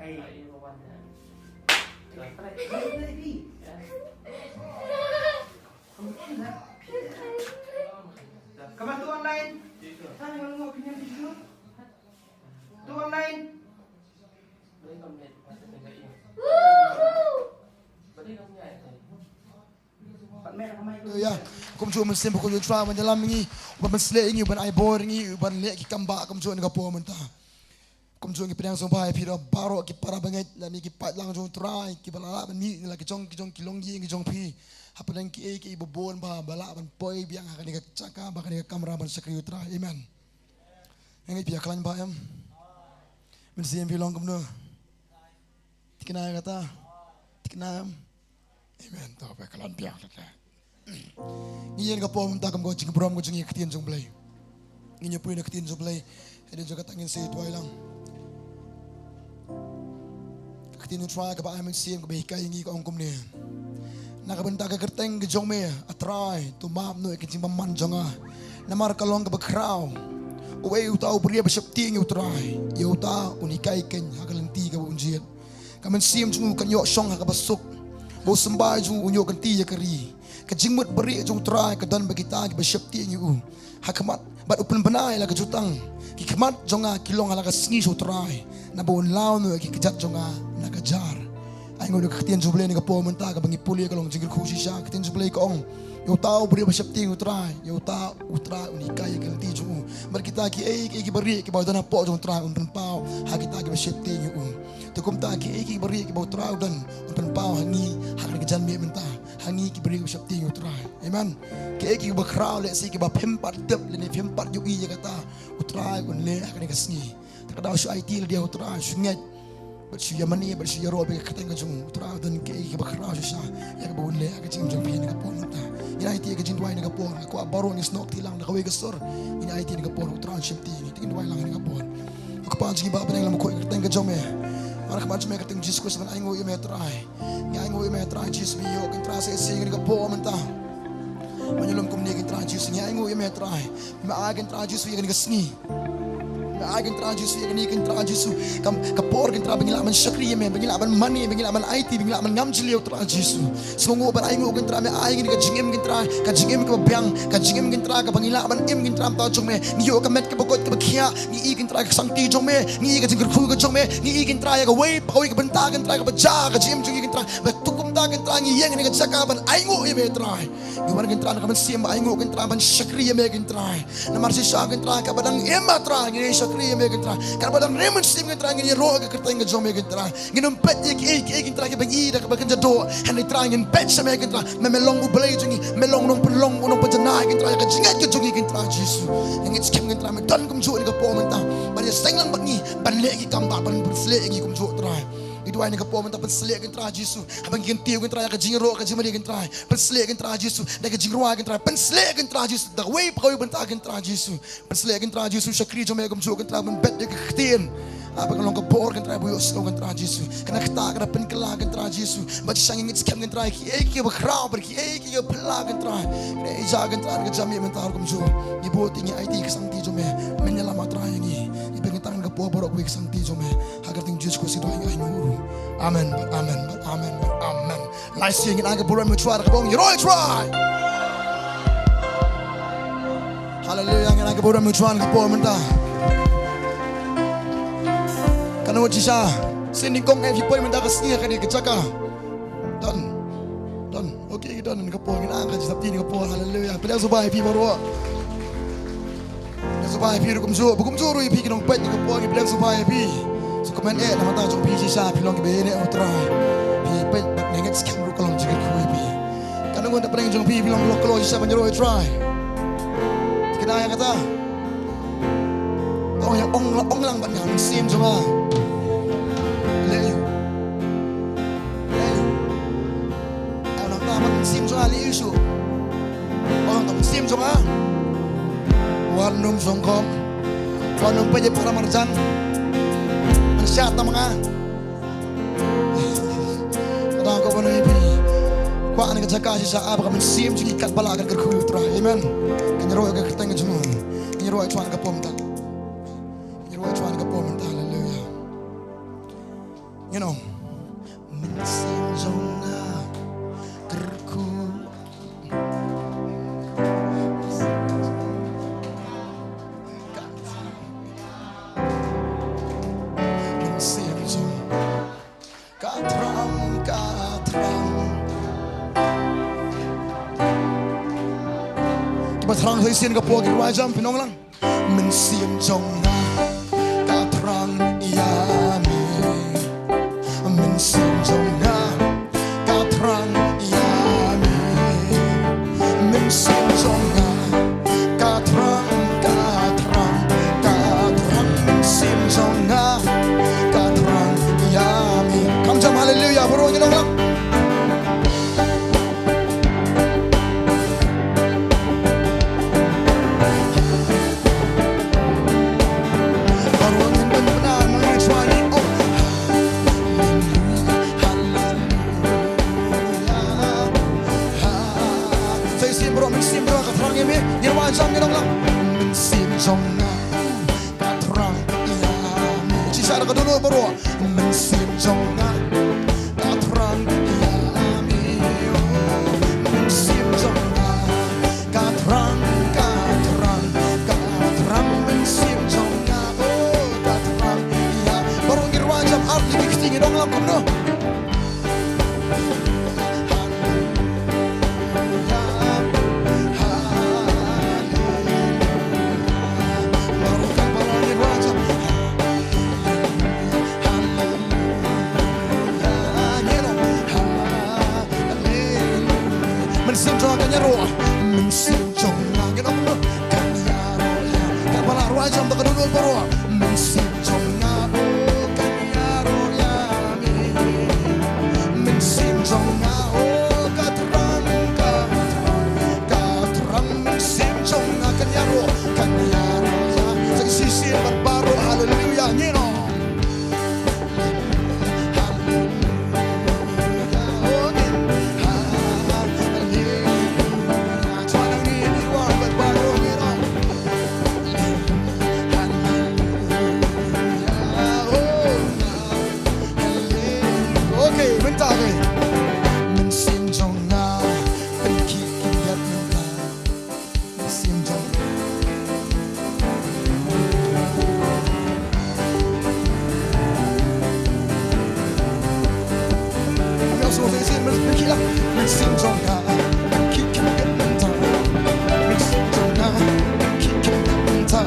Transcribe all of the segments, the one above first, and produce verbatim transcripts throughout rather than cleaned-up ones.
Come on, two online. Two online. Haleluya. Kumjuh Mynsiem, kumjuh Trai ban ïalam ïa ngi, ban pynshlur ïa ngi, ban ai bor ïa ngi, ban leh ki kam ba kumjuh na ka por mynta. Kumjuh ngi pdiang sngewbha ïa phi da baroh ki para bangeit lane ki paidlang jong Trai kiba la lah ban mih na la ki jong ki jong ki longïing ki jong phi. Hapdeng kiei kiei ba bun ba ba lah ban poi biang ha kane ka jaka ba kane ka kamra ban shakri U Trai. Amen. Nga ngeit phi ïa khlaiñ ba em. Mynsiem phi long kumno? Thikna ïa kata. Thikna em. Amen. To ba khlaiñ biang kata. Ngi ïeng ka por mynta kum ka jingburom ka jong ngi ka ktien jong U Blei. Ngin ïa pule na ka ktien jong U Blei. Hadien jong kata ngin sa ïa duwai lang. Ka ktien U Trai kaba ai mynsiem kaba hikai ïa ngi ka ong kumne. Na ka bynta ka kyrteng ka jong me, A Trai, to map noh ïa ka jingbymman jong nga. Namar ka long kaba khraw. Uei uta u briew ba sheptieng ïa U Trai, ïa uta un hikai keiñ ha ka lynti kaba un jied. Ka mynsiem jong u kan ïoh shong ha kaba suk, bad u symbai jong u un ïoh kynti ïa ka ri. Ka jingmut barieh jong U Trai ka don bad kita kiba sheptieng ïa u. Ha khmat bad u pynbna ïa la ka jutang. Ki khmat jong nga ki long ha la ka sngi sha U Trai, naba un law noh ïa ki kjat jong nga na ka jar. Ai nguh ïa ka ktien jong U Blei na ka por mynta kaba ngi pule ka long jingkyrkhu shisha. Ka ktien jong U Blei ka ong, ïa uta u briew ba sheptieng ïa U Trai, ïa uta U Trai un hikai ïa ka lynti jong u. Bad kita kiei kiei kiba rieh kiba don hapoh jong U Trai un pynpaw ha kita kiba sheptieng ïa u. Te kumta kiei kiei kiba rieh kiba U Trai u don un pynpaw ha ngi ha kane ka janmiet mynta, ha ngi kiba rieh kiba sheptieng ïa U Trai. Amen. Kiei kiei kiba khraw lehse kiba phim pat tip lane phim pat ïohi ïa kata, U Trai un leh ha kane ka sngi. Te ka daw shu aiti lade ïa U Trai, shu ngeit bad shu ïa mane bad shu ïaroh bad ka kyrteng ka jong u. U Trai u don kiei kiei kiba khraw shisha ïa kaba un leh ha ka jingim jong phi na ka por mynta. Ngin aiti ïa ka jingduwai na ka por, nga kwah baroh ngin snoh kti lang da kawei ka sur. Ngin aiti na ka por, U Trai un sheptieng ïa ngi. Te ngin duwai lang na ka por. Ko Kpa jong ngi ba ha bneng, la mukhuh ïa ka kyrteng ka jong me. Mar khmat jong me ka kyrteng Jisu Khrist ban ainguh ïa me Trai. Ngi ainguh ïa me Trai Jisu, ba ngi ïoh ïa ka Trai sa shisien ha kane ka por mynta. Ba ngi lum kumne ïa ka Trai Jisu, ngi ainguh ïa me Trai. Me ai ïa ka Trai Jisu ïa kane ka sngi. Me ai ïa ka Trai Jisu ïa kane ka Trai Jisu. Kam ka por ka Trai ba ngi lah ban shakri ïa me, ba ngi lah ban mane, ba ngi lah ban aiti, ba ngi lah ban ngam jylliew Trai Jisu. Sngewbha ban ainguh ka Trai, me ai ïa kane ka jingim ka Trai, ka jingim kaba biang, ka jingim ka Trai kaba ngi lah ban im ka Trai mynta jong me. Ngi ïoh ka met kaba koit kaba khiah. Ngi i ka Trai ka sangti jong me, ngi i ka jingkyrkhu ka jong me, ngi i ka Trai ïa kawei pa kawei ka bynta ka Trai kaba jia ka jingim jong ngi ka Trai. Ba tu kumta ka Trai ngi ïeng ha kane ka jaka ban ainguh ïa me Trai. Ngi wan ka Trai na ka mynsiem ba ainguh ka Trai ban shakri ïa me ka Trai. Namar shisha ka Trai katba dang im ka Trai ngin ïa shakri ïa me ka Trai. Katba dang rim mynsiem ka Trai ngin ïaroh ïa ka kyrteng ka jong me ka Trai. Ngin ym peit ïa kiei kiei ka Trai kiba ngi da kaba kynja doh. Hynrei Trai ngin peit sha me ka Trai. Me, me long U Blei jong ngi, me long u nongpynlong, u nongpynjanai ka Trai, ïa ka jingngeit ka jong ngi ka Trai Jisu. Ngi ngeit skhem ka Trai me don kumjuh ha kane ka por mynta ban ïaseng lang bad ngi, ban leh ki kam ba, ban pynshlur ïa ngi kumjuh Trai. Ngi duwai ha kane ka por mynta, pynshlur ka Trai Jisu. Haba ngi kyntiew ka Trai ïa ka jingïaroh ka jingmane ka Trai, pynshlur ka Trai Jisu. Da ka jingrwai ka Trai, pynshlur ka Trai Jisu. Da kawei pa kawei bynta ka Trai Jisu. Pynshlur ka Trai Jisu, shakri jong me kumjuh ka Trai ban bit ïa ka ktien. Ah, ba kan long ka bor ka Trai ba ïohsngew ka Trai Jisu. Kane ka ktah ka da pynkylla ka Trai Jisu. Ba shisha ngi ngeit skhem ka Trai kiei kiei ba khraw bad kiei kiei ba phylla ka Trai. Kane ïa ka Trai ka jam ïa mynta kumjuh. Ngi buh ïa ngi aiti ka sangti jong me. Men ïalam Trai ïa ngi. Ngi pynkyntang ka por baroh kawei ka sangti jong me. Ha ka kyrteng Jisu Khrist ngi duwai ngi ainguh. Amen. Amen. Amen. Amen. Lai sien ngin ai ka burom ïa U Trai da kaba ong ïaroh ïa U Trai. Haleluya, ngin ai ka burom ïa U Trai da ka por mynta. Katno ngut shisha sien nyngkong eh phi poi mynta ka sngi ha kane ka jaka? Don. Don. Okay, don da ka por, ngin ai ka jingtip da ka por. Haleluya. Pdiang sngewbha ïa phi baroh. Pdiang sngewbha ïa phi ruh kumjuh, ba kumjuh ruh ïa phi ki nongpeit na ka por, ngi pdiang sngewbha ïa phi. Sngewkmen eh na ka bynta jong phi shisha, phi long kiba ïaineh U Trai. Phi peit bad ngi ngeit skhem ruh ka long jingkyrkhu ïa phi. Katno ngut na pdeng jong phi, phi long, long kloi shisha ban ïaroh ïa U Trai? Thikna ïa kata. Ong ïa, ong, ong lang bad nga, mynsiem jong nga. Leh ïa u. Leh ïa u. Ong nangta bad mynsiem jong nga, leh ïa u shuh. Ong nangta mynsiem jong nga. Wat nym shongkhop. Wat nym peit ïa para marjan. Ngan shah tam nga. Kata ka ban ïa phi. Kwah na ka jaka shisha, ah, ba ka mynsiem jong ngi katba lah kan kyrkhu ïa U Trai. Amen. Kan ïaroh ïa ka kyrteng ka jong u. Kan ïaroh ïa U Trai na ka por mynta. Kan ïaroh ïa U Trai na ka por mynta. Haleluya. You know, mynsiem jong nga kyrkhu. Mynsiem jong nga ka thrang, ka thrang. Kiba thrang sa shisien ka por ki rwai jam pynlong lang. Mynsiem jong nga ka thrang ïa me. Mynsiem jong nga ka thrang ïa me. Mynsiem jong nga ka thrang, ka thrang, ka thrang. Mynsiem jong nga ka thrang ïa me. Kham jam haleluya, baroh ngi long lang. Sa shisien baroh, mynsiem jong nga ka thrang ïa me. Ngin rwai jam, ngin ong lang. Mynsiem jong nga ka thrang ïa me. Shisha da ka dohnud baroh. Mynsiem jong nga ka thrang ïa me. Mynsiem jong nga ka thrang, ka thrang, ka thrang. Mynsiem jong nga, oh, ka thrang ïa. Baroh ngi rwai jam ar tylli ki kti, ngi ong lang kumno. Mynsiem jong nga kan ïaroh, mynsiem jong nga kan ïaroh ïa. Katba la rwai jam da ka dohnud baroh. Mynsiem jong nga, oh, kan ïaroh ïa me. Mynsiem jong nga, oh, ka thrang, ka thrang, ka thrang. Mynsiem jong nga kan ïaroh, kan ïaroh ïa. Sa shisien bad baroh, haleluya, ngin ong. Okay, mynta, okay. Mynsiem jong nga, pynkhih khyndiat mynta. Mynsiem jong nga. Mynsiem jong nga, pynkhih khyndiat mynta. Mynsiem jong nga, pynkhih khyndiat mynta.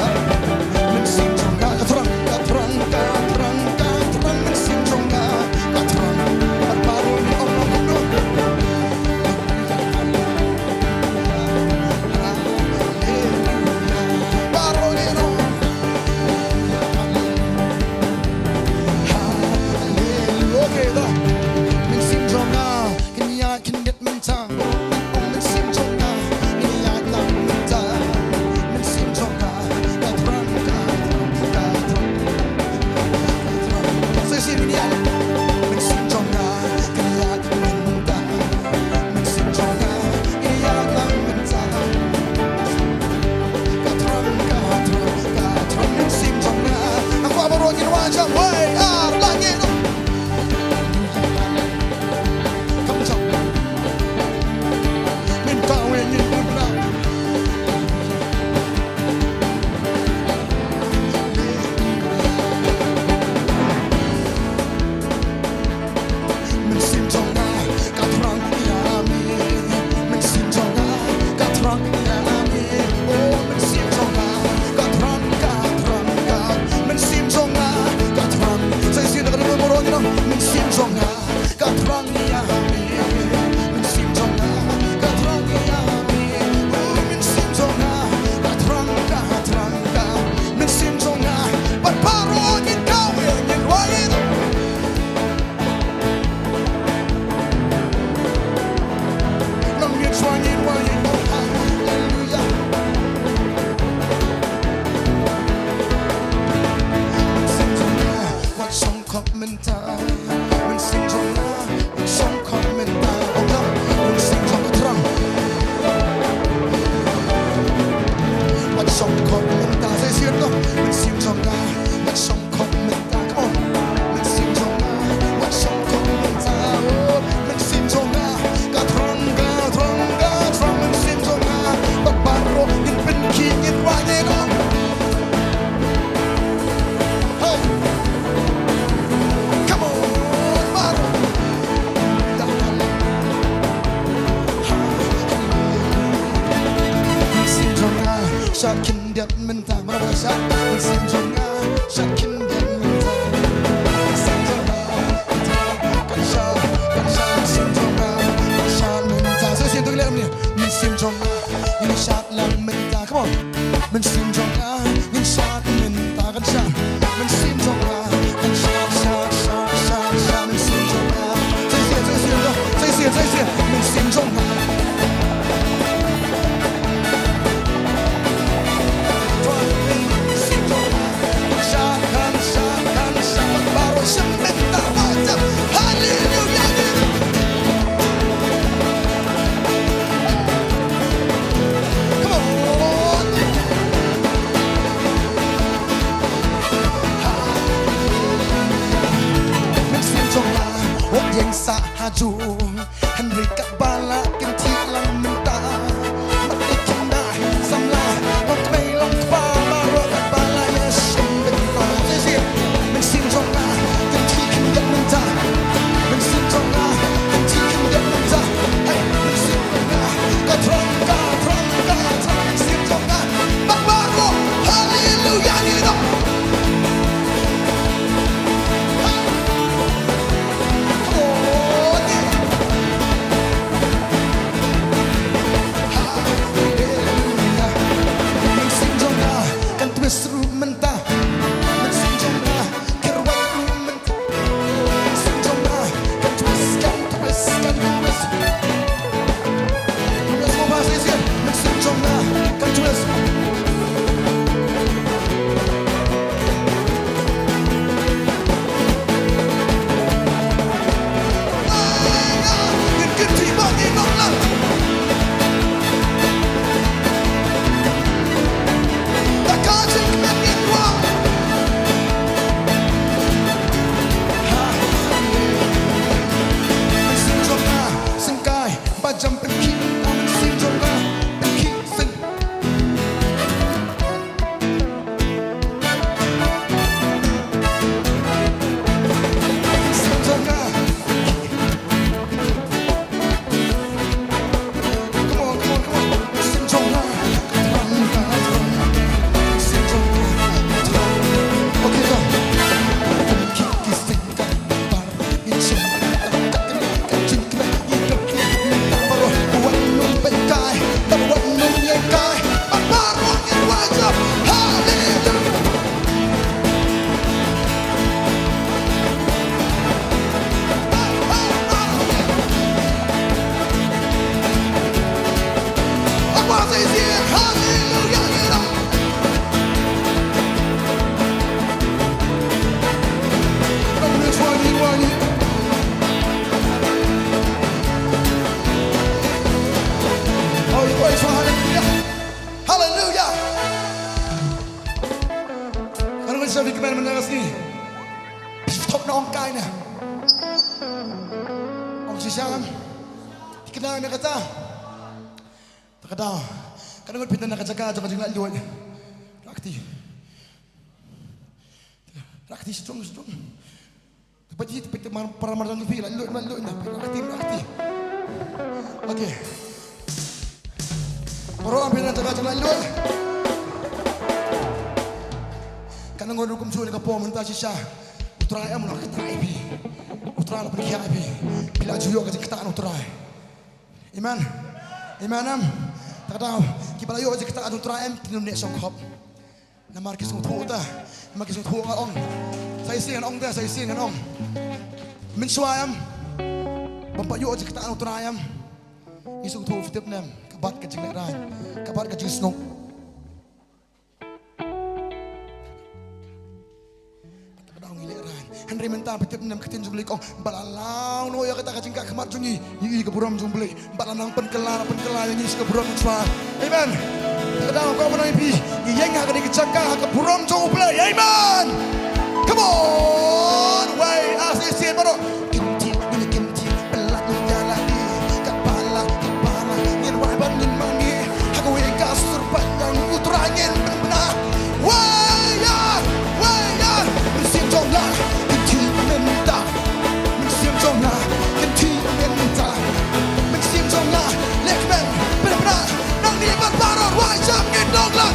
Mynsiem jong nga, ka thrang, ka thrang, ka thrang, ka thrang. Mynsiem jong nga, ka thrang. Bad baroh ngi ong kumno. Mynsiem jong nga ka thrang ïa me. Mynsiem jong nga ka thrang ïa me. Oh, mynsiem jong nga ka thrang, ka thrang, ka. Mynsiem jong nga ka thrang. Sa shisien da ka dohnud baroh ngi ong. Mynsiem jong nga ka thrang ïa me. Mynsiem jong nga ka thrang ïa me. Oh, mynsiem jong nga ka thrang, ka thrang, ka. Mynsiem jong nga bad baroh ngin kawei, ngin rwai. Nang ngin shuwa ngin wan ngin ong haleluya. Mynsiem jong nga wat shong khop mynta. Mynsiem jong nga wat shong khop mynta. Ong lang, mynsiem jong nga thrang. Wat shong khop mynta. Sa shisien to. Mynsiem jong nga wat shong khop mynta. Come on. Mynsiem jong nga Khyndiat mynta, mano ba shah mynsiem jong nga, shah khyndiat mynta. Mynsiem jong nga, kan shah, kan shah, mynsiem jong nga, kan shah mynta. Sa sien tu leh mynta. Mynsiem jong nga, ngin shah lang mynta. Come on. Mynsiem jong nga, ngin shah mynta, kan shah. Mynsiem jong nga, kan shah, shah, shah, shah, shah, mynsiem jong nga. Sa sien, sa sien, sa sien, sa sien. Mynsiem jong nga. Hynrei katba lah kynthih lang mynta, mat dei kynda samla, long kmie long kpa baroh katba lah ïa shim bynta. Mynsiem jong nga kynthih khyndiat mynta. Mynsiem jong nga kynthih khyndiat mynta. Hey, mynsiem jong nga ka trong, ka trong, ka trong. Mynsiem jong nga bad baroh. Haleluya, ngi dok. Haleluya. Haleluya. Kan ngi sa big man mynta ka sngi. Thok na ong kai na. Ong shisha kan. Kena na kata. Ta ka daw. Kan ngi pyndonkam na ka jaka jong ka jinglaitluid. Rakti. Rakti sdang sdang. Pati, pati mar, para mar dang phi la lut, la lut na, phi la kti, la kti. Okay. Baroh phi na jaka jaka la lut. Kan ngi rukom shu ka pom mynta shisha. U Trai em u la kyntait ïa phi. U Trai u la pynkhia ïa phi. Phi la ju ïoh ka jingktah na U Trai. Amen. Amen em. Ta ka daw. Kiba la ïoh ka jingktah na U Trai em, kin ym neh shongkhop. Namar ki sngewthuh ta, namar ki sngewthuh ngan ong. Sa shisien ngan ong ta, sa shisien ngan ong. Mynshuwa em, bym pat ïoh jingktah na U Trai em. Ngi sngewthuh phi tip ne em, ka bat ka jinglehrain, ka bat ka jingsngew. Ka daw ngi lehrain. Hynrei mynta phi tip ne em ka ktien jong U Blei ka ong, ba la law noh ïa kata ka jingkah khmat jong ngi, ngi ïohi ka burom jong U Blei. Ba la nang pynkylla, pynkylla ïa ngi sha ka burom U Trai. Amen. Ka daw ka ong ïa phi, ngi ïeng ha kane ka jaka ha ka burom jong U Blei. Amen. Come on. Wei, ah, shisien baroh. Kynthih, ngi kynthih, pynlait ïa la ki. Ka pala, ka pala, ngin wai ban ngin mangi. Ha kawei ka sur pat ïa U Trai ngin pynbna. Wei ïa, wei ïa. Mynsiem jong nga kynthih mynta. Mynsiem jong nga kynthih mynta. Mynsiem jong nga leh kmen pynbna. Nangne bad baroh wai jam ngin dong lang.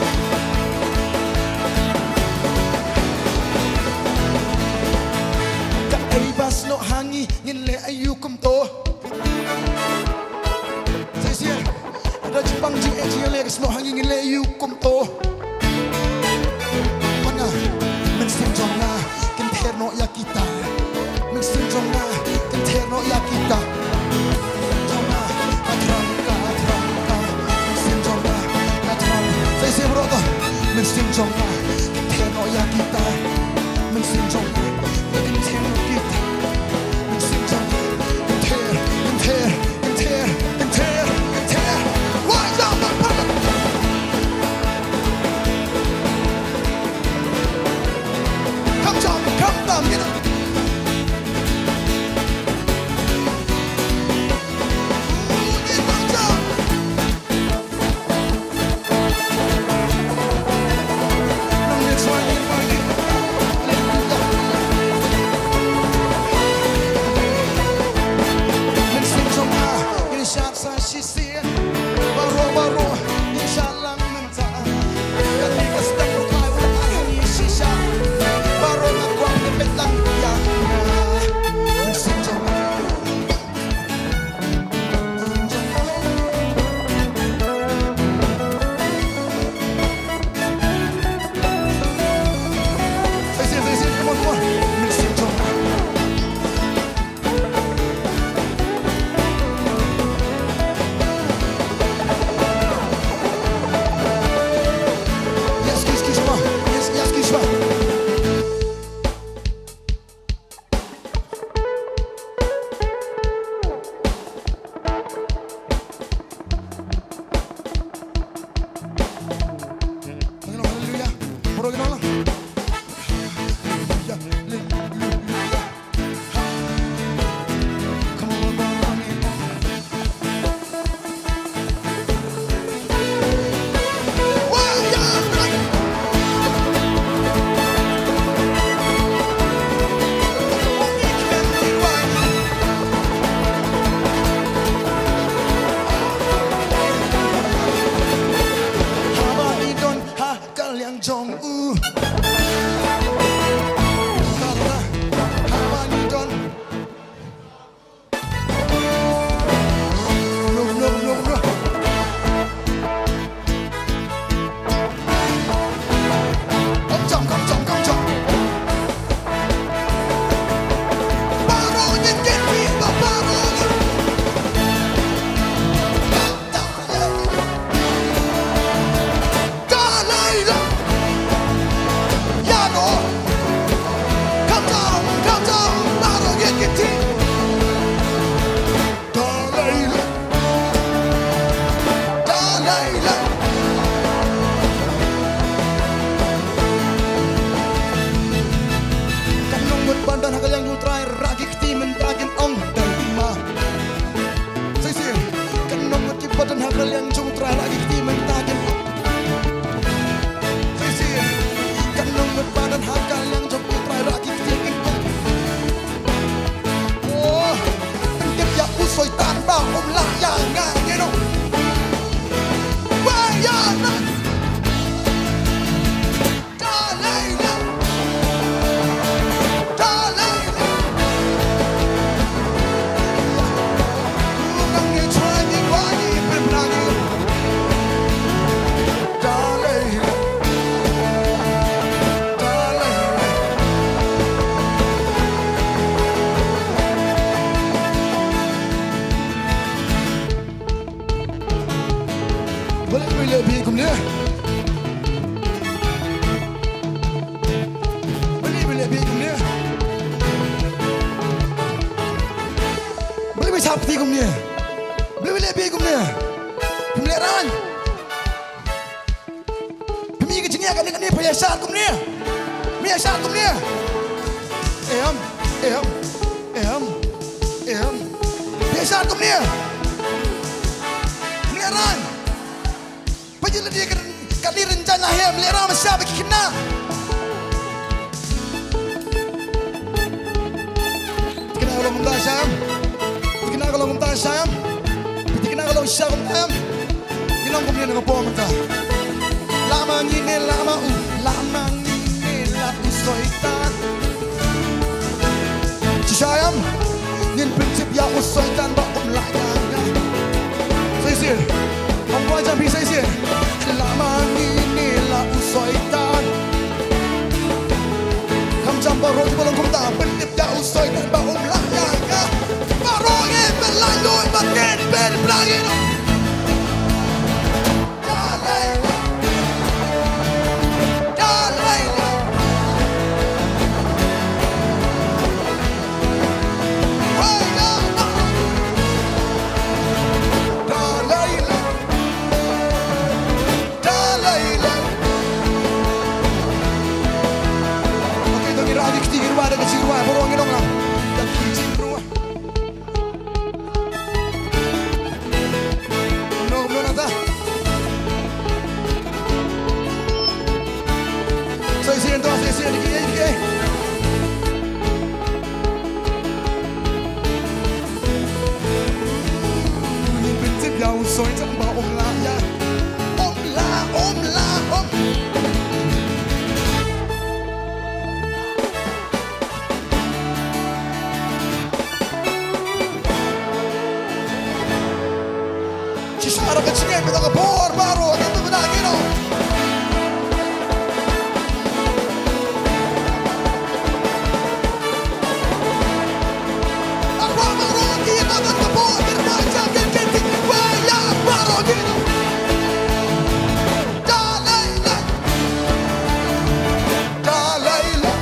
Kaei ba snoh ha ngi, ngin leh aïu kumto? Sa shisien, lada jingpang jingeh jingïaleh ka snoh ha ngi, ngin leh aïu kumto? Wan nga, mynsiem jong nga, kynther noh ïa kita. Mynsiem jong nga, kynther noh ïa kita. Jong nga, ka thrang, ka thrang, ka. Mynsiem jong nga, ka thrang. Sa shisien baroh to. Mynsiem jong nga, kynther noh ïa kita. Mynsiem jong nga, kynther noh kita. Mynsiem jong nga, kynther, kynther, kynther, kynther, kynther. Wah, jam, jam, jam. Come, jam, come, jam, you know. Sap ti kumne. Beli beli bi kumne. Kumne ran. Phi mih ka jingïa kane kane phi ïa shad kumne. Phi ïa shad kumne. Em, em, em, em. Phi ïa shad kumne. Kumne ran. Phi ïa lade ka, kane rynjang na hem lehram sha ba ki khynnah. Khynnah ka long kumta sham. Khynnah ka long kumta sham. Khynnah ka long sha kumta em. Ngi long kumne na ka por mynta. La ma ngi ne la ma u, la ma ngi ne la u soitan. Shisha em, ngin pyntip ïa u soitan ba um lah ïa nga. Sa shisien, ong ba jam phi sa shisien. La ma ngi ne la u soitan. Kham jam baroh kiba long kumta, pyntip ïa u soitan ba um lah ïa nga. Baroh ngin pynlait lut ba ngin pynpra ïa u. Kumno, kumno nangta? Sa shisien to, sa shisien, dikit, dikit. Ngin pyntip ïa u soitan ba um lah ïa. Um lah, um lah, um. Shisha da ka jingim, da ka bor baroh, da ka bor baroh. Baroh ki, da ka bor, da ka bor, da ka bor. Da lai lai. Da lai lai.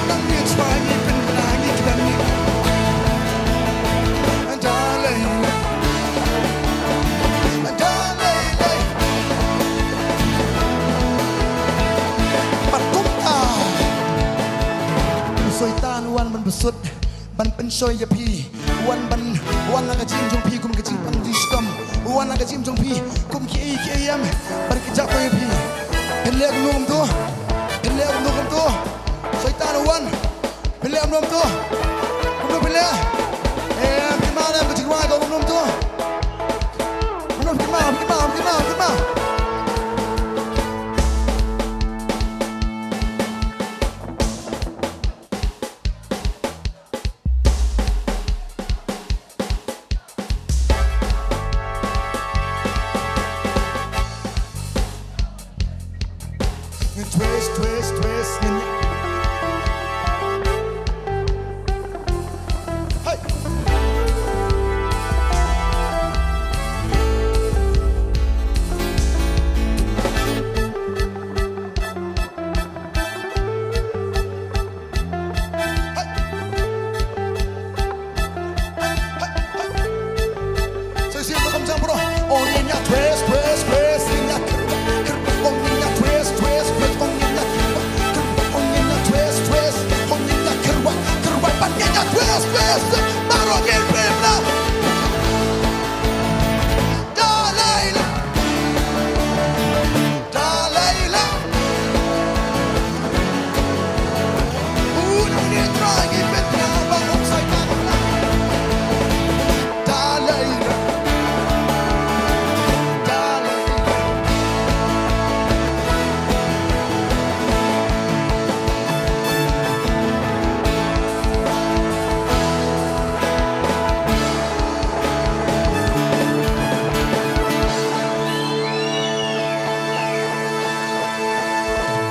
Nang ngi chwa ngi pynbna ngi kdang ngi. Da lai lai. Da lai lai. Pat kumta. U Soitan u wan ban bsut, ban pynshoi ïa phi. Wan ban, wan na ka jingim jong phi kum ka jingpang jingshitom. Wan na ka jingim jong phi kum kiei kiei em. Ban kjat ïa phi. Phin leh kumno kumto. Phin leh kumno kumto. Soitan wan. Phin leh kumno kumto. Kumno phin leh. Em, phi ma leh ka jingrwai ko kumno kumto. Kumno phi ma, phi ma, phi ma, phi ma. Twist, twist, twist, ngin ïa. Hey.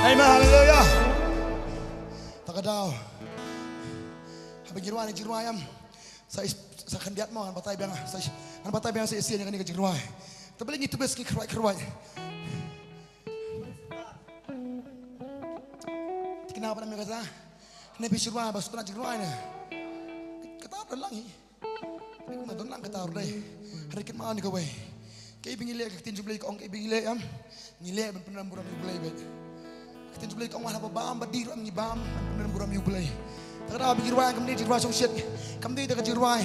Amen, haleluya. Ta ka daw. Haba ngi rwai, ngi rwai em. Sa, sa khyndiat mo, ngan batai biang, sa, ngan batai biang sa shisien ïa kane ka jingrwai. Te balei ngi tbis ngi khrwai khrwai. Te kane ba nam ïa kata. Ne phi shu rwai ba shu tnat jingrwai ne. Kata ruh don lang hi. Kane kumno don lang kata ruh dei. Hynrei kynmaw ïa kawei. Kaei ba ngi leh ka ktien jong U Blei ka ong kaei ba ngi leh em. Ngi leh ban pynrem burom ïa U Blei beit. Ka ktien jong U Blei ka ong wat haba bam ba dih ruh em ngi bam ban pynrem burom ïa U Blei. Te ka daw ba ngi rwai kam dei jingrwai shongshit. Kam dei te ka jingrwai.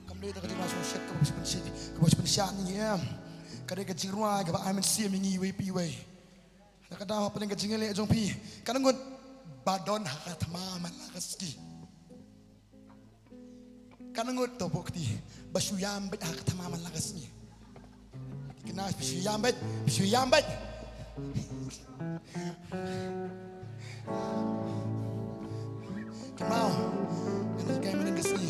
Kam dei te ka jingrwai shongshit kaba shu pynshit, kaba shu pynshit ïa ngi em. Ka dei ka jingrwai kaba ai mynsiem ïa ngi iwei pa iwei. Te ka daw hapdeng ka jingïaleh jong phi, katno ngut ba don ha ka thma man la ka sngi? Katno ngut to buh kti ba shu ïam beit ha ka thma man la ka sngi? Kine phi shu ïam beit, phi shu ïam beit. Kynmaw, ngan ïa kai mynnin ka sngi.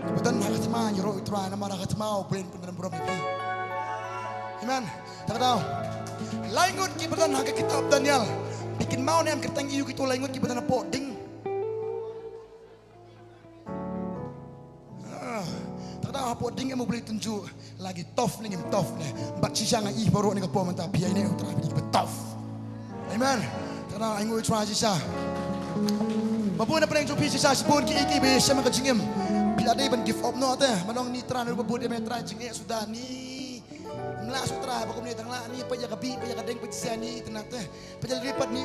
Kiba don ha ka thma ïaroh ïa U Trai namar ha ka thma U Blei un pynrem burom ïa phi. Amen. Te ka daw. Lai ngut kiba don ha ka kitab Daniel. Phi kynmaw ne em kyrteng aïu kito lai ngut kiba don hapoh ding? Ah, te ka daw hapoh ding em U Blei u tynjuh la ki tough ne ngim tough ne. Bad shisha nga ïohi baroh ne ka por mynta phi ïa ne U Trai phi dei kiba tough. Amen. Te ka daw ainguh U Trai shisha. Ba bun na pdeng jong phi shisha shibun ki ïa ki ba ïashem ha ka jingim. Phi la dei ban give up noh te. Ban ong ni Trai na ruh ba bun ïa me Trai jingeh suda ni. Ym lah shuh Trai ba kumne tang lah ni peit ïa ka bih peit ïa ka deng peit shisha ni te na te. Peit ïa la dei pat ni.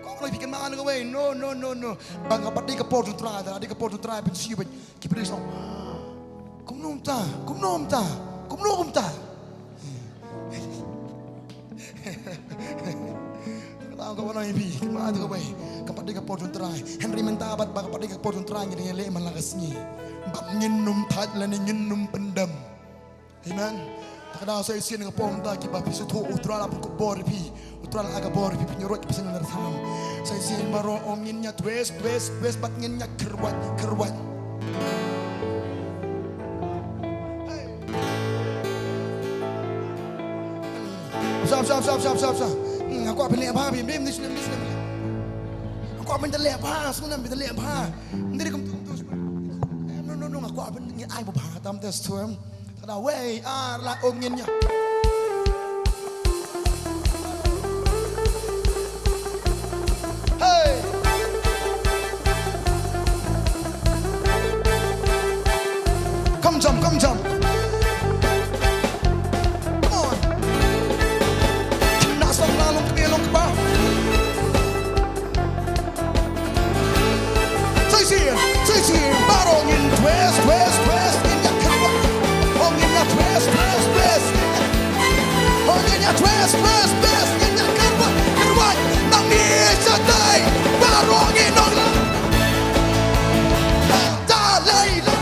Kong la phi kynmaw na kawei. No, no, no, no. Ba nga pat dei ka por jong U Trai, dei ka por jong U Trai pynshitom. Ki pynshong. Kumno mynta, kumno mynta, kumno kumta. Ka long ka ban ong ïa phi, kynmaw ïa kawei. Ka pat dei ka por jong U Trai. Hynrei mynta bad ba ka pat dei ka por jong U Trai ngi dang ïaleh man la ka sngi. Bad ngin ym thait lane ngin ym pyndem. Amen. Te ka daw sa shisien ka por mynta kiba phi sngewthuh U Trai la pynkup bor ïa phi. U Trai la ai ka bor ïa phi, phin ïaroh ki pasal na thang. Sa shisien baroh ong ngin ïa twist, twist, twist bad ngin ïa kyrwat, kyrwat. Hey. Sha, sha, sha. Hmm, nga kwah phin leh bha, bim, bim, ni snem, ni snem. Nga kwah phin leh bha, snem phin leh bha. Ndiri kum tu, tu. No, no, no, nga kwah phin ngi ai bha tam te snem. Te ka daw wei ar la ong ngin ïa. Hey. Come jump, come jump. Come on. Khynnah song la long kmie long kpa. Sa shisien, sa shisien, baroh ngin twist, twist, twist, ngin ïa kyrwat. Oh, ngin ïa twist, twist, twist. Oh, ngin ïa twist, twist, twist, ngin ïa kyrwat, kyrwat. Nangne shatai, baroh ngin ong la. Da lei la.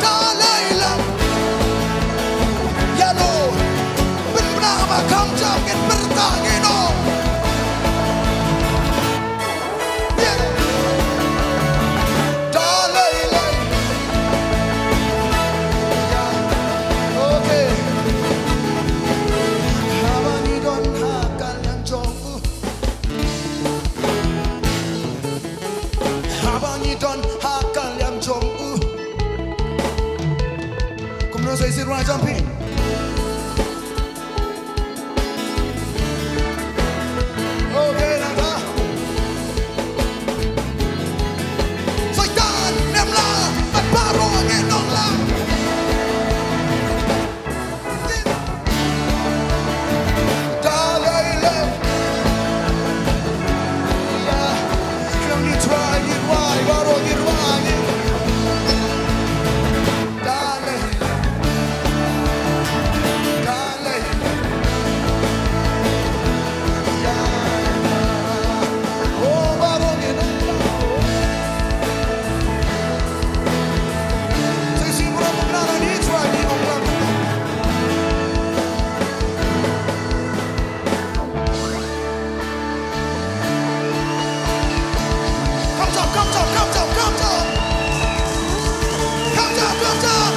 Da lei la. Ïa no. Pynbna ba kham jam ngin pyrta ngin ong. Ïa. Da lei lei. Ïa. Okay. Haba ngi don ha ka liang jong u. Haba ngi don ha ka liang jong u. Kumno sa shisien rwai jong phi. Okay, nangta. Soitan, mem lah, bad baroh ngin ong lah. Come down, come down, come down, come down. Come down, come down.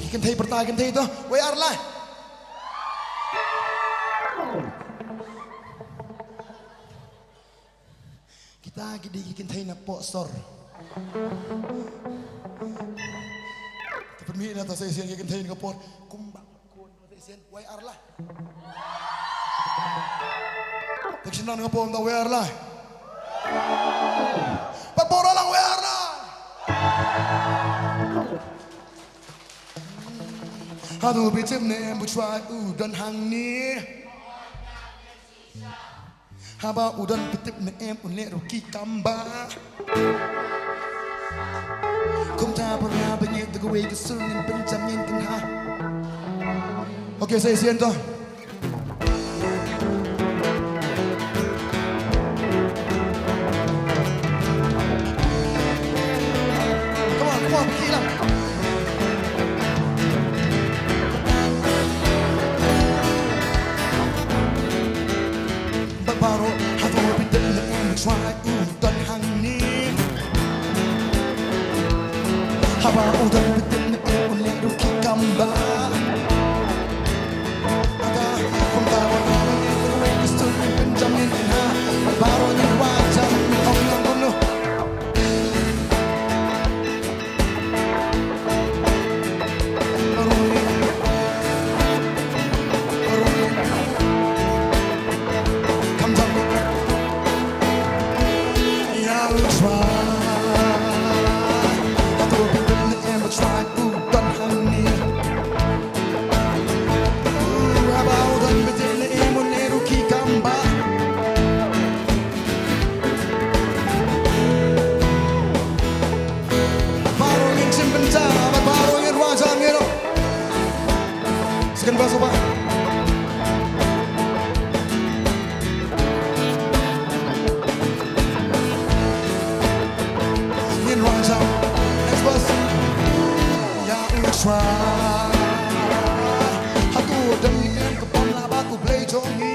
Ki kynthei pyrta kynthei to. Wei ar lai. Kita ki dei ki kynthei na pohsor. Te pynmih na ta sa shisien ki kynthei na ka por. Kumba ko sa shisien wai ar la. Te ki shynrang na ka por ta wai ar la. Pat bor lang wai ar la. Hato phi tip ne em u Trai u don hangne? Haba u don phi tip ne em u leh ruh ki kam ba. Kumta para bangeit da kawei ka sur ngin pynjam ngin kynha. Okay, sa shisien to. Come on, come on, kilang. Bad baroh hato phi tip ne em u Trai u don hangne? Haba u don phi tip ne em u leh ruh ki kam ba. Kumta baroh ngin pynjam ngin kynha. Baroh ngin wad jam ngin ong lang kumno. Baroh ngin shim bynta bad baroh ngin wad jam ngin ong. Second verse over. Ngin wad jam. Next verse. Ïa u Trai, hato don ne em ka bym lah bad u Blei jong ngi?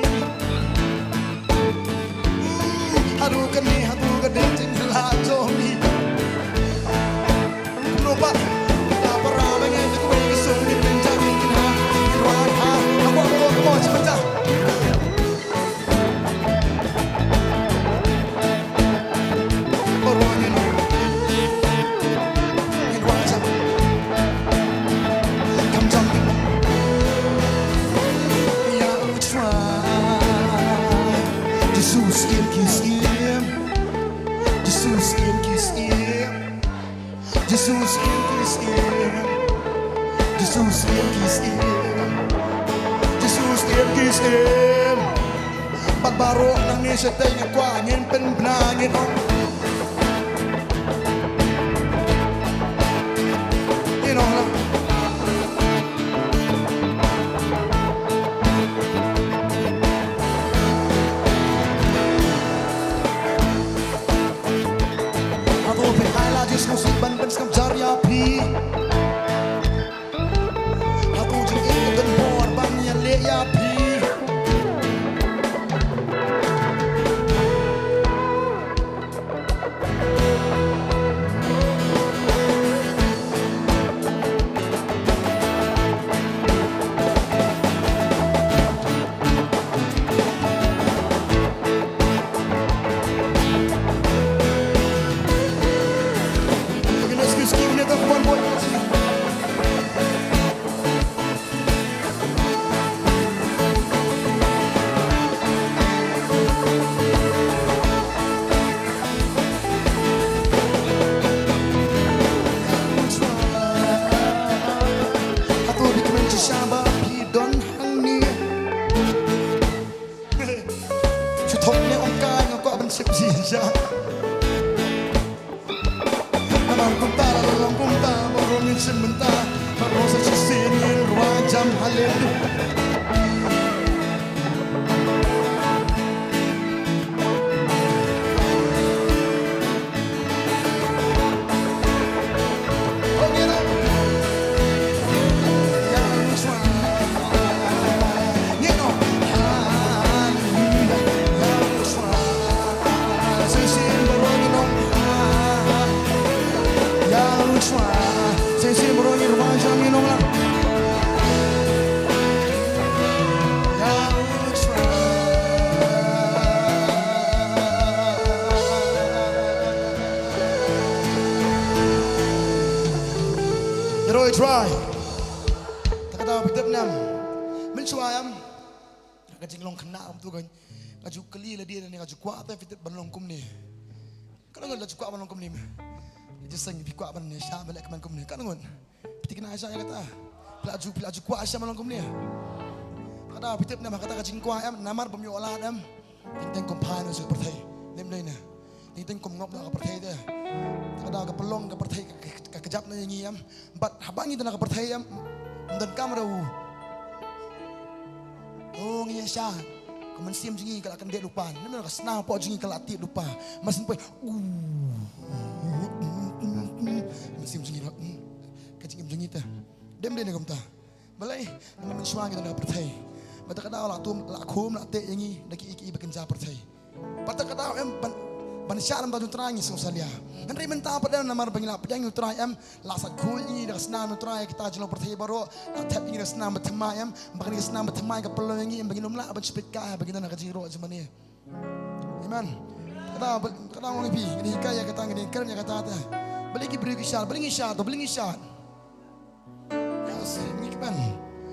Haduh kane, haduh ka dei jinglah jong ngi. Kumno pat, la para bangeit da kawei ka sur ngin pynjam ngin kynha, ngin wad ha, ha kwah baroh ka mon sha bynta. Baroh ngin, ngin wad jam. Kam jam. Ïa u Trai. Jisu Syiem ki syiem. Jisu Syiem ki syiem. Jisu Syiem ki syiem. Jisu Syiem ki syiem. Jisu Syiem ki syiem. Bad baroh nangne shatei nga kwah ngin pynbna ngin ong. Ngin ong lang. Hato phi ai la Jisu Khrist ban pynskhem jar ïa phi? Hato jingim ka don bor ban ïaleh ïa phi? Hato phi kmen shisha ba phi don hangne? Shu thok ne ong kai nga kwah ban shim shisha. Namar kumta la long kumta, baroh ngin shim bynta, baroh sa shisien ngin rwai jam haleluya. Oi, try. Ta ka daw phi tip ne em. Mynshuwa em, ka jinglong khynnah kumtu kan, ka ju kylli lade ne ka ju kwah te phi tip ban long kumne. Katno ngut la ju kwah ban long kumne me? Jingïaseng, phi kwah ban ïashem ban leh kmen kumne? Katno ngut? Phi tip, kane shisha ïa kata. Phi la ju, phi la ju kwah shisha ban long kumne? Kata phi tip ne em, kata ka jingkwah em, namar bym ïoh lad em, teng teng kum phai noh sha ka pyrthei. Lem dei ne, teng teng kum ngop noh ka pyrthei te. Kata ka pynlong ka pyrthei ka, ka, ka kjap noh ïa ngi em. Bad haba ngi don ha ka pyrthei em, ym donkam ruh. Oh, ngi ïa shad. Ka mynsiem jong ngi ka la kyndit lypa. Namar ka snam hapoh jong ngi ka la tied lypa. Mar syn poi. Uh. Mynsiem jong ngi la, hmm, ka jingim jong ngi te. Dem dei ne kumta. Balei? Namar mynshuwa ngi don ha ka pyrthei. Bad ta ka daw la tum, la khum, la teh ïa ngi da kiei kiei ba kynja pyrthei. Bad ta ka daw em, ban, ban shad na bynta jong U Trai ngi sngewsalia. Hynrei mynta pat em, namar ba ngi la pdiang ïa U Trai em, la sait khuid ïa ngi da ka snam U Trai, kita jinglong pyrthei baroh, la thep ïa ngi da ka snam bathymmai em, ba kane ka snam bathymmai ka pynlong ïa ngi em, ba ngin ym lah ban shu peit kai, ba ngin don ha ka jingïaroh jingmane. Amen. Ka daw, ka daw nga ong ïa phi, ngi hikai ïa kata, ngi kren ïa kata te. Balei ki briew ki shad, balei ngi shad, balei ngi shad? Yes, ngi kmen.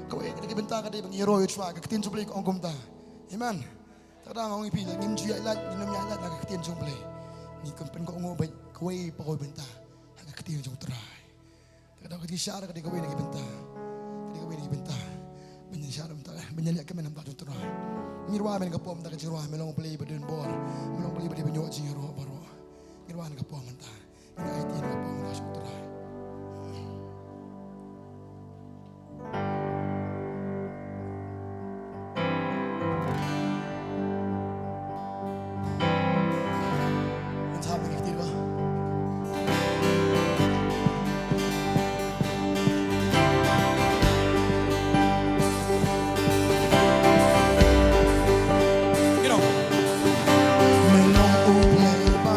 Kawei na ki bynta ka dei ba ngi ïaroh ïa U Trai, ka ktien jong U Blei ka ong kumta. Amen. Ta ka daw nga ong ïa phi, lada ngim ju ïaid lait, ngim ïaid lait ha ka ktien jong U Blei, ngi khlem pynkohnguh beit kawei pa kawei bynta ha ka ktien jong U Trai. Ta ka daw ka jingshad ka dei kawei na ki bynta. Ka dei kawei na ki bynta. Ban ïashad na bynta, ban ïaleh kmen na bynta jong U Trai. Ngi rwai me na ka por mynta ka jingrwai, me long U Blei ba don bor, me long U Blei ba dei ban ïoh jingïaroh baroh. Ngi rwai na ka por mynta. Ngi aiti na ka por mynta sha U Trai. Ngan sa bagi kita dua. You know. Me long U Blei ba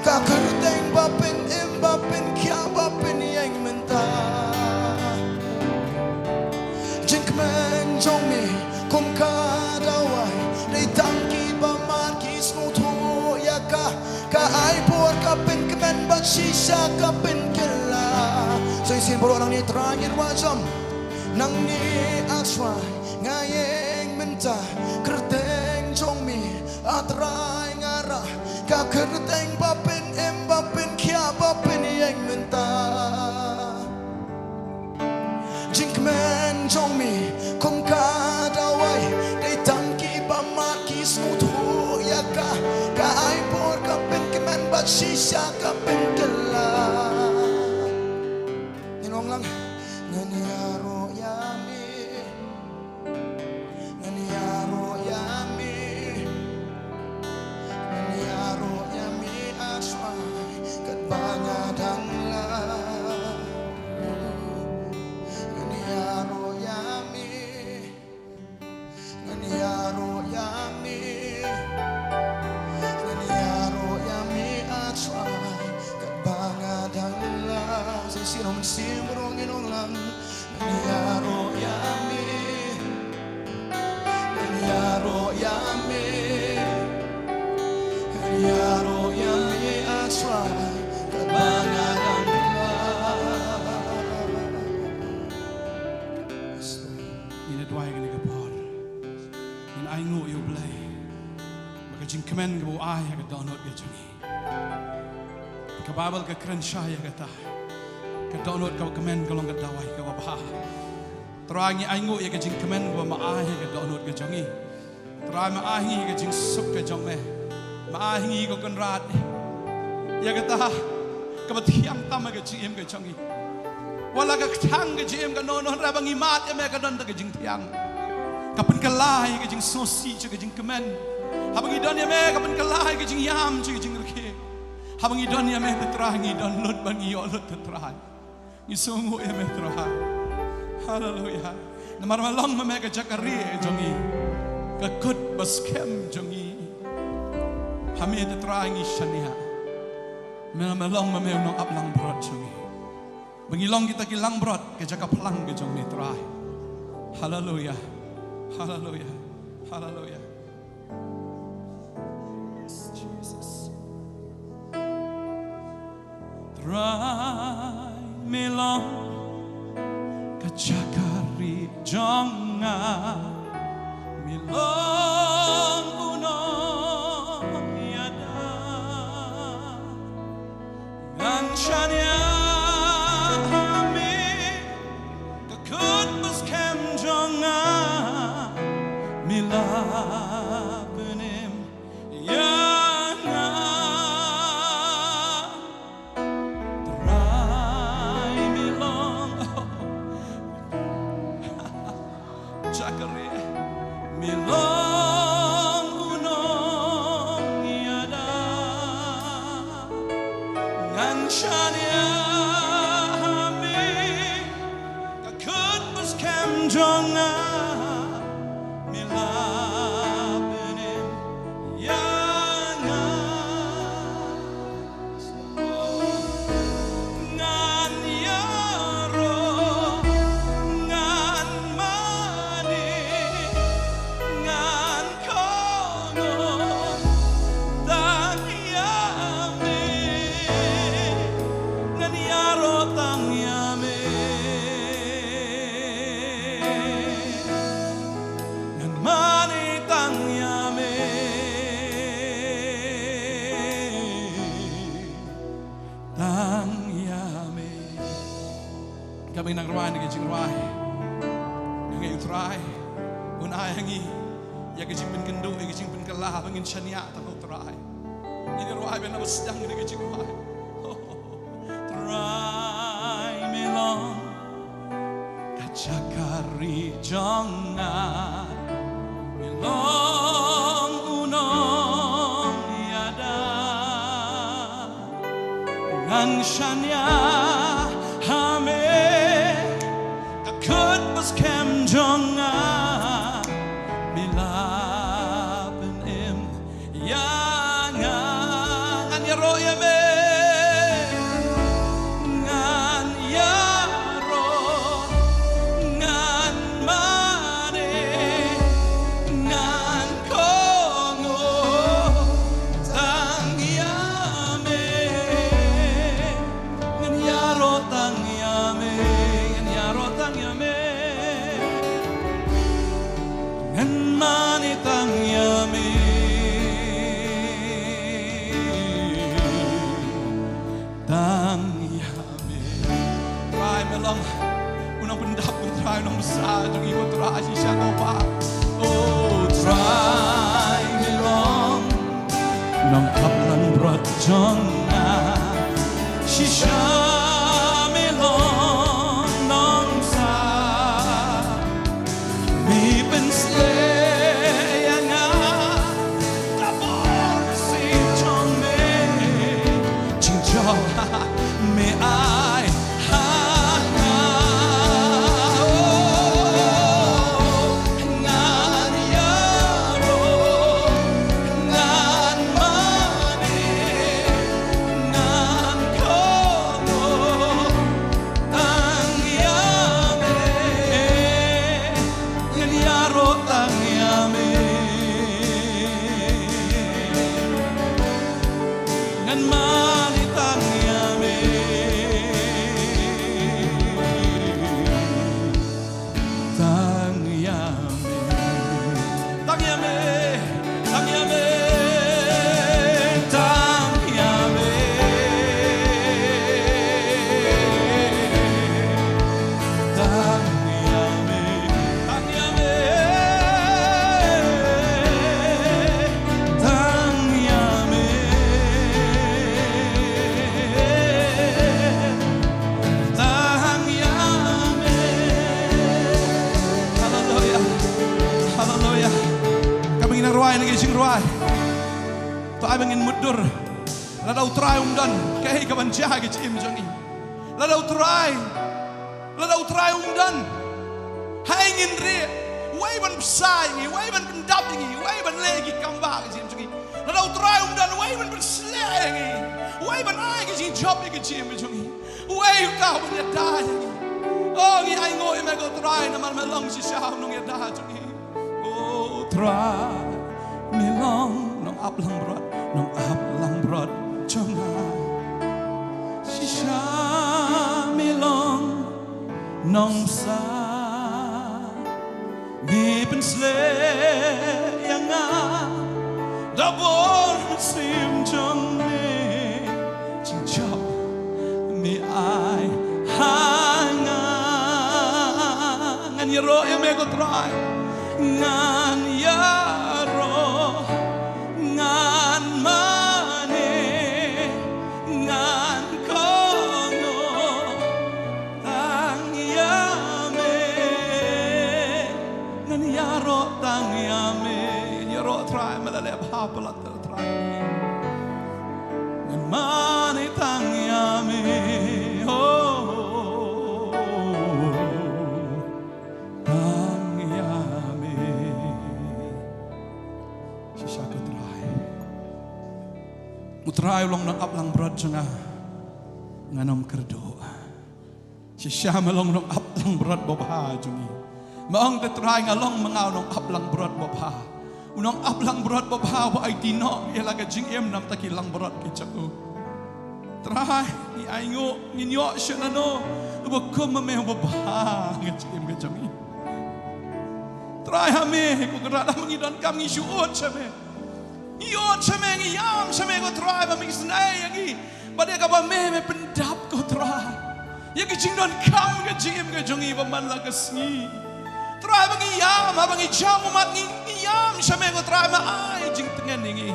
Ka kyrteng ba pynim, ba pynkhiah, ba pynïeng mynta. Jingkmen jong me kum ka dawai, dei tang kiba mad ki sngewthuh ïa ka. Ka ai bor, ka pynkmen bad shisha ka pynkylla. Sa shisien baroh nangne Trai ngin wad jam. Nangne A Trai nga ïeng mynta, kyrteng jong me A Trai nga rah, ka kyrteng ba pynim, ba pynkhiah, ba pynïeng mynta. Jingkmen jong me kum ka dawai, dei tang kiba mad ki sngewthuh ïa ka. Ka ai bor, ka pynkmen bad shisha ka pynkylla. Ngin ong lang. Ngan ïaroh ïa me. Ngan ïaroh ïa me. Ngan ïaroh ïa me, A Trai, katba nga dang lah. Ngan ïaroh ïa me. Ngan ïaroh ïa me. Ngan ïaroh ïa me, A Trai, katba nga dang lah. Sa shisien, mynsiem ruh ngin ong lang. Ngan ïaroh ïa me. Ngan ïaroh ïa me. Ngan ïaroh ïa me, A Trai, katba nga dang lah. Ngin ïa duwai kane ka por. Ngin ainguh ïa U Blei ba ka jingkmen kaba u ai ha ka dohnud ka jong ngi. Ka Baibl ka kren shai ïa kata. Ka dohnud kaba kmen ka long ka dawai kaba bha. Trai, ngi ainguh ïa ka jingkmen kaba me ai ha ka dohnud ka jong ngi. Trai, me ai ha ngi ka jingsuk ka jong me. Me ai ha ngi, ko Kynrad, ïa kata kaba thiang tam ha ka jingim ka jong ngi. Wat la ka kthang ka jingim kano kano, hynrei haba ngi mad ïa me ka don tang ka jingthiang. Ka pynkylla ïa ka jingsngewsih sha ka jingkmen. Haba ngi don ïa me, ka pynkylla ïa ka jingïam sha ka jingrkhie. Haba ngi don ïa me, Trai, ngi don lut bad ngi ïoh lut, Trai. Ngi sngewnguh ïa me, Trai. Haleluia. Namar me long ma me ka jaka rieh jong ngi, ka kut ba skhem jong ngi. Ha me, Trai, ngi shaniah. Me, me long ma me u nongaplangbrot jong ngi. Ba ngi long kita ki langbrot, ka jaka phlang ka jong me, Trai. Haleluia. Haleluia. Haleluia. Yes, Jesus. Trai, me long ka jaka rieh jong nga, me long u nongïada. Ngan shaniah ha me, ka kut ba skhem jong nga, me la pynim ïa nga. Trai, me long jaka rieh, me long u nongïada. Ngan shaniah ha me, ka kut ba skhem jong nga, me la pynim ïa nga. Ngan ïaroh, ngan mane, ngan kohnguh tang ïa me. Ngan ïaroh tang ïa me. Ngan mane tang ïa me. Tang ïa me. Kaba ngi nang rwai na ka jingrwai, nga ngeit U Trai un ai ha ngi ïa ka jingpynkynduh, ïa ka jingpynkylla ba ngin shaniah tang ha U Trai. Ngin ïa rwai ban ïa sdang na ka jingrwai. Trai, me long ka jaka rieh jong nga, me long u nongïada. Ngan shaniah ha me, ka kut ba skhem jong nga, me la pynim ïa nga. Ngan Ïaroh ïa me, ngan ïaroh, ngan mane, ngan kohnguh tang ïa me. Ngan ïaroh tang ïa me, ngan ïaroh tang ïa me. Ngan mane tang ïa me. Tang ïa me. Trai me long u nongpyndap, Trai nongbsa jong ngi, Trai shisha ko Pa. O Trai me long nongap langbrot jong nga. Shisha me long nongbsa. Me pynsleh ïa nga da bor mynsiem jong me. Jingjop me ai ha nga. Ngan ïaroh, ngan mane, ngan kohnguh tang ïa me. Ngan ïaroh tang ïa me. Ngan mane tang ïa me. Tang ïa me. Tang ïa me. Tang ïa me. Tang ïa me. Tang ïa me. Tang ïa me. Tang ïa me. Tang ïa me. Haleluya. Haleluya. Kaba ngin rwai na ki jingrwai, to ai ba ngin mutdur. Lada U Trai um don, kaei kaban jia ha ka jingim jong ngi? Lada U Trai, lada U Trai um don, haei ngin rieh? Uei ban bsa ïa ngi, uei ban pyndap ïa ngi, uei ban leh ki kam ba ha ka jingim jong ngi? Lada U Trai um don, uei ban pynsleh ïa ngi, uei ban ai ka jingjop ïa ka jingim jong ngi? Uei uta uban ïada ïa ngi? O, ngi ainguh ïa me ko Trai, namar me long shisha u nongïada jong ngi. O Trai, me long nongap langbrot, nongap langbrot jong nga. Shisha me long nongbsa. Me pynsleh ïa nga da bor mynsiem jong me. Jingjop me ai ha nga. Ngan ïaroh ïa me ko Trai. Ngan ïaroh, ngan mane, ngan kohnguh tang ïa me. Ngan ïaroh tang ïa me. Ïaroh Trai, me la leh bha palat Trai. Ngan mane tang ïa me. Oh, tang ïa me. Shisha ko Trai. U Trai u long nongap langbrot jong nga. Ngan ym kyrduh. Shisha me long u nongap langbrot babha jong ngi. Me ong te Trai nga long ma nga u nongap langbrot babha. U nongap langbrot babha uba aiti noh ïa la ka jingim namar ki langbrot ki jong u. Trai, ngi ainguh, ngin ïoh shuh nano uba kum ma me uba bha ha ka jingim ka jong ngi. Trai ha me ko Kynrad, ha me ngi donkam, ngi shu ud sha me. Ngi ud sha me, ngi ïam sha me ko Trai, ba me isynei ïa ngi. Bad ïa kaba me, me pyndap ko Trai, ïa ki jingdonkam ka jingim ka jong ngi ba man la ka sngi. Trai, ba ngi ïam, haba ngi jam ummat ngi, ngi ïam sha me ko Trai, me ai jingtngen ïa ngi.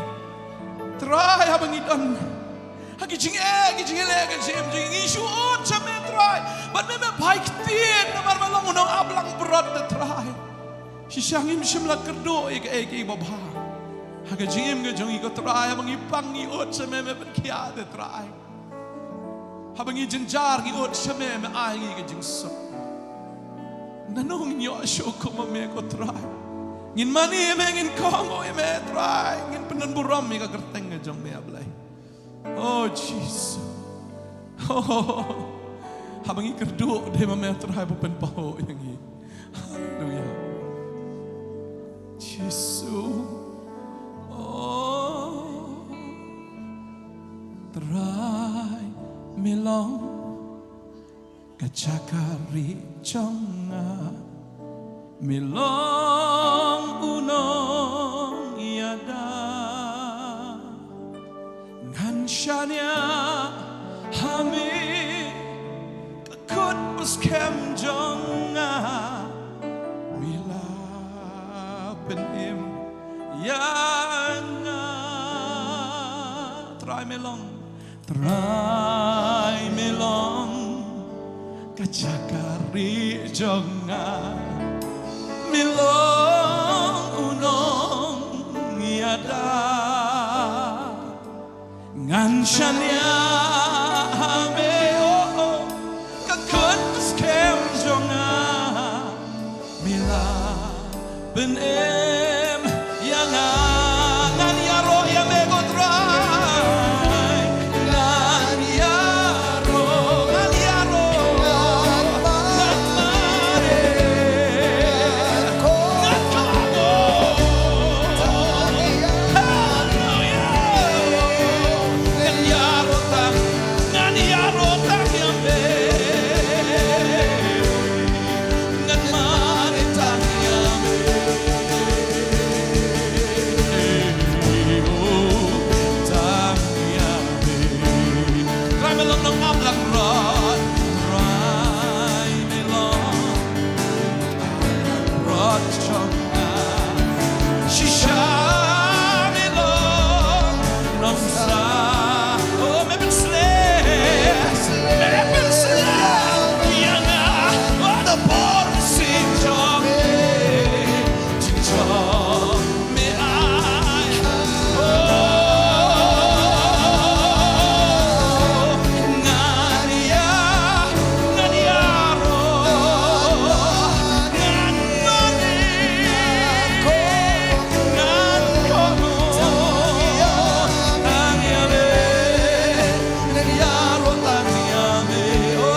Trai, haba ngi don ha ki jingeh, ki jingeh leh ka jingim jong ngi, ngi shu ud sha me Trai. Bad me, me phai ktien namar me long u nongap langbrot te Trai. Shisha ngim shym la kyrduh ïa kaei kaei babha ha ka jingim ka jong ngi ko Trai. Haba ngi pang ngi ud sha me, me pynkhiah te Trai. Haba ngi jynjar ngi ud sha me, me ai ngi ka jingsuk. Nano ngin ïoh shuh kum ma me ko Trai? Ngin mane ïa me, ngin kohnguh ïa me Trai, ngin pyndonburom ïa ka kyrteng ka jong me A Blei. Jisu. Oh, haba ngi kyrduh, dei ma me Trai ba pynpaw ïa ngi. Haleluya. Jisu. Oh, Trai, me long ka jaka rieh jong nga, me long u nongïada. Ngan shaniah ha me, ka kut u skhem jong nga, me la pynim ïa nga. Trai, me long, Trai, me long ka jaka rieh jong nga, me long u nongïada. Ngan shaniah ha me, oh, oh, ka kut ka skhem jong nga, me la pynim ïa nga. Ngan ïaroh ïa me ko Trai. Ngan ïaroh, ngan ïaroh, ngan mareh, ngan kynmaw. Haleluya. Ngan ïaroh tang, ngan ïaroh tang ïa me. Ngan mareh tang ïa me. Tang ïa me. Trai, me long nongap langbrot. Trai, me long langbrot jong nga. Shisha me long nongsa. Oh, me pynsleh, me pynsleh ïa nga. Oh, da por shisha me, shisha me ai. Oh, ngan ïa, ngan ïaroh, ngan mane, ngan kynmaw tang ïa me, ngan ïaroh tang ïa me. Oh,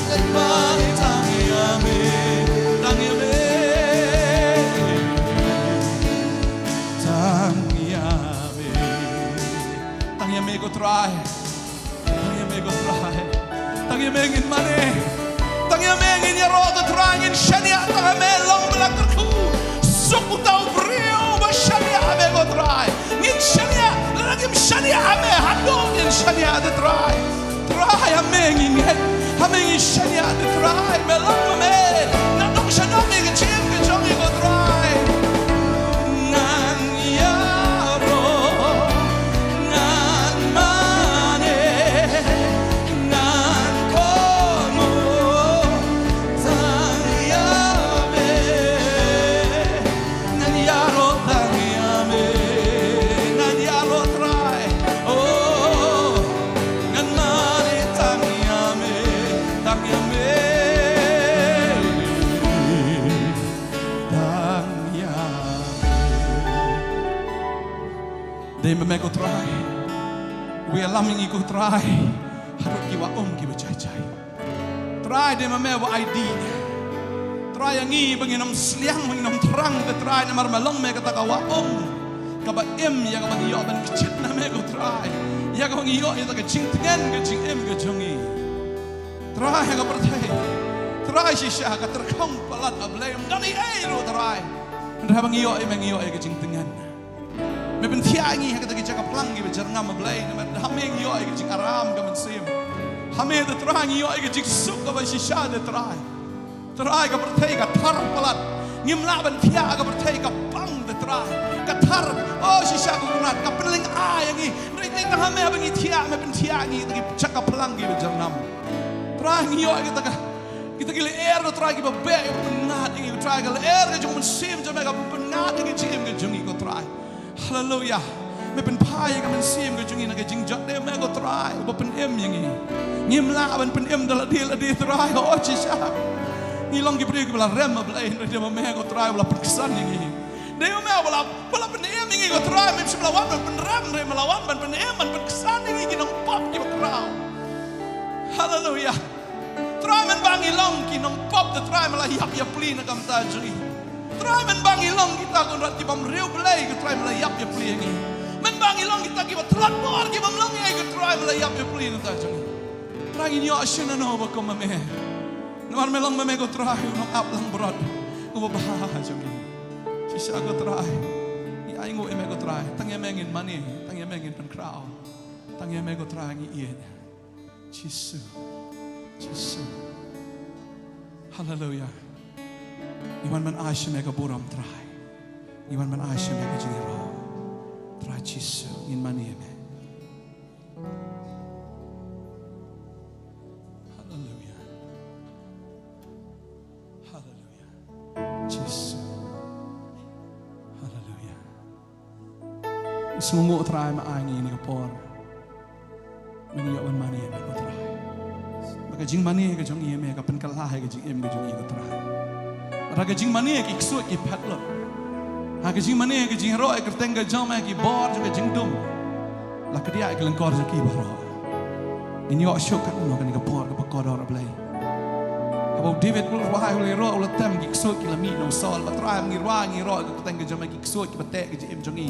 ngan mane tang ïa me, tang ïa me, tang ïa me. Tang ïa me ko Trai. Tang ïa me ko Trai. Tang ïa me ngin mane. Tang ïa me ngin ïaroh ko Trai, ngin shaniah tang ha me long ba la kyrkhu. Suk uta u briew ba shaniah ha me ko Trai. Ngin shaniah, lada ngim shaniah ha me, haduh ngin shaniah te Trai. Trai, ha me ngin ngeit, ha me ngin shaniah te Trai. Me long ma me, nga dang shu dang ïa ka jingim ka jong ngi ko Trai. Ngan ïaroh, ngan mane, ngan kynmaw tang ïa me. Ngan ïaroh tang ïa me, ngan ïaroh Trai. Oh, ngan mane tang ïa me, tang ïa me, tang ïa me. Dei ma me ko Trai uba ïalam ïa ngi ko Trai harud ki wah um kiba jai jai. Trai, dei ma me uba ai dih. Trai, ïa ngi ba ngin ym sliang, ba ngin ym thrang te Trai, namar me long me kata ka wah um kaba im, ïa kaba ngi ïoh ban kjit na me ko Trai, ïa kaba ngi ïoh ïa ka jingtngen ka jingim ka jong ngi. Trai, ha ka pyrthei Trai shisha ka tyrkhong palat, A Blei, ym don ei ei ruh Trai. Hynrei haba ngi ïoh ïa me ngi ïoh ïa ka jingtngen. Me pynthiah ïa ngi ha kita ki jaka phlang kiba jyrngam, A Blei, namar ha me ngi ïoh ïa ka jingaram ka mynsiem. Ha me te Trai ngi ïoh ïa ka jingsuk kaba shisha te Trai. Trai, ka pyrthei ka thar palat. Ngim lah ban thiah, ka pyrthei ka pang te Trai. Ka thar, oh shisha ko Trai, ka pynlyngngoh ïa ngi. Hynrei tang ha me haba ngi thiah, me pynthiah ïa ngi ha kita ki jaka phlang kiba jyrngam. Trai, ngi ïoh ïa kita ka, kita ki lyer ko Trai kiba beh, kiba pynngat ïa ngi ko Trai, ka lyer ka jong u Mynsiem jong me kaba pynngat ïa ka jingim ka jong ngi ko Trai. Haleluya. Me pynphai ïa ka mynsiem ka jong ngi na ka jingjot, dei ma me ko Trai uba pynim ïa ngi. Ngim lah ban pynim da lade lade Trai, oh shisha. Ngi long ki briew kiba la rem, A Blei, hynrei dei ma me ko Trai uba la pynksan ïa ngi. Dei ma me uba la, uba la pynim ïa ngi Trai, mem shym la wan ban pynrem, hynrei me la wan ban pynim, ban pynksan ïa ngi ki nongpop kiba khraw. Haleluya. Trai, mynba ngi long ki nongpop, te Trai, me la ïap ïapli na ka bynta jong ngi. Trai, mynba ngi long kita, Kynrad, ki bym riewblei, ko Trai, me la ïap ïapli ïa ngi. Mynba ngi long kita kiba tlot bor, ki bym long ei, ko Trai, me la ïap ïapli na ka bynta jong ngi. Trai, ngin ïoh shano ba kum ma me. Namar me long ma me, ko Trai, u nongap langbrot uba bha jong ngi. Shisha, ko Trai, ngi ainguh ïa me, ko Trai. Tang ïa me ngin mane, tang ïa me ngin pynkhraw. Tang ïa me, ko Trai, ngi ïeit. Jisu. Jisu. Haleluya. Ngi wan ban ai sha me ka burom, Trai. Ngi wan ban ai sha me ka jingïaroh. Trai Jisu, ngin mane ïa me. Haleluya. Haleluya. Jisu. Haleluya. Sngewnguh, Trai, ma ai ngi ïa kane ka por. Ngi ïoh ban mane ïa me, ko Trai. Ba ka jingmane ka jong ngi ïa me ka pynkylla ïa ka jingim ka jong ngi, ko Trai. Ba ka jingmane ki ksuid ki phet lut. Ha ka jingmane ka jingïaroh ïa ka kyrteng ka jong me, ki bor jong ka jingdum la kdiah ïa ka lyngkor jong ki baroh. Ngin ïoh shuh katno kane ka por kaba kordor, A Blei. Haba u David u la rwai, u la ïaroh, u la tem, ki ksuid ki la mih na u Saul. Ba Trai, ngi rwai, ngi ïaroh ïa ka kyrteng ka jong me, ki ksuid kiba teh ka jingim jong ngi,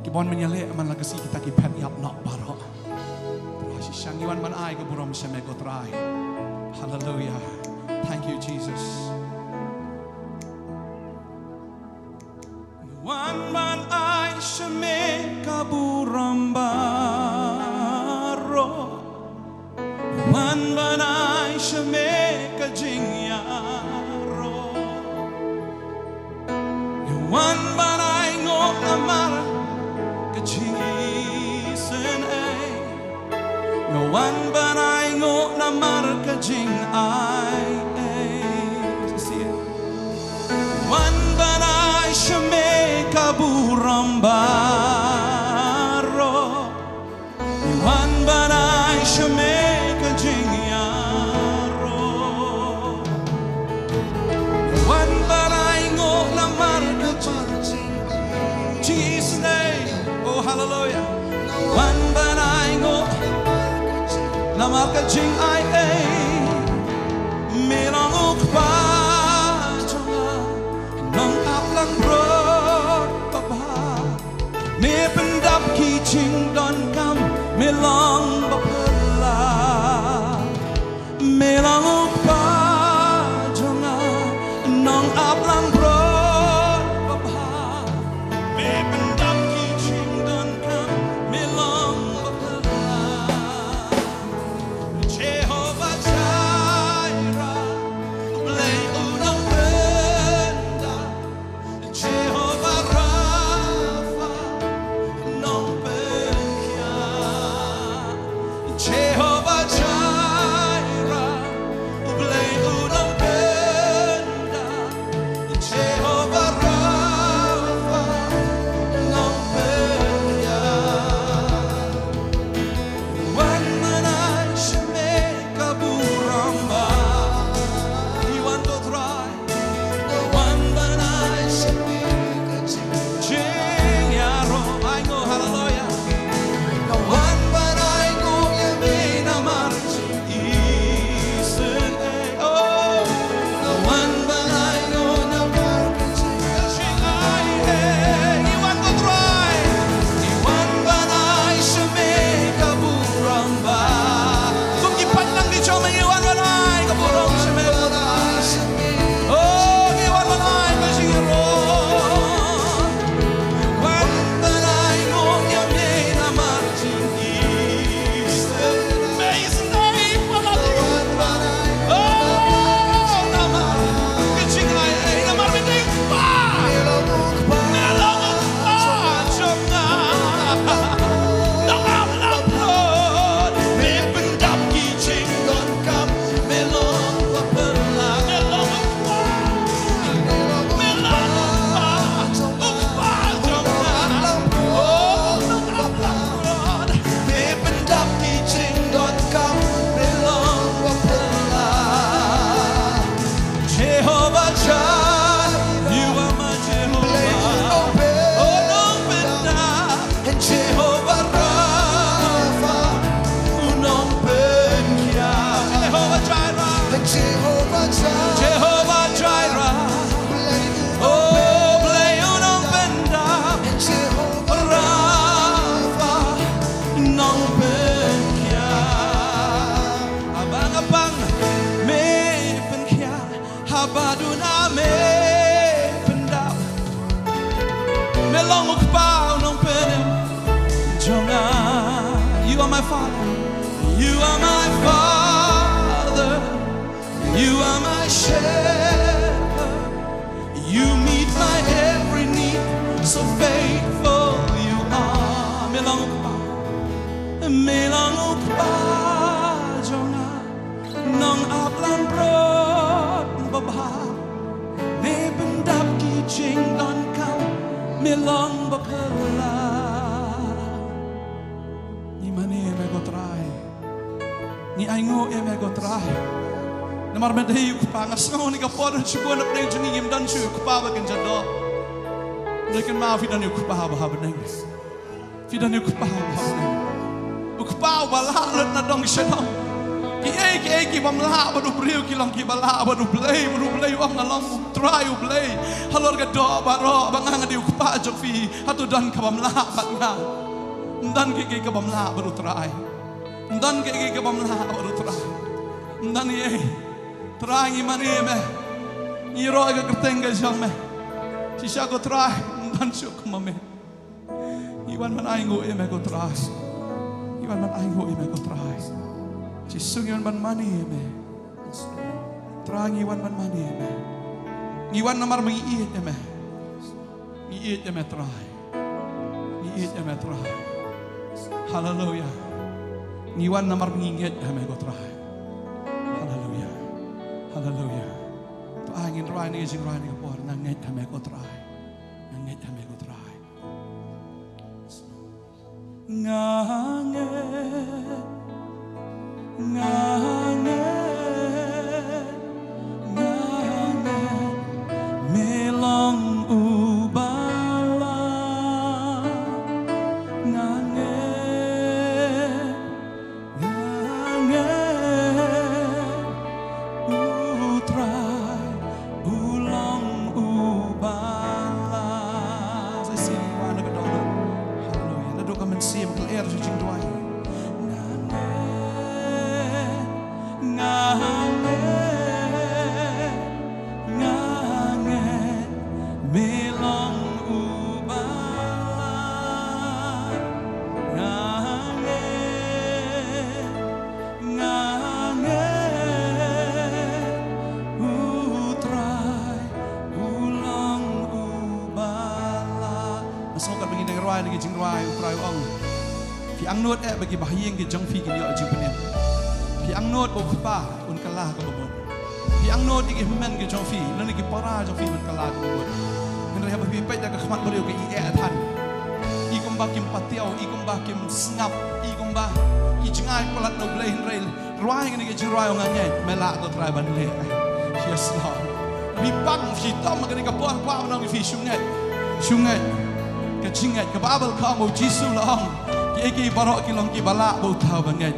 ki bun ban ïaleh man la ka sngi, kita ki phet ïap noh baroh. Trai, shisha ngi wan ban ai ka burom sha me, ko Trai. Haleluya. Thank you, Jesus. Ngi wan ban ai sha me ka burom baroh. Ngi wan ban ai sha me ka jingïaroh. Ngi wan ban ainguh namar ka jingisynei. Ngi wan ban ainguh namar ka jingai ei. Ngi wan ban ai sha me ka burom baroh. Ngi wan ban ai sha me ka jingïaroh. Ngi wan ban ainguh namar ka jingisynei. Oh, haleluya. Ngi wan ban ainguh namar ka jingai ei. Me long u Kpa jong nga, nongap langbrot babha. Me pyndap ki jingdonkam, me long baphylla. Me long u Kpa jong nga, nongap langbrot babha. Me pyndap ki jingdonkam, me long baphylla. Jehovah Jireh, U Blei u nongpyndap. Jehovah Rapha, nongpynkhiah. Jehovah Jireh, U Blei my father. You are my father. You are my shepherd. You meet my every need. So faithful you are. Me long u kpa. Me long u kpa jong nga. Nong ap lang brot babha. Me pyndap ki jingdonkam. Me long ba pyrla. Ngi mane ïa me ko Trai. Ngi ainguh ïa me ko Trai. Namar me dei u kpa, nga sngew ha kane ka por don shibun na pdeng jong ngi ngim don shuh u kpa ba kin jadon. Dei kynmaw phi don ïa u kpa ba ha bneng. Phi don ïa u kpa ba ha bneng. U kpa uba lah lut na dong sha dong. Kiei kiei ki bym lah bad u briew ki long kiba lah bad U Blei, bad U Blei u ong nga long U Trai U Blei. Halor ka doh baroh ba nga nga dei u kpa jong phi. Hato don kaba ym lah bad nga? Ym don kiei kiei kaba ym lah bad U Trai. Ym don kiei kiei kaba ym lah bad U Trai. Ym don ei ei. Trai ngi mane ïa me. Ngi ïaroh ïa ka kyrteng ka jong me. Shisha ko Trai ym don shuh kum ma me. Ngi wan ban ainguh ïa me ko Trai. Ngi wan ban ainguh ïa me ko Trai. Jisu ngi wan ban mane ïa me. Trai ngi wan ban mane ïa me. Ngi wan namar ba ngi ïeit ïa me. Ngi ïeit ïa me Trai. Ngi ïeit ïa me Trai. Haleluya. Ngi wan namar ba ngi ngeit ha me ko Trai. Haleluya. Haleluya. To ai ngin rwai ne jingrwai ne ka por, nga ngeit ha me ko Trai. Nga ngeit ha me ko Trai. Nga ngeit, nga ngeit, nga ngeit, me long uba lah. Nga ngeit, nga ngeit, U Trai u long uba lah. Sa sien wan na ka dohnud. Haleluya. Naduh ka mynsiem ka lyer sha jingduwai. Nga ngeit, nga ngeit, nga ngeit, me long uba lah. Nga ngeit, nga ngeit, U Trai u long uba lah. Nga sngewthuh ba ngin nang rwai na ki jingrwai, U Trai u ong, phi angnud eh ba ki bahaïing ki jong phi kin ïoh jingpynim? Phi angnud ba u kpa un kylla kaba mut? Phi angnud ïa ki hynmen ki jong phi, lane ki para jong phi ban kylla kaba mut? Hynrei haba phi peit da ka khmat briew ka i eh than. I kumba kim patiaw, i kumba kim sngap, i kumba ki jngai palat na U Blei, hynrei rwai kane ka jingrwai, ong nga ngeit, me lah ko Trai ban leh. Yes Lord. Phi pang, phi tom ha kane ka por, kwah ban ong ïa phi shu ngeit. Shu ngeit. Ka jingngeit, ka Baibl ka ong ba U Jisu u la ong, kiei kiei baroh ki long kiba lah ba uta uba ngeit.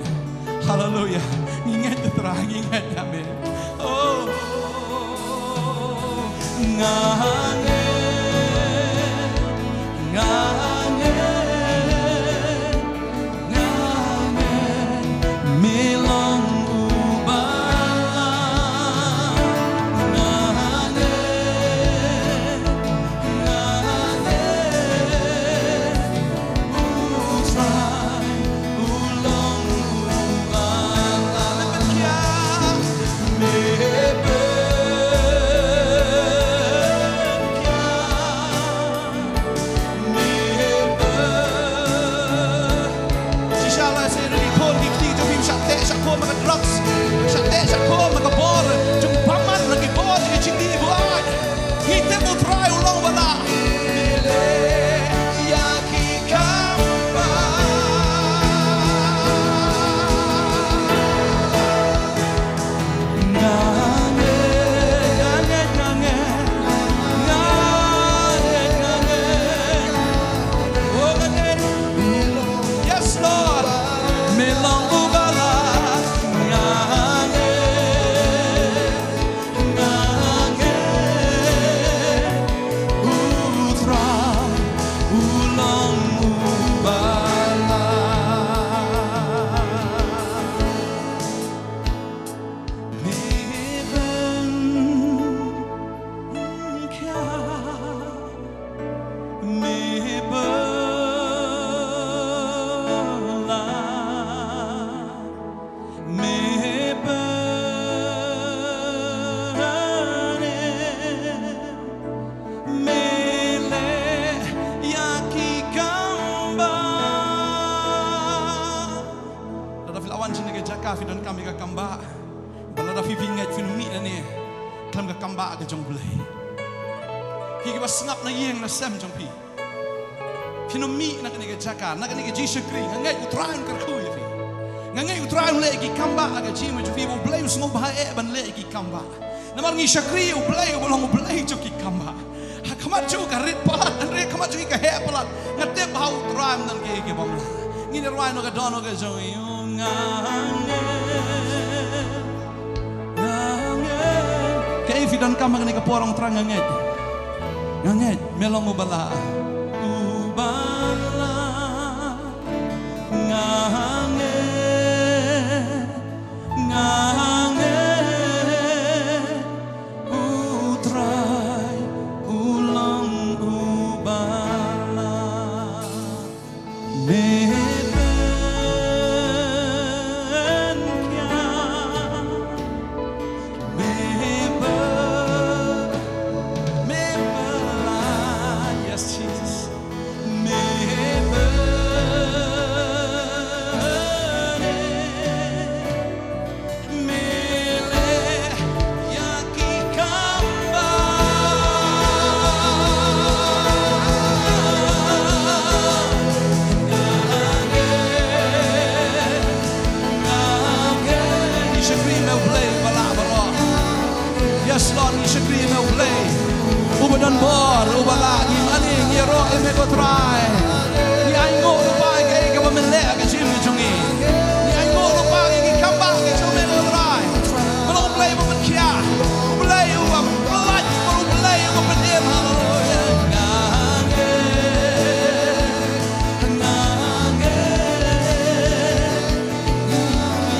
Haleluya. Ngi ngeit ko Trai, ngi ngeit, amen. Oh. Nga ngeit, nga ngeit, nga ngeit, me long uba lah. Nga ngeit, nga ngeit, U Trai u long uba lah. Me pynkhia, me pynkhia, me Ka phi donkam ïa ka kambah. Ba lada phi phi ngeit phin mih na ne khlem ka kambah ka jong U Blei. Phi kiba sngap na ïing na sem jong phi, phin mih na kane ka jaka, na kane ka jingshakri. Nga ngeit U Trai un kyrkhu ïa phi. Nga ngeit U Trai un leh ïa ki kambah ha ka jingim jong phi, ba U Blei u sngewbha eh ban leh ïa ki kambah. Namar ngi shakri ïa U Blei uba long U Blei jong ki kambah. Ha khmat jong u ka rit palat, hynrei ha khmat jong ngi ka heh palat. Nga tip ba ha U Trai ym don kiei kiei bym lah. Ngin ïa rwai noh ka dohnud ka jong ngi. Nga ngeit, nga ngeit. Kaei phi donkam ha kane ka por, ong Trai, nga ngeit. Nga ngeit me long uba lah, uba lah. Nga ngeit, nga ngeit. U Trai u long uba lah. Me pynkhiah, me pyn, me pynlait, yes, Jesus. Me pyn, me leh ïa ki kambah. Nga ngeit, nga ngeit. Ngi shakri ïa me U Blei uba lah baroh. Yes Lord, ngi shakri ïa me U Blei uba don bor, uba lah. Ngi mane, ngi ïaroh ïa me ko Trai. Ngi ainguh lypa ïa kaei kaba men leh ha ka jingim jong ngi. Ngi ainguh lypa ïa ki kambah ki jong me ko Trai. Me long U Blei uba pynkhiah, U Blei uba pynlait, U Blei uba pynim. Haleluya. Nga ngeit, nga ngeit.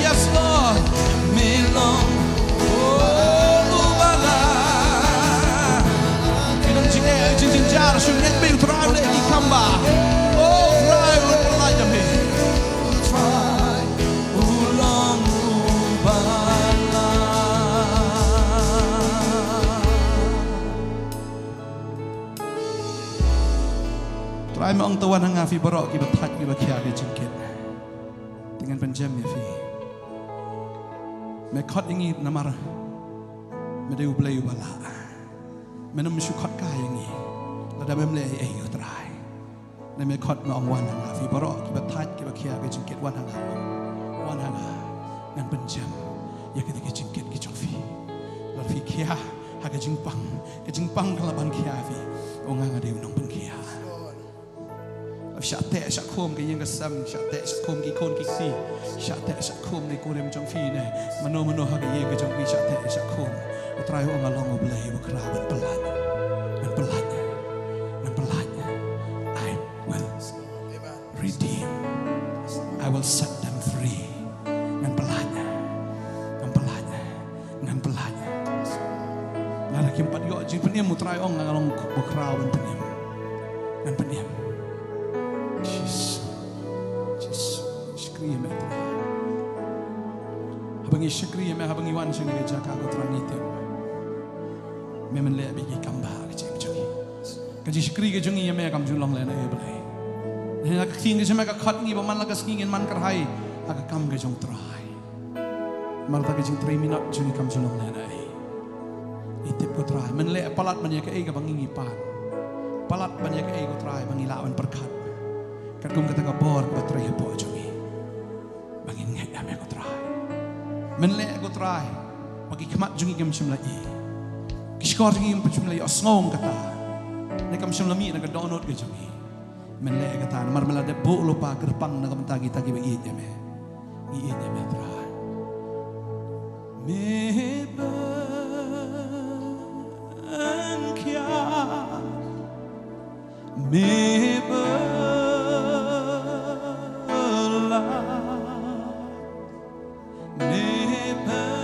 Yes Lord, me long, oh, uba lah. Phi don jingeh, jingjynjar, shu ngeit beit, U Trai u leh ïa ki kambah. Oh, U Trai u pynlait ïa me. U Trai u long uba lah. Trai me ong to wan ha nga phi baroh kiba thait kiba khia ki jingkit. Te ngan pynjem ïa phi. Me khot ïa ngi namar me dei U Blei uba lah. Me nym shu khot kai ïa ngi lada mem leh ei ei ko Trai. Te me khot me ong wan ha nga phi baroh kiba thait kiba khia ki jingkit, wan ha nga. Wan ha nga. Ngan pynjem ïa kita ki jingkit ki jong phi. Lada phi khia ha ka jingpang, ka jingpang ka la ban khia phi. Ong nga, nga dei u nongpynkhiah. Shah teh shah khum ka ïing ka sem, shah teh shah khum ki khun ki kti, shah teh shah khum ki kurim jong phi ne mano mano ha ka ïing ka jong phi, shah teh shah khum. U Trai u ong nga long U Blei uba khraw, ngan pynlait, ngan pynlait, ngan pynlait. I will redeem. I will set them free. Ngan pynlait, ngan pynlait. Ngan pynlait. Lada kim pat ïoh jingpynim, U Trai ong nga long uba khraw ban pynim. Ngan pynim. Jisu. Jisu. Shakri ïa me Trai. Haba ngi shakri ïa me, haba ngi wan sha kane ka jaka ko Trai, ngi tip me men leh beit ki kambah ha ka jingim jong ngi. Ka jingshakri ka jong ngi ïa me kam ju long lehnoh ïa U Blei. Hynrei ka ktien ka jong me ka khot ngi ba man la ka sngi ngin man kyrhai ha ka kam ka jong U Trai. Namar kata ka jingtrei minot jong ngi kam ju long lehnoh ei. Ngi tip ko Trai, men leh palat ban ïa kaei kaba ngi ngi pan. Palat ban ïa kaei ko Trai ba ngi lah ban pyrkhat. Katkum kata ka bor kaba trei hapoh jong ngi, ba ngin ngeit ïa me ko Trai. Men leh ko Trai ba ki khmat jong ngi kim shym la ïohi, ki shkor jong ngi kim shym la ïohsngew ïa kata, ne kam shym la mih na ka dohnud ka jong ngi. Men leh kata namar me la dep buh lypa kyrpang na ka bynta kita kiba ïeit ïa me. Ngi ïeit ïa me Trai. Me pynkhiah, me pynlait. Me pynim,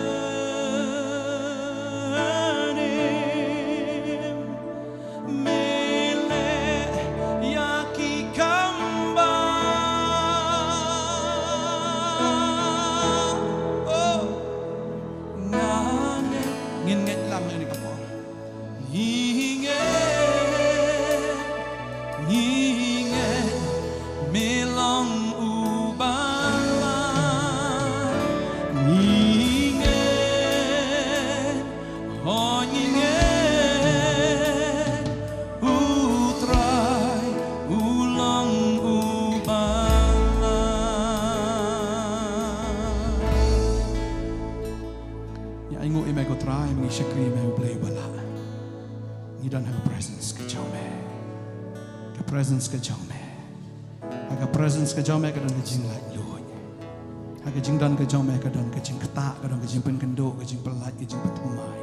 me leh ïa ki kambah. Oh, nga ngeit, ngin ngeit lang ïa kane ka por. Ngi ngeit, ngi ngeit. presence ka jong me. Ha ka presence ka jong me ka don ka jinglaitluid. Ha ka jingdon ka jong me ka don ka jingktah, ka don ka jingpynkynduh, ka jingpyllait, ka jingpynthymmai.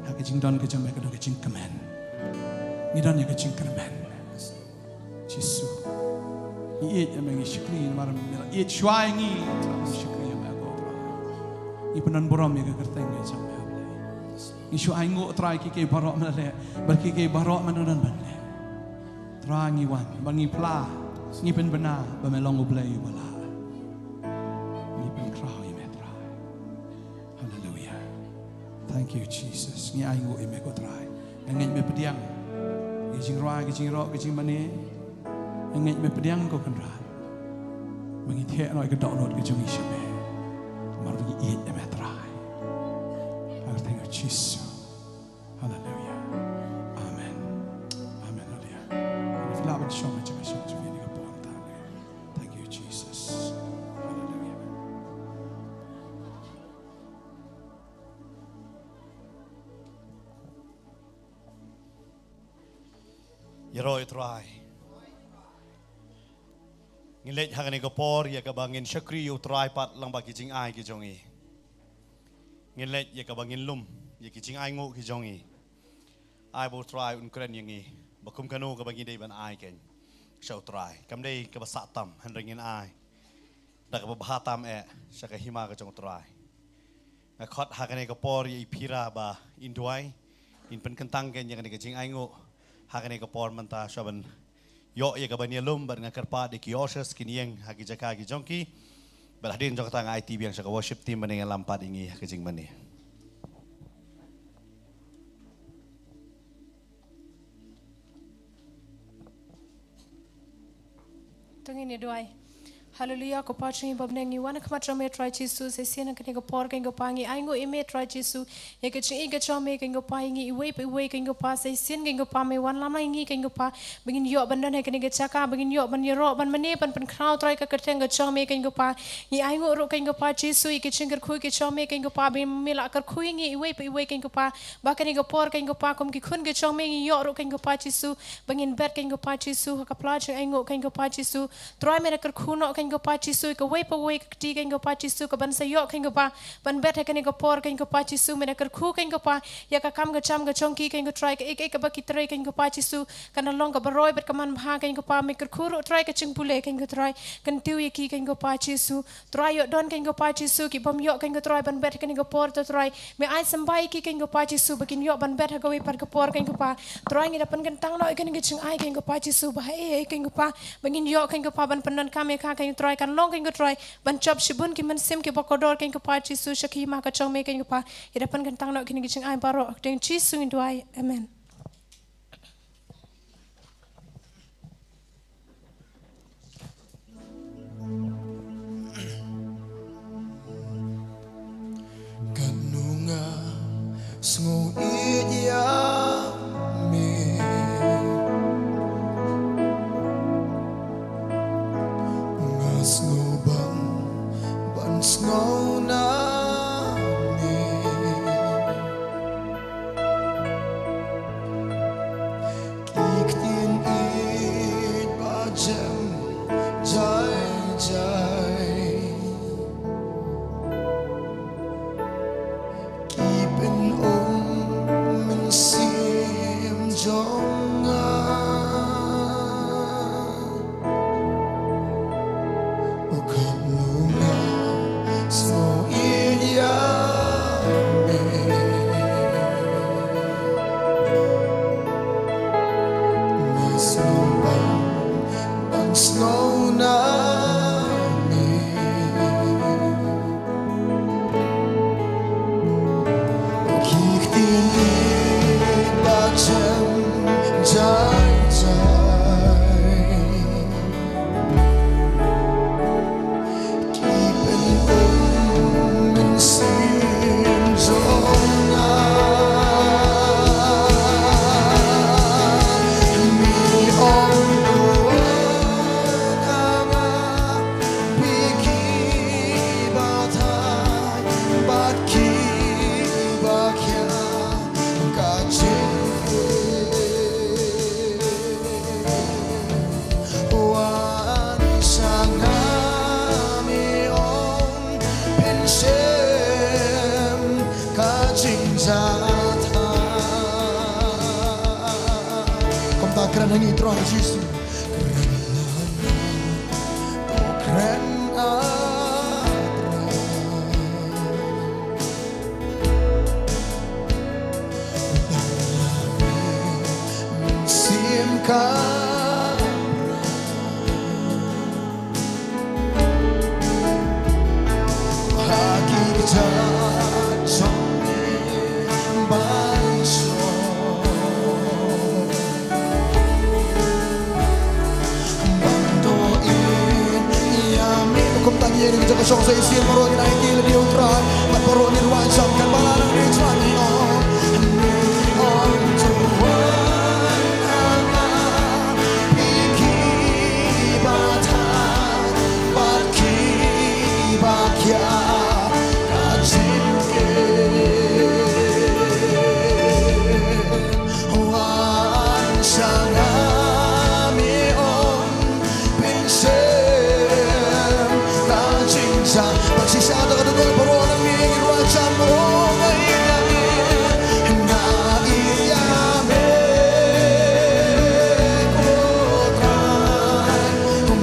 Ha ka jingdon ka jong me ka don ka jingkmen. Ngi don ïa ka jingkyrmen. Jisu. Ngi ïeit ïa me, ngi shakri namar me la ïeit shuwa ïa ngi, Trai, ngi shakri ïa me ko Trai. Ngi pyndon burom ïa ka kyrteng ka jong me, Blei. Ngi shu ainguh Trai ïa kiei kiei baroh me la leh, bad kiei kiei baroh me don ban leh. Trai ngi wan, ba ngi phla, ngi pynbna, ba me long U Blei uba lah. Ngi pynkhraw ïa me Trai. Haleluia. Thank you Jesus. Ngi ainguh ïa me ko Trai. Nga ngeit me pdiang ïa ki jingrwai, ki jingïaroh, ki jingmane. Nga ngeit me pdiang ko Kynrad. Ba ngi theh noh ïa ka dohnud ka jong ngi sha me. Namar ba ngi ïeit ïa me Trai. Ha ka kyrteng u Jisu. Haleluia. Amen. Amen. Haleluia. Haleluia. Phi lah ban shong ha jaka shong jong phi ha kane ka por. Thank you, Jesus. Haleluia. Ïaroh ïa u Trai. Ngin leit ha kane ka por ïa kaba ngin shakri ïa u Trai pat lyngba ki jingai ki jong ngi. Ngin leit ïa kaba ngin lum ïa ki jingainguh ki jong ngi. Ai ba u Trai un kren ïa ngi ba kum kano kaba ngi dei ban ai kein sha u Trai. Kam dei kaba sah tam, hynrei ngin ai da kaba bha tam eh sha ka hima ka jong u Trai. Nga khot ha kane ka por ïa i Phira ba in duwai, in pynkyntang kein ïa kane ka jingainguh ha kane ka por mynta, shuwa ban ïoh ïa kaban ïalum, bad nga kyrpad ïa ki ushers kin ïeng ha ki jaka ki jong ki. Bad hadien jong kata nga aiti biang sha ka worship team ban ïalam pat ïa ngi ha ka jingmane. To ngin ïa duwai. Haleluia, ko Pa jong ngi ba bneng, ngi wan ha khmat jong me Trai Jisu, sa shisien ha kane ka por kein ko Pa ngi ainguh ïa me Trai Jisu, ïa ka jingïeit ka jong me kein ko Pa ïa ngi iwei pa iwei kein ko Pa, sa shisien kein ko Pa me wanlam lang ïa ngi kein ko Pa, ba ngin ïoh ban don ha kane ka jaka, ba ngin ïoh ban ïaroh, ban mane, ban pynkhraw Trai ka kyrteng ka jong me kein ko Pa. Ngi ainguh ruh kein ko Pa Jisu ïa ka jingkyrkhu ka jong me kein ko Pa, ba me la kyrkhu ïa ngi iwei pa iwei kein ko Pa, ba kane ka por kein ko Pa kum ki khun ka jong me ngi ïoh ruh kein ko Pa Jisu, ba ngin bet kein ko Pa Jisu ha ka pla jingainguh kein ko Pa Jisu. Trai me da kyrkhu noh kein ko Pa Jisu ïa kawei pa wei ka kti kein ko Pa Jisu kaban sa ïoh kein ko Pa ban bet ha kane ka por kein ko Pa Jisu, me da kyrkhu kein ko Pa ïa ka kam ka jam ka jong ki kein ko Trai, kaei kaei kaba ki trei kein ko Pa Jisu, kan da long kaba roi bad ka manbha kein ko Pa, me kyrkhu ruh Trai ka jingpule kein ko Trai, kyntiew ïa ki kein ko Pa Jisu. Trai ïoh don kein ko Pa Jisu ki bym ïoh kein ko Trai ban bet ha kane ka por, to Trai me ai symbai ïa ki kein ko Pa Jisu ba kin ïoh ban bet ha kawei pat ka por kein ko Pa. Trai ngi da pynkyntang noh ïa kane ka jingai kein ko Pa Jisu ba haei haei kein ko Pa ba ngin ïoh kein ko Pa ban pyndonkam ïa ka kein ko Trai, kan long kein ko Trai ban jop shibun ki mynsiem kiba kordor kein ko Pa Jisu sha ka hima ka jong me kein ko Pa. Ngi da pynkyntang noh ïa kane ka jingai baroh ha ka kyrteng Jisu ngin duwai. Amen. Katno nga sngew ïeit ïa me. Nga sngew bang ban sngew na me. Ki ktien ïeit ba jem jai jai. Ki pynum mynsiem jong nga. O katno nga sngew ïeit ïa me. Nga sngew bang ban sngew na me. Ki ktien ïeit ba jem jai jai. Ki pynum mynsiem jong nga. Me ong duh ïa nga. Ngi Trai Jisu. Kren ah Trai. Sim ka Kum tang ïa ri ka jong ka shong sa isien baroh ngin ai ïa ki lade U Trai. Bad baroh ngin wan shong kan balang nang ri Trai ngi ong. Ngi ong to wan ha nga. Phi ki ba thait bad ki ba khia ka jingkit. Wan sha nga, ngi ong, pynshem ka jingjam. Bad shisha da ka dungor baroh nang ngi wan sha nga, ong nga ïa me, nga ïa me, ko Trai.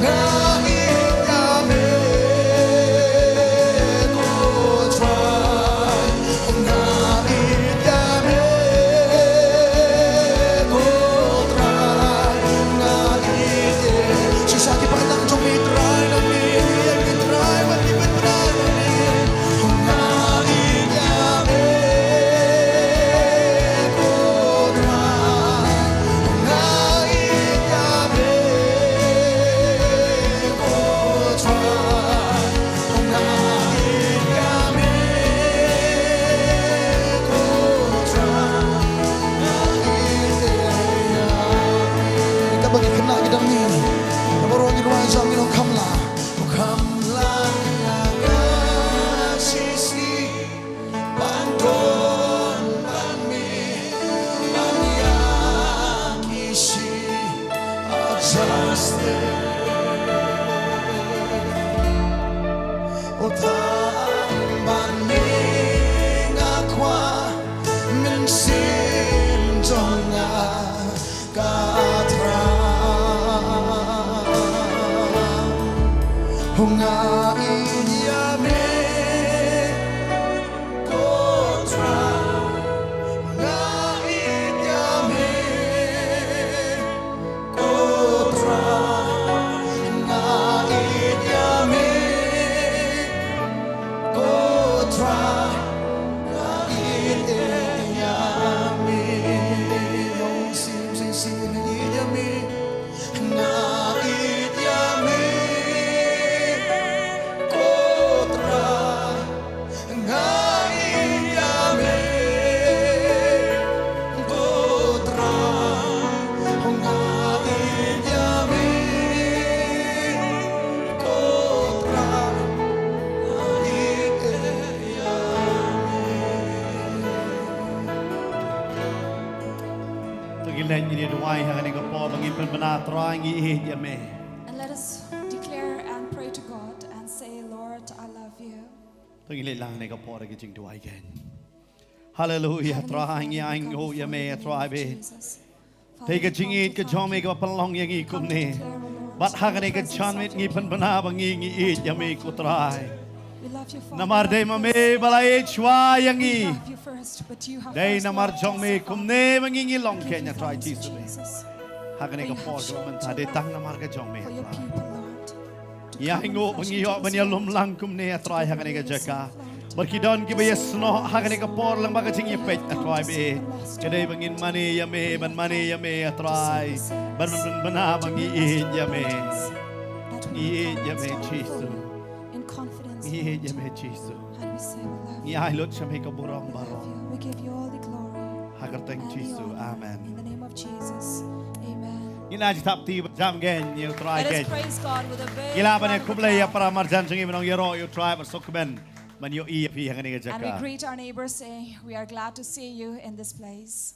Nga ïa me, ko Trai. Nga ïa me, ko Trai. Nga ïa. Shisha ki paidlang jong me Trai, nang me, ngi ïa me Trai, wan ki pynbna ïa me. Nga ïa me, ko Trai. Nga ïa me, ko Trai. Nga ïa me, ko Trai. Nga ïa me. Kaba ngi khynnah ki dang ngi. Kaba ruh ngi ruh jam ngi nong kham la. Kham la ïa nga shisha. Ban don ban mih ban ïa ki shi adjust. O tang ban mih nga kwah mynsiem jong nga ka Trai. Nga ïa me ko Trai. Nga ïa me ko Trai. Nga ïa me ko Trai. Nga ïa me. Ong sim sim sim, nga ïa me. Nga ïa me ko Trai. Nga ïa me ko Trai. Nga ïa me ko Trai. Nga ïa me. To ngin leit ngin ïa duwai ha kane ka por ba ngin pynbna, Trai ngi ïeit ïa me. And let us declare and pray to God and say, Lord, I love you. To ngin leit lang ha kane ka por ha ka jingduwai kan. Haleluia, Trai ngi ainguh ïa me, Trai bad. Te ka jingïeit ka jong me kaba pynlong ïa ngi kumne. Bad ha kane ka janmiet ngi pynbna ba ngi ngi ïeit ïa me ko Trai. Namar dei ma me ba la ïeit shuwa ïa ngi. Dei namar jong me kumne ba ngi ngi long keiñ, Trai Jisu me. Ha kane ka por kaba mynta dei tang namar ka jong me, Trai. Ïa, ngi ainguh ba ngi ïoh ban ïalum lang kumne, Trai, ha kane ka jaka. Bad ki don kiba ïasnoh ha kane ka por lyngba ka jingïapeit, Trai bad. Ka dei ba ngin mane ïa me, ban mane ïa me, Trai. Ban pynbna ba ngi ïeit ïa me. Ngi ïeit ïa me, Jisu. Ngi ïeit ïa me, Jisu. Ngi ai lut sha me ka burom baroh. Ha ka kyrteng Jisu. Amen. Ngin ai jingthap kti ba jam kein ïa u Trai kein. Ngi lah ban ïa khublei ïa para marjan jong ngi ba nongïaroh ïa u Trai bad sngewkmen ban ïohi ïa phi ha kane ka jaka. And we greet our neighbors, saying, we are glad to see you in this place.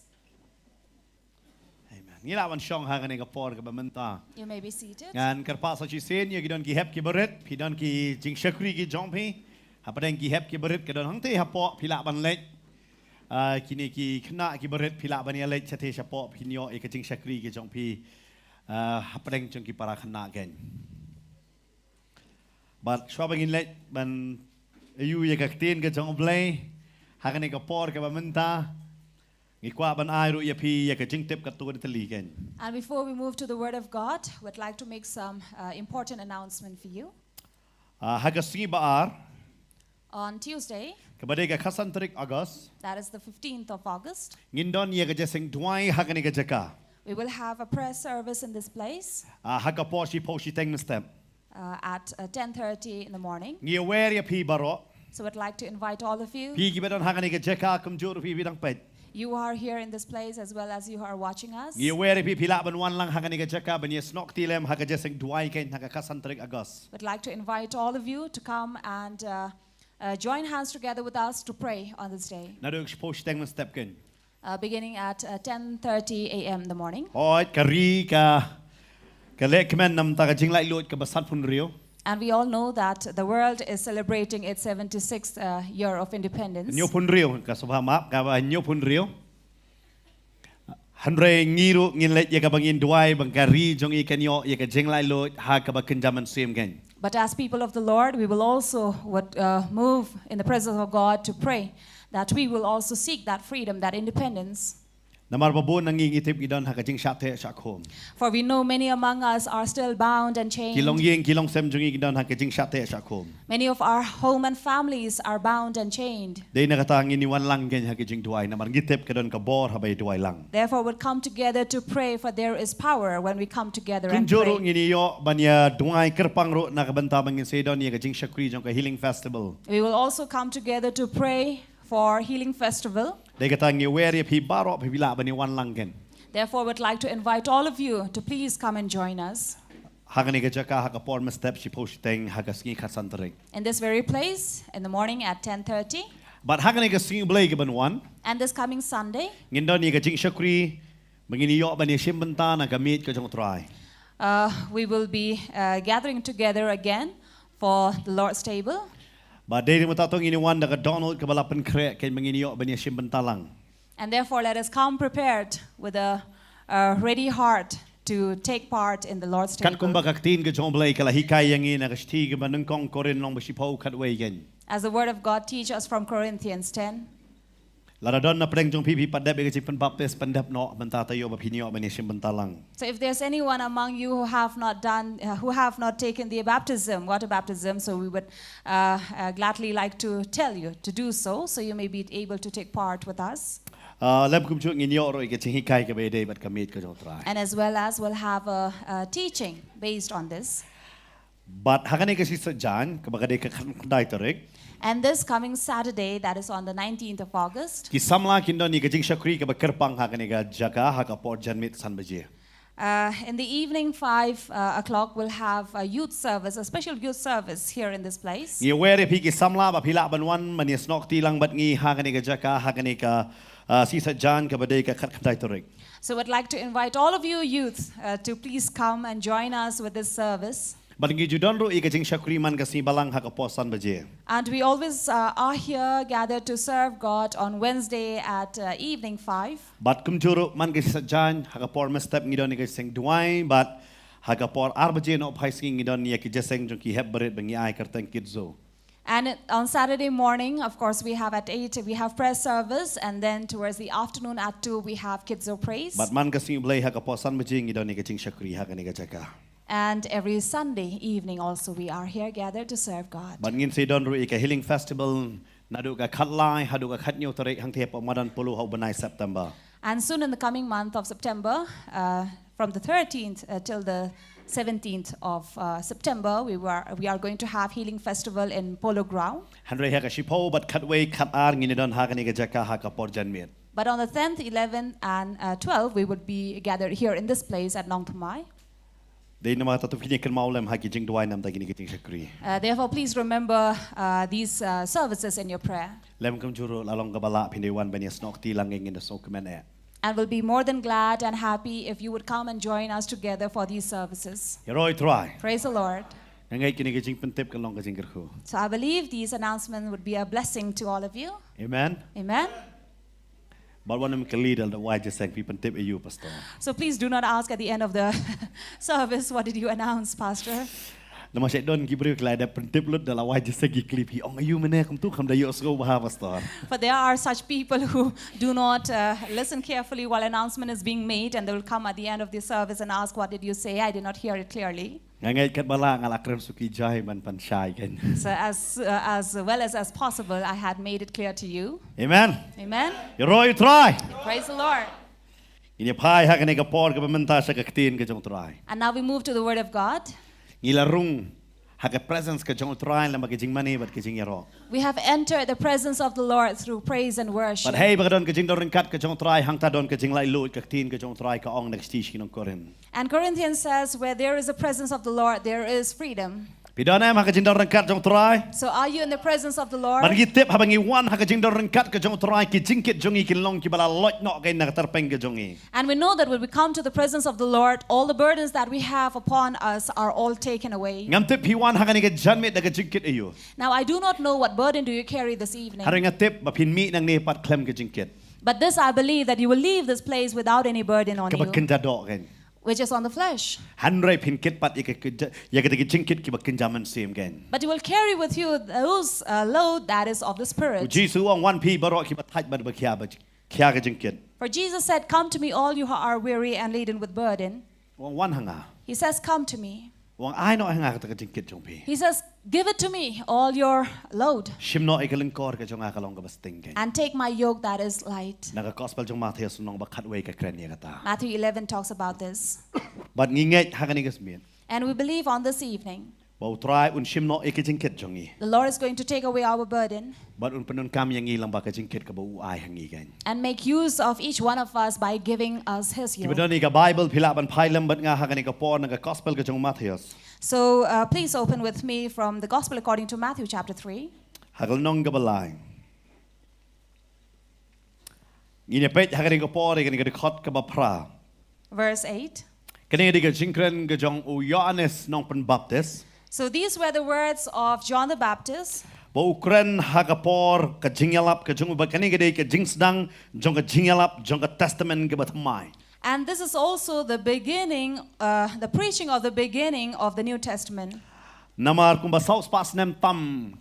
Amen. Ngi lah ban shong ha kane ka por kaba mynta. You may be seated. Ngan kyrpad sa shisien ïa ki don ki hep ki barit, phi don ki jingshakri ki jong phi. Hapdeng ki hep ki barit ka don hangtei hapoh, phi lah ban leit. Ah, kine ki khynnah ki barit phi lah ban ïa leit shatei shapoh phin ïoh ïa ka jingshakri ka jong phi, ah, hapdeng jong ki para khynnah kein. Bad shuwa ba ngin leit ban ïoh ïa ka ktien ka jong U Blei ha kane ka por kaba mynta, ngi kwah ban ai ruh ïa phi ïa ka jingtip katto katne tylli kein. And before we move to the Word of God, we'd like to make some uh, important announcement for you. Ah, ha ka sngi ba ar, On Tuesday, kaba dei ka khatsan tarik August, that is the fifteenth of August, ngin don ïa ka jingïaseng duwai ha kane ka jaka, we will have a prayer service in this place ah, ha ka por shiphew shiteng mynstep. Uh, at uh, ten thirty in the morning. Ngi wer ïa phi baroh. So I'd like to invite all of you. Phi kiba don ha kane ka jaka, kumjuh ruh phi ba dang peit. You are here in this place as well as you are watching us. Ngi wer ïa phi, phi lah ban wan lang ha kane ka jaka ban ïasnoh kti lem ha ka jingïaseng duwai kein ha ka khatsan tarik August. We'd like to invite all of you to come and uh, uh, join hands together with us to pray on this day. Naduh shiphew shiteng mynstep kein. Uh, beginning at uh, ten thirty a m in the morning. Hooid, ka ri ka, ka leh kmen namar ka jinglaitluid kaba sanphew hynriew. And we all know that the world is celebrating its seventy-sixth uh, year of independence. Hynñiewphew hynriew, ka sngewbha map, kaba hynñiewphew hynriew. Hynrei ngi ruh ngin leit ïa kaba ngin duwai ba ka ri jong ngi kan ïoh ïa ka jinglaitluid ha kaba kynja mynsiem kein. But as people of the Lord, we will also would, uh, move in the presence of God to pray that we will also seek that freedom, that independence. Namar ba bun na ngi ngi tip ngi don ha ka jingshah teh shah khum. For we know many among us are still bound and chained. Ki longïing ki longsem jong ngi ki don ha ka jingshah teh shah khum. Many of our home and families are bound and chained. Dei na kata ngin ïa wan lang kein ha ka jingduwai namar ngi tip ka don ka bor haba ïa duwai lang. Therefore, we'll come together to pray, for there is power when we come together and pray. Kumjuh ruh ngin ïoh ban ïa duwai kyrpang ruh na ka bynta ba ngin sa don ïa ka jingshakri jong ka Healing Festival. We will also come together to pray for Healing Festival. Dei kata ngi wer ïa phi baroh phi ba lah ban ïa wan lang kein. Therefore, we'd like to invite all of you to please come and join us. Ha kane ka jaka ha ka por mynstep shiphew shiteng ha ka sngi khatsan tarik. In this very place, in the morning at ten thirty. Bad ha kane ka sngi Blei kaban wan, and this coming Sunday, ngin don ïa ka jingshakri ba ngin ïoh ban ïashim bynta na ka miej ka jong U Trai. Uh, we will be uh, gathering together again for the Lord's table. Bad dei na kata to ngin ïa wan da ka dohnud kaba la pynkhreh kein ba ngin ïoh ban ïashim bynta lang. And therefore, let us come prepared with a, a ready heart to take part in the Lord's table. Katkum ba ka ktien ka jong U Blei ka la hikai ïa ngi na ka shithi kaba nyngkong Korinth lynnong ba shiphew khatwei kein. As the word of God teaches us from Corinthians ten. Lada don na pdeng jong phi phi pat dep ïa ka jingpynbaptis, pyndep noh, mynta to ïoh ba phin ïoh ban ïashim bynta lang. So if there's anyone among you who have not done, uh, who have not taken the baptism, water baptism, so we would uh, uh, gladly like to tell you to do so, so you may be able to take part with us. Uh, lem kumjuh ngin ïoh ruh ïa ka jinghikai kaba ïadei bad ka miej ka jong U Trai. And as well as we'll have a, a teaching based on this. Bad ha kane ka Sngi Saitjaiñ kaba ka dei ka khatkhyndai tarik. And this coming Saturday, that is on the nineteenth of August. Ki samla kin don ïa ka jingshakri kaba kyrpang ha kane ka jaka ha ka por janmiet san baje. Uh, in the evening, five uh, o'clock, we'll have a youth service, a special youth service here in this place. Ngi wer ïa phi ki samla ba phi lah ban wan ban ïasnoh kti lang bad ngi ha kane ka jaka, ha kane ka, uh, Sngi Saitjaiñ kaba dei ka khatkhyndai tarik. So I'd like to invite all of you youth uh, to please come and join us with this service. Bad ngi ju don ruh ïa ka jingshakri man ka Sngi Balang ha ka por san baje. And we always uh, are here gathered to serve God on Wednesday at uh, evening five. Bad kumjuh ruh man ka Sngi Saitjaiñ ha ka por mynstep ngi don ïa ka jingïaseng duwai bad ha ka por ar baje nohphai sngi ngi don ïa ka jingïaseng jong ki hep barit ba ngi ai kyrteng Kids Zoo. And it- on Saturday morning, of course, we have at eight, we have prayer service, and then towards the afternoon at two, we have Kids Zoo Praise. Bad man ka Sngi Blei ha ka por san baje ngi don ïa ka jingshakri ha kane ka jaka. And every Sunday evening also, we are here gathered to serve God. Bad ngin sa don ruh ïa ka Healing Festival naduh ka khatlai haduh ka khathynñiew tarik hangtei hapoh madan Polo ha u bnai September. And soon in the coming month of September, uh, from the thirteenth uh, till the seventeenth of uh, September, we were we are going to have Healing Festival in Polo Ground. Hynrei ha ka shiphew bad khatwei khatar ngin don ha kane ka jaka ha ka por janmiet. But on the tenth, eleventh, and uh, twelfth, we would be gathered here in this place at Nongthymmai. Dei namar kata to phin ïa kynmaw lem ha ki jingduwai namar kine ki jingshakri. Uh, therefore, please remember uh, these uh, services in your prayer. Lem kumjuh ruh la long kaba lah phin dei wan ban ïasnoh kti lang, ngin da sngewkmen eh. And we'll be more than glad and happy if you would come and join us together for these services. Ïaroh ïa U Trai. Praise the Lord. Nga ngeit kine ki jingpyntip kan long ka jingkyrkhu. So I believe these announcements would be a blessing to all of you. Amen. Amen. Bad wat nym kylli da la wai jingïaseng phi pyntip aïu, Pastor. So please do not ask at the end of the service, "What did you announce, Pastor?" Namar shu don ki briew ki la dep pyntip lut da la wai jingïaseng ki kylli phi ong aïu mynne kumtu, kam da ïohsngew bha, Pastor. But there are such people who do not uh, listen carefully while announcement is being made, and they will come at the end of the service and ask, "What did you say? I did not hear it clearly." Nga ngeit katba lah nga la kren suki jai ban pynshai kein. So as uh, as well as as possible, I had made it clear to you. Amen. Amen. Ïaroh ïa u Trai. Praise the Lord. Ngin ïa phai ha kane ka por kaba mynta sha ka ktien ka jong u Trai. And now we move to the Word of God. Ngi la rung ha ka presence ka jong u Trai lyngba ka jingmane bad ka jingïaroh. We have entered the presence of the Lord through praise and worship. Bad hei ba ka don ka jingdon ryngkat ka jong u Trai, hangta don ka jinglaitluid, ka ktien ka jong u Trai ka ong na ka shithi sha ki nong Korinth. And Corinthians says, "Where there is a presence of the Lord, there is freedom." Phi don em ha ka jingdon ryngkat jong u Trai? So are you in the presence of the Lord? Bad ngi tip haba ngi wan ha ka jingdon ryngkat ka jong u Trai, ki jingkit jong ngi kin long kiba la loit noh kein na ka tyrpeng ka jong ngi. And we know that when we come to the presence of the Lord, all the burdens that we have upon us are all taken away. Ngam tip phi wan ha kane ka janmiet da ka jingkit aïu. Now, I do not know what burden do you carry this evening, Hynrei nga tip ba phin mih nangne pat khlem ka jingkit. But this I believe, that you will leave this place without any burden on Kaba you, kynja doh kein. Which is on the flesh. Hynrei phin kit pat ïa ka kynja, ïa ka jingkit kiba kynja mynsiem kein. But you will carry with you those uh, load that is of the U Spirit. Jisu u ong, wan phi baroh kiba thait bad ba khia, ba khia ka jingkit. For Jesus said, "Come to me, all you who are weary and laden with burden." U ong, wan ha nga. He says, "Come to me." U ong, ai noh ha nga kata ka jingkit jong phi. He says, "Give it to me, all your load, Shim noh ïa ka lyngkor ka jong nga ka long kaba sting kein. And take my yoke that is light." Na ka gospel jong u Mathaios lynnong ba khatwei ka kren ïa kata. Matthew eleven talks about this. Bad ngi ngeit ha kane ka janmiet. And we believe on this evening, Ba u Trai un shim noh ïa ka jingkit jong ngi. The Lord is going to take away our burden Bad un pyndonkam ïa ngi lyngba ka jingkit kaba u ai ha ngi kein. And make use of each one of us by giving us His Kiba yoke. don ïa ka Bible, phi lah ban phai lem bad nga ha kane ka por na ka gospel ka jong u Mathaios. So uh, please open with me from the Gospel according to Matthew chapter three. Ha ka lynnong kaba lai. Ngin ïa peit ha kane ka por ïa kane ka dkhot kaba phra. Verse eight. Kane ka dei ka jingkren ka jong u Ïoannis Nongpynbaptis. So these were the words of John the Baptist. Ba u kren ha ka por ka jingïalap ka jong u, ba kane ka dei ka jingsdang jong ka jingïalap jong ka Testament kaba thymmai. And this is also the beginning, uh, the preaching of the beginning of the New Testament. Namar kumba saw spah snem tam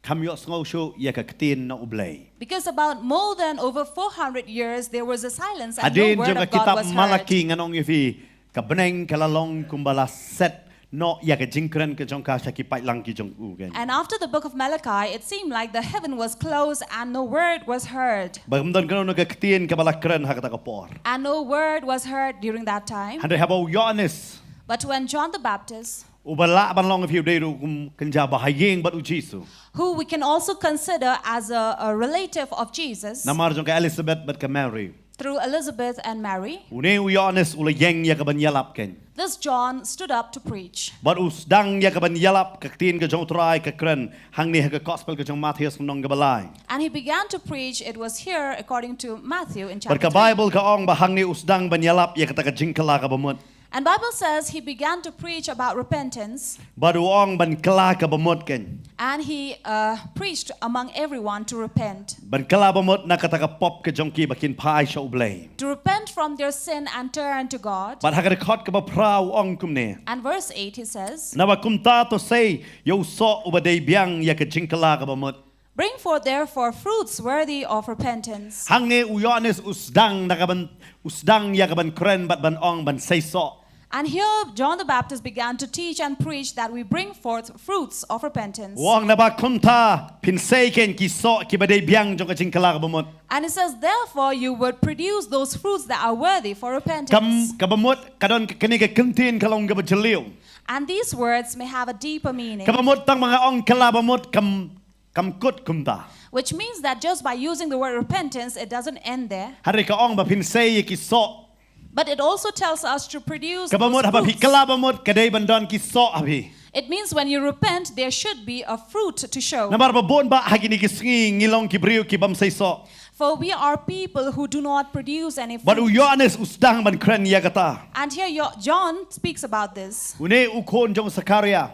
kam ïohsngew shuh ïa ka ktien na u Blei. Because about more than over four hundred years, there was a silence and no Hadien word jong ka of God kitab was heard. Malaki ngan ong ïa phi, ka bneng ka la long kumba la set noh ïa ka jingkren ka jong ka sha ki paidlang ki jong u kein. And after the book of Malachi, it seemed like the heaven was closed and no word was heard. Ba kam don kano ka ktien kaba la kren ha kata ka por. And no word was heard during that time. Hynrei haba u Ïoannis, But when John the Baptist, uba lah ban long ïa phi u dei ruh kum kynja ba ha ïing bad u Jisu. Who we can also consider as a, a relative of Jesus, Namar jong ka Elizabeth bad ka Mary. Through Elizabeth and Mary, Une u Ïoannis u la ïeng ïa ka ban ïalap kein. This John stood up to preach. Bad u sdang ïa ka ban ïalap, ka ktien ka jong u Trai ka kren hangne ha ka gospel ka jong u Mathaios lynnong kaba lai. And he began to preach. It was here, according to Matthew in chapter Bad ka three. Bible ka ong ba hangne u sdang ban ïalap ïa kata ka jingkylla kaba mut. And Bible says he began to preach about repentance. Bad u ong ban kylla kaba mut kein. And he uh, preached among everyone to repent. Ban kylla ba mut na kata ka pop ka jong ki ba kin phai sha u Blei. To repent from their sin and turn to God. Bad ha ka dkhot kaba phra u ong kumne. And verse eight he says, Naba kumta to sei ïa u soh uba dei biang ïa ka jingkylla kaba mut. Bring forth therefore fruits worthy of repentance. Hangne u Ïoannis u sdang na ka ban, u sdang ïa ka ban kren bad ban ong ban sei soh. And here John the Baptist began to teach and preach that we bring forth fruits of repentance. U ong naba kumta phin sei kein ki soh kiba dei biang jong ka jingkylla kaba mut. And he says, "Therefore you would produce those fruits that are worthy for Kam, repentance." kaba mut ka don ka, kane ka kyntien ka long kaba jylliew. And these words may have a deeper meaning, Kaba mut tang ba nga ong kylla ba mut kam, kam kut kumta. Which means that just by using the word repentance, it doesn't end there. Hynrei ka ong ba phin sei ïa ki soh. But it also tells us to produce Kaba those mut haba phi fruits. Kylla ba mut ka dei ban don ki soh ha phi. It means when you repent, there should be a fruit to show. Namar ba bun bah ha kine ki sngi ngi long ki briew ki bym sei soh. For we are people who do not produce any Bad u fruit. Ïoannis u sdang ban kren ïa kata. And here Yo- John speaks about this. Une u khun jong Sakaria.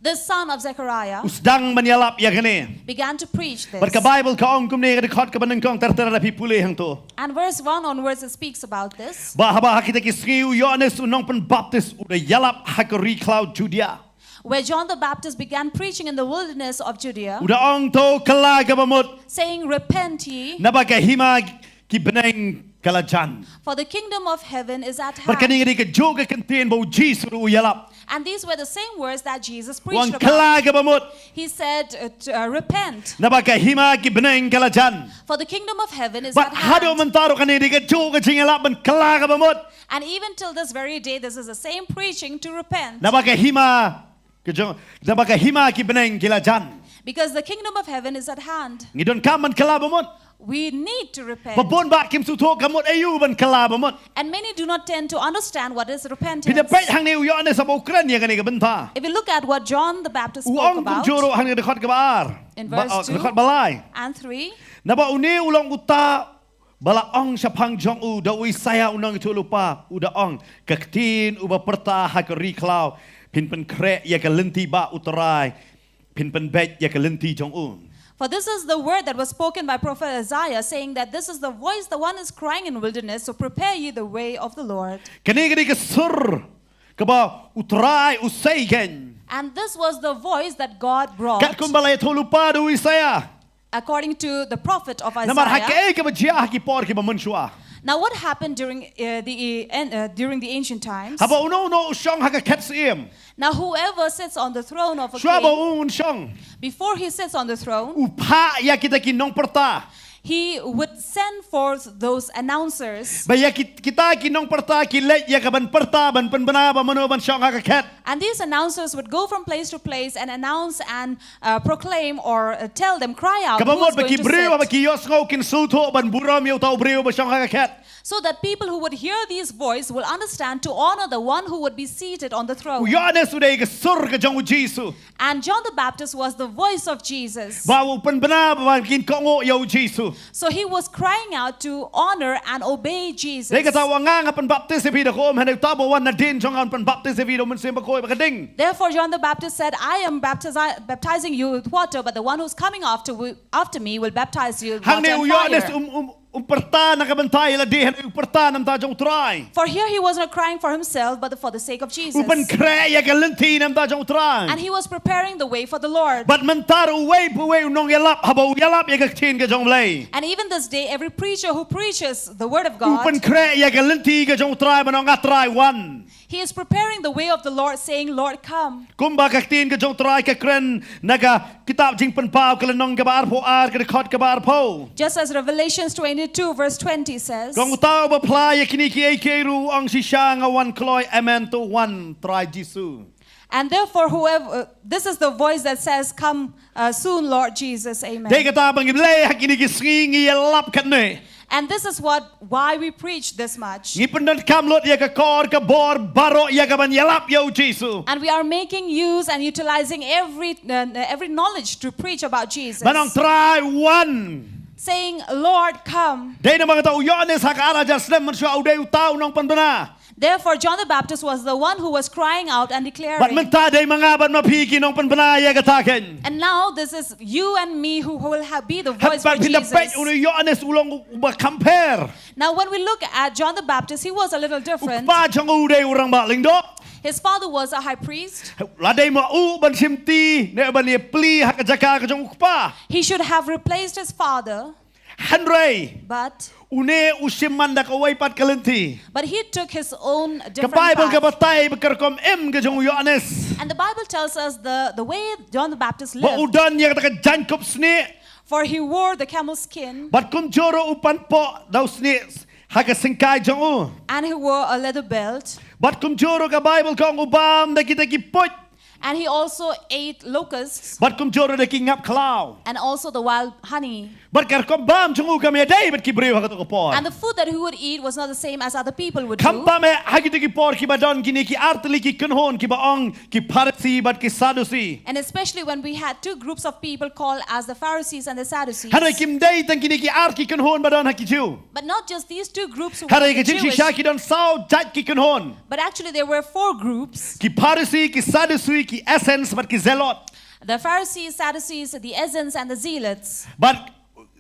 the son of Zechariah, u sdang ban ïalap ïa kane. Began to preach this. Bad ka Baibl ka ong kumne, ka dkhot kaba nyngkong ter ter, lada phi pule hangto. And verse one onwards, it speaks about this. Ba haba ha kita ki sngi u Ïoannis u nongpynbaptis u da ïalap ha ka ri khlaw Judia, where John the Baptist began preaching in the wilderness of Judea, u da ong, to kylla ka bamut, saying, "Repent ye, naba ka hima ki bneng ka la jan. For the kingdom of heaven is at Bad kane hand." Ka dei kajuh ka kyntien ba u Jisu u ïalap. And these were the same words that Jesus preached Wan about. Kylla ka bamut, He said, uh, to, uh, "Repent, naba ka hima ki bneng ka la jan." For the kingdom of heaven is Bad at haduh hand." Mynta ruh kane ka dei kajuh ka jingïalap, ban kylla ka bamut, And even till this very day, this is the same preaching to repent. Naba ka hima ka jong, naba ka hima ki bneng ki la jan. Because the kingdom of heaven is at hand. Ngi donkam ban kylla bamut. We need to repent. Ba bun bah kim sngewthuh ka mut aïu ban kylla bamut. And many do not tend to understand what is repentance. Phi da peit hangne u Ïoannis haba u kren ïa kane ka bynta, If you look at what John the Baptist u spoke ong about kumjuh ruh hangne dkhot kaba ar. In Ba, verse uh, two dkhot ba lai. And three, Naba une u long uta ba la ong shaphang jong u da u Isaïah u nongïathuhlypa, u da ong, ka ktien uba pyrta ha ka ri khlaw, phin pynkhreh ïa ka lynti ba U Trai, phin pynbeit ïa ka lynti jong u. "For this is the word that was spoken by prophet Isaiah, saying that this is the voice the one is crying in wilderness, so prepare ye the way of the Lord." Kane ka dei ka sur kaba U Trai u sei khein. And this was the voice that God brought. Katkum ba la ïathuhlypa da u Isaïah. According to the prophet of Namar ha Isaiah. kaei kaba jia ha ki por kiba mynshuwa. Now, what happened during, uh, the, uh, during the ancient times? Haba uno uno u shong ha ka khet syiem, Now, whoever sits on the throne of a shuwa ba king, un shong, before he sits on the throne, u phah ïa kita ki nongpyrta. He would send forth those announcers. Ba ïa ki, kita ki nongpyrta ki leit ïa ka ban pyrta, ban pynbna ba mano ban shong ha ka khet. And these announcers would go from place to place and announce and, uh, proclaim or, uh, tell them, cry out, Kaba "Who is mut ba going ki to briew sit?" ba ki ïohsngew kin sngewthuh ban burom ïa uta u briew ba shong ha ka khet. So that people who would hear these voice will understand to honor the one who would be seated on the throne. U Ïoannis u dei ka sur ka jong u Jisu. And John the Baptist was the voice of Jesus. Ba u pynbna ba kin kohnguh ïa u Jisu. So he was crying out to honor and obey Jesus. Dei kata u ong, nga nga pynbaptis ïa phi da ka um, hynrei uta uba wan nadien jong nga un pynbaptis ïa phi da u Mynsiem Bakhuid ba ka ding. Therefore, John the Baptist said, "I am baptizi- baptizing you with water, but the one who's coming after, wi- after me will baptize you with water Hangne u and Ïoannis fire." um, um, um pyrta na ka bynta ïa lade, hynrei u pyrta na ka bynta jong U Trai. For here he was not crying for himself, but for the sake of Jesus. U pynkhreh ïa ka lynti na ka bynta jong U Trai. And he was preparing the way for the Lord. Bad mynta ruh uwei pa uwei u nongïalap, haba u ïalap ïa ka ktien ka jong U Blei, And even this day, every preacher who preaches the word of u God, pynkhreh ïa ka lynti ka jong U Trai ban ong, "A Trai, wan." he is preparing the way of the Lord, saying, "Lord, come." Kumba ka ktien ka jong U Trai ka kren na ka kitab Jingpynpaw ka lynnong kaba arphew ar, ka dkhot kaba arphew. Just as Revelations twenty-two verse twenty says, Ka ong, uta uba phla ïa kine kiei kiei ruh u ong, "Shisha nga wan kloi, amen, to wan Trai Jisu." "And therefore, whoever, uh, this is the voice that says, 'Come, uh, soon, Lord Jesus.'" Amen. Dei kata ba ngi leh ha kine ki sngi, ngi ïalap katne. And this is what, why we preach this much. Ngi pyndonkam lut ïa ka kor ka bor baroh ïa ka ban ïalap ïa u Jisu. And we are making use and utilizing every, uh, every knowledge to preach about Jesus. Ban ong, "Trai, wan." Saying, "Lord, come." Dei namar kata u Ïoannis ha ka ar hajar snem mynshuwa u dei uta u nongpynbna. Therefore, John the Baptist was the one who was crying out and declaring. Bad mynta dei ma nga bad ma phi ki nongpynbna ïa kata khein. And now this is you and me who will have, be the voice Haba for phi da Jesus. peit, une u Ïoannis u long uba kham pher. Now, when we look at John the Baptist, he was a little U different. kpa jong u dei u rangbah lyngdoh. His father was a high priest. La dei ma u ban shim ti, ne ban ïa plie ha ka jaka ka jong u kpa. He should have replaced his father, Hynrei but une u shim man da kawei pat ka lynti. but he took his own Ka different Baibl ka path. batai ba ka rukom im ka jong u Ïoannis. And the Bible tells us the, the way John the Baptist Ba u lived. don ïa kata ka jaiñkup snieh. For he wore the camel skin, Bad kumjuh ruh u pan poh da u snieh ha ka syngkai jong u. and he wore a leather belt, Bad kumjuh ruh ka Baibl ka ong u bam da kita ki puit. and he also ate locusts, Bad kumjuh ruh da ki ngap khlaw. and also the wild honey. Bad ka rukom bam jong u kam ïadei bad ki briew ha kato ka por. And the food that he would eat was not the same as other people would Kham do. bam eh ha kito ki por kiba don kine ki ar tylli ki kynhun kiba ong ki Pharisi bad ki Sadusi. And especially when we had two groups of people called as the Pharisees and the Sadducees. Hynrei kim dei tang kine ki ar ki kynhun ba don ha ki Jiw. But not just these two groups who were Hynrei ka the Jewish, jingshisha ki don saw jait ki kynhun. But actually there were four groups. Ki Pharisi, ki Sadusi, ki Essenes bad ki Zealot. The Pharisees, Sadducees, the Essenes, and the Zealots. Bad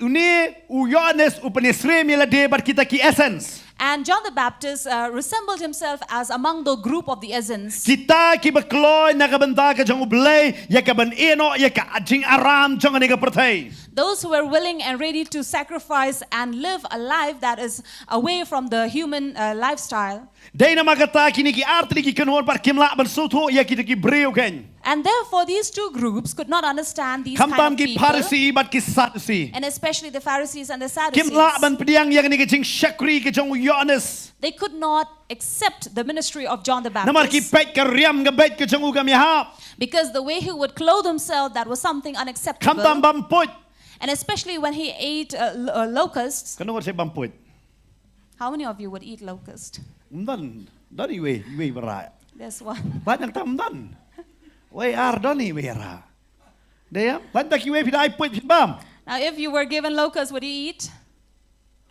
une u Ïoannis u pynïasyriem ïa lade bad kita ki Essenes. And John the Baptist uh, resembled himself as among the group of the Essenes. Kita kiba kloi na ka bynta ka jong U Blei, ïa kaban ïehnoh ïa ka jingaram jong kane ka pyrthei. Those who were willing and ready to sacrifice and live a life that is away from the human uh, lifestyle. Dei namar kata kine ki artylli ki kynhun pat kim lah ban sngewthuh ïa kita ki briew kein. And therefore, these two groups could not understand these kind Khamtam of ki people, Pharisi bad ki Sadusi. And especially the Pharisees and the Sadducees. Kim lah ban pdiang ïa kane ka jingshakri ka jong u Ïoannis. They could not accept the ministry of John the Baptist. Namar ki peit ka riam ka beit ka jong u kam ïahap. Because the way he would clothe himself, that was something unacceptable. Khamtam bam puit. And especially when he ate uh, lo- uh, locusts. Kano ka se bam puit. How many of you would eat locust? Ym don, don iwei, iwei ba rah. There's one. Ban nang tam don. Wei ar don iwei rah. Dei ïa, ban ta kiwei phi da ai puit phi bam. Now, if you were given locust, would you eat?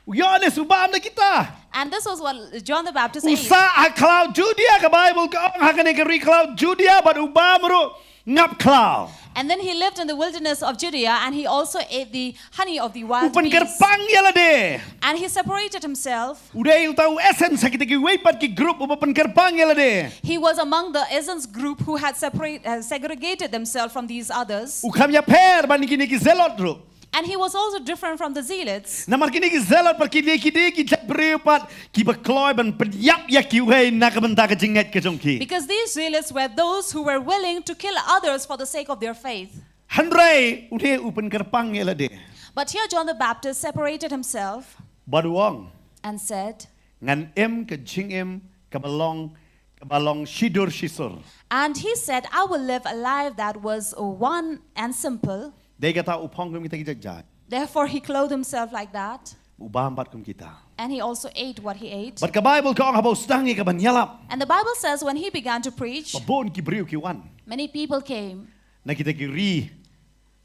U Ïoannis u bam da kita. And this was what John the Baptist ate. U sah ha khlaw Judea, ka Bible ka ong ha kane ka ri khlaw Judea bad u bam ruh ngap khlaw. And then he lived in the wilderness of Judea and he also ate the honey of the wild beasts. U pynkyrpang ïa lade. And he separated himself. U dei uta u Essenes ha kita kiwei pat ki group uba pynkyrpang ïa lade. He was among the Essenes group who had separate, uh, segregated themselves from these others. U kham ïapher bad kine ki Zealot ruh. And he was also different from the Zealots. Namar kine ki Zealot pat kine ki dei ki jait briew pat kiba kloi ban pynïap ïa kiwei na ka bynta ka jingngeit ka jong ki. Because these Zealots were those who were willing to kill others for the sake of their faith. Hynrei une u pynkyrpang ïa lade. But here John the Baptist separated himself. Bad u ong. And said. Ngan im ka jingim kaba long, kaba long shidur shisur. And he said, I will live a life that was one and simple. Dei kata u phong kum kita ki jait jait. Therefore he clothed himself like that. U bam pat kum kita. And he also ate what he ate. Bad ka Bible ka ong haba u sdang ïa kaban ïalap. And the Bible says when he began to preach, ba bun ki briew ki wan. Many people came. Na kita ki ri.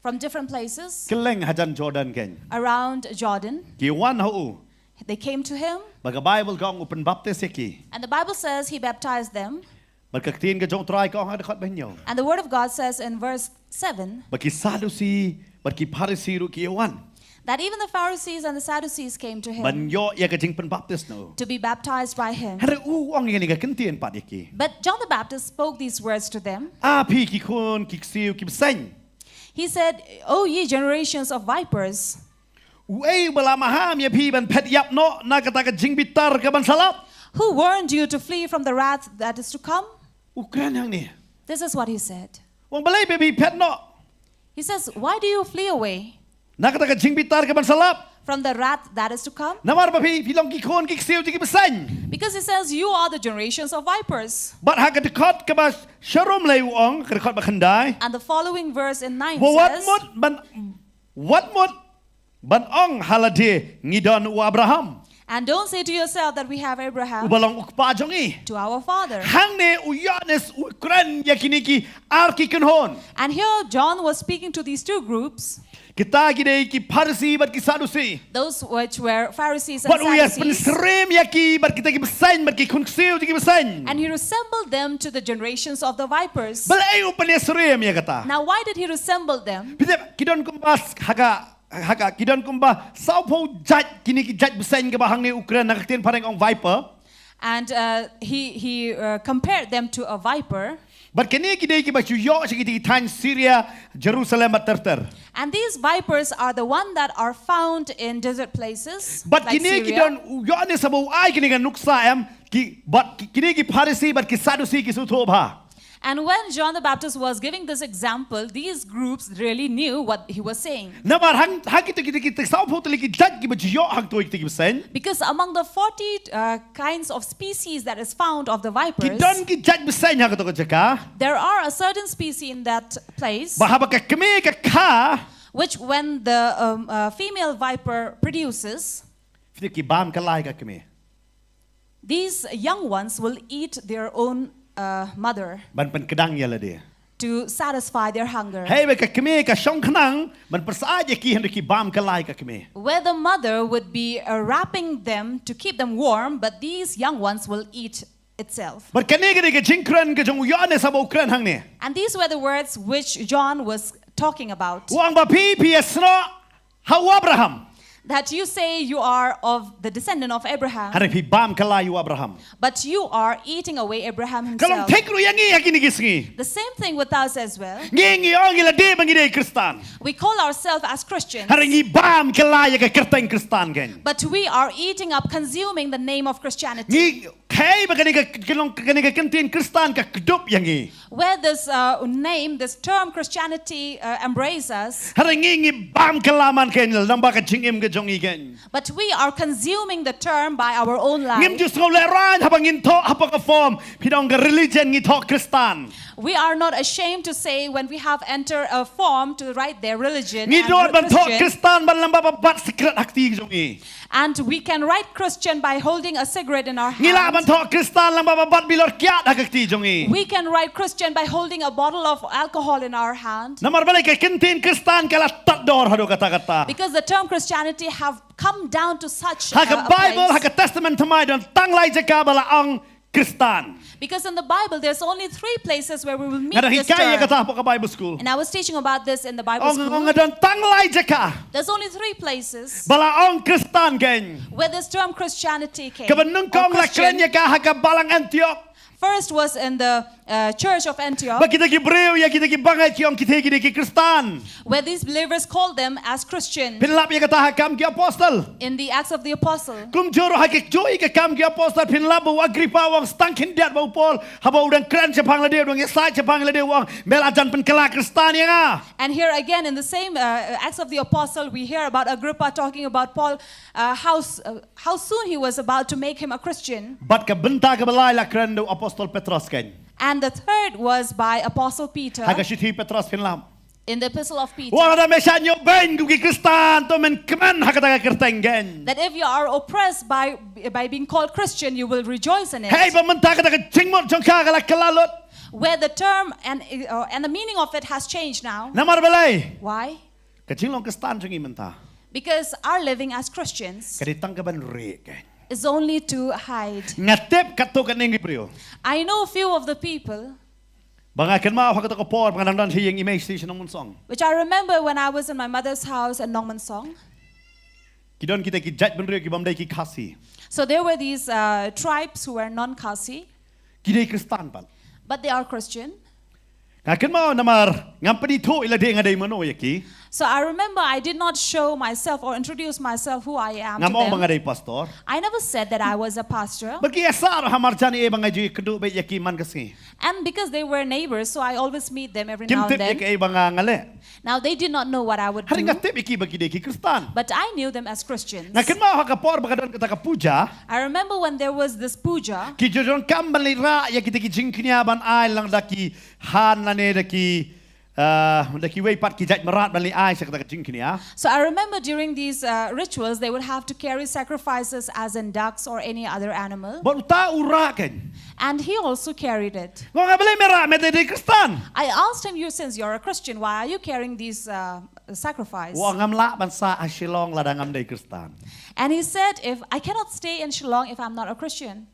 From different places. Kylleng hajan Jordan kein. Around Jordan. Ki wan ha u. They came to him. Bad ka Bible ka ong u pynbaptis ïa ki. And the Bible says he baptized them. Bad ka ktien ka jong u Trai ka ong ha dkhot ba hynñiew. And the word of God says in verse seven. Ba ki Sadusi, bad ki Pharisi ruh ki wan. That even the Pharisees and the Sadducees came to him. Ban ïoh ïa ka jingpynbaptis na u. To be baptized by him. Hynrei u ong ïa kane ka kyntien pat ïa ki. But John the Baptist spoke these words to them. A phi ki khun ki ksiew ki bseiñ. He said, O ye generations of vipers. Uei uba la maham ïa phi ban phet ïap noh na kata ka jingbitar kaban sa lap? Who warned you to flee from the wrath that is to come? U kren hangne. This is what he said. U ong balei ba phi phet noh? He says, Why do you flee away? Na kata ka jingbitar kaban sa lap. From the wrath that is to come? Namar ba phi, phi long ki khun ki ksiew jong ki bseiñ. Because he says, You are the generations of vipers. Bad ha ka dkhot kaba sharum lei u ong, ka dkhot ba khyndai. And the following verse in nine says, Wat mut ban, wat mut ban ong ha lade ngi don u Abraham. And don't say to yourself that we have Abraham. Uba long u kpa jong ngi. To our father. Hangne u Ïoannis u kren ïa kine ki ar ki kynhun. And here John was speaking to these two groups. Kita ki dei ki Pharisi bad ki Sadusi. Those which were Pharisees and Sadducees. Bad u ïa pynsyriem ïa ki bad kita ki bseiñ bad ki khun ksiew jong ki bseiñ. And he resembled them to the generations of the vipers. Balei u pynsyriem ïa kata? Now, why did he resemble them? Phi tip, ki don kumba s-, ha ka Ha ka, ki don kumba sawphew jait kine ki jait bseiñ kiba hangne u kren, na ka ktien phareng ong viper. And uh, he, he uh, compared them to a viper. Bad kine ki dei kiba ju ïoh sha ki thaiñ Syria, Jerusalem bad ter ter. And these vipers are the one that are found in desert places, like Syria. Bad kine ki don, u Ïoannis haba u ai kine ki nuksa em, ki, bad ki, kine ki Pharisi bad ki Sadusi ki sngewthuh bha. And when John the Baptist was giving this example, these groups really knew what he was saying. Namar ha, ha kita, kita, kita sawphew tylli ki jait kiba ju ïoh hangto ïa kita ki bseiñ. Because among the forty uh, kinds of species that is found of the vipers, ki don ki jait bseiñ ha kato ka jaka. There are a certain species in that place, ba haba ka kmie ka kha, which when the um, uh, female viper produces, phi tip ki bam ka lai ka kmie. These young ones will eat their own uh, mother. Ban pynkdang ïa lade. To satisfy their hunger. Haba ka kmie ka shong khnang, ban pyrsad ïa ki, hynrei ki bam ka lai ka kmie. Where the mother would be uh, wrapping them to keep them warm, but these young ones will eat itself. Bad kane ka dei ka jingkren ka jong u Ïoannis haba u kren hangne. And these were the words which John was talking about. U ong ba phi, phi ïasnoh ha u Abraham. That you say you are of the descendant of Abraham. Hynrei phi bam kylla ïa u Abraham. But you are eating away Abraham himself. Ka long thik ruh ïa ngi ha kine ki sngi. The same thing with us as well. Ngi, ngi ong ïa lade ba ngi dei Khristan. We call ourselves as Christians. Hynrei ngi bam kylla ïa ka kyrteng Khristan kein. But we are eating up, consuming the name of Christianity. Ngi khie ba kane ka, ka long, kane ka kyntien Khristan ka kdup ïa ngi. Where this uh, name, this term Christianity uh, embraces us. Hynrei ngi, ngi bam kylla man kein lyngba ka jingim ka jong ngi kein. But we are consuming the term by our own life. Ngim ju sngew lehraiñ haba ngin thoh hapoh ka form, phi dang ong ka religion, ngi thoh Khristan. We are not ashamed to say when we have entered a form to write their religion. Ngi don ban thoh Khristan ban lem bad bat sikret ha kti jong ngi. And we can write Christian by holding a cigarette in our hand. Ngi lah ban thoh Khristan lem bad bat bilor kiad ha kti jong ngi. We can write Christian by holding a bottle of alcohol in our hand. Namar balei ka kyntien Khristan ka la tad dor haduh katta katta. Because the term Christianity have come down to such a, a place. Ha ka Bible, ha ka Testament Thymmai don tang lai jaka ba la ong Khristan. Because in the Bible, there's only three places where we will meet this term. Nga dang hikai ïa kata hapoh ka Bible school. And I was teaching about this in the Bible school. Ong, ong nga don tang lai jaka. There's only three places. Ba la ong Khristan kein. Where this term Christianity came. Kaba nyngkong la kren ïa ka ha ka balang Antioch. First was in the uh, church of Antioch. Ba kita ki briew ïa kita ki bangeit ki ong kita ki dei ki Khristan. Where these believers called them as Christian. Phin lap ïa kata ha Kam ki Apostol. In the Acts of the Apostle. Kumjuh ruh ha ka juh ka Kam ki Apostol phin lap ba u Agrippa u ong tang khyndiat ba u Paul haba u dang kren shaphang lade, u dang ïasaid shaphang lade, u ong me la jan pynkylla Khristan ïa nga. And here again in the same uh, Acts of the Apostle we hear about Agrippa talking about Paul uh, how s- uh, how soon he was about to make him a Christian. Bad ka bynta kaba lai la kren da u Apostol Petros kein. And the third was by Apostle Peter. Ha ka shithi Petros phin lap. In the epistle of Peter. Wat lada me shah ñiewbeiñ kum ki Khristan, to men kmen ha kata ka kyrteng kein. That if you are oppressed by by being called Christian, you will rejoice in it. Hei ba mynta kata ka jingmut jong ka ka la kylla lut. Where the term and uh, and the meaning of it has changed now. Namar balei? Why? Ka jinglong Khristan jong ngi mynta. Because our living as Christians. Ka dei tang ka ban rieh kein. Is only to hide. Nga tip katto katne ki briew. I know a few of the people. Ba nga kynmaw ha kato ka por ba nga dang don ha ïing i mei sha Nongmynsong. Which I remember when I was in my mother's house in Nongmynsong. Ki don kita ki jaitbynriew ki bym dei ki Khasi. So there were these uh, tribes who were non-Khasi. Ki dei Khristan pat. But they are Christian. Nga kynmaw namar ngam pynithuh ïa lade nga dei mano ïa ki. So I remember I did not show myself or introduce myself who I am to them. Ngam ong ba nga dei pastor. I never said that I was a pastor. Bad ki ïasah ha marjan ïa ba nga ju ïakynduh beit ïa ki man ka sngi. And because they were neighbors, so I always meet them every now and then. Kim tip ïa kaei ba nga nga leh. Now they did not know what I would do. Hynrei nga tip ïa ki ba ki dei ki Khristan. But I knew them as Christians. Nga kynmaw ha ka por ba ka don kata ka puja. I remember when there was this puja. Ki ju donkam ban leit rah ïa kita ki jingkñia ban ai lang da ki han lane da ki uh, da kiwei pat ki jait mrad ban leit ai sha kata ka jingkñia. So I remember during these uh, rituals they would have to carry sacrifices as in ducks or any other animal. Bad uta u rah kein. And he also carried it. Nga ong balei me rah, me dei Khristan. I asked him, you since you're a Christian, why are you carrying these uh, sacrifice? Wa ngam lah ban sah ha Shillong lada ngam dei Khristan. And he said, if I cannot stay in Shillong if I'm not a Christian.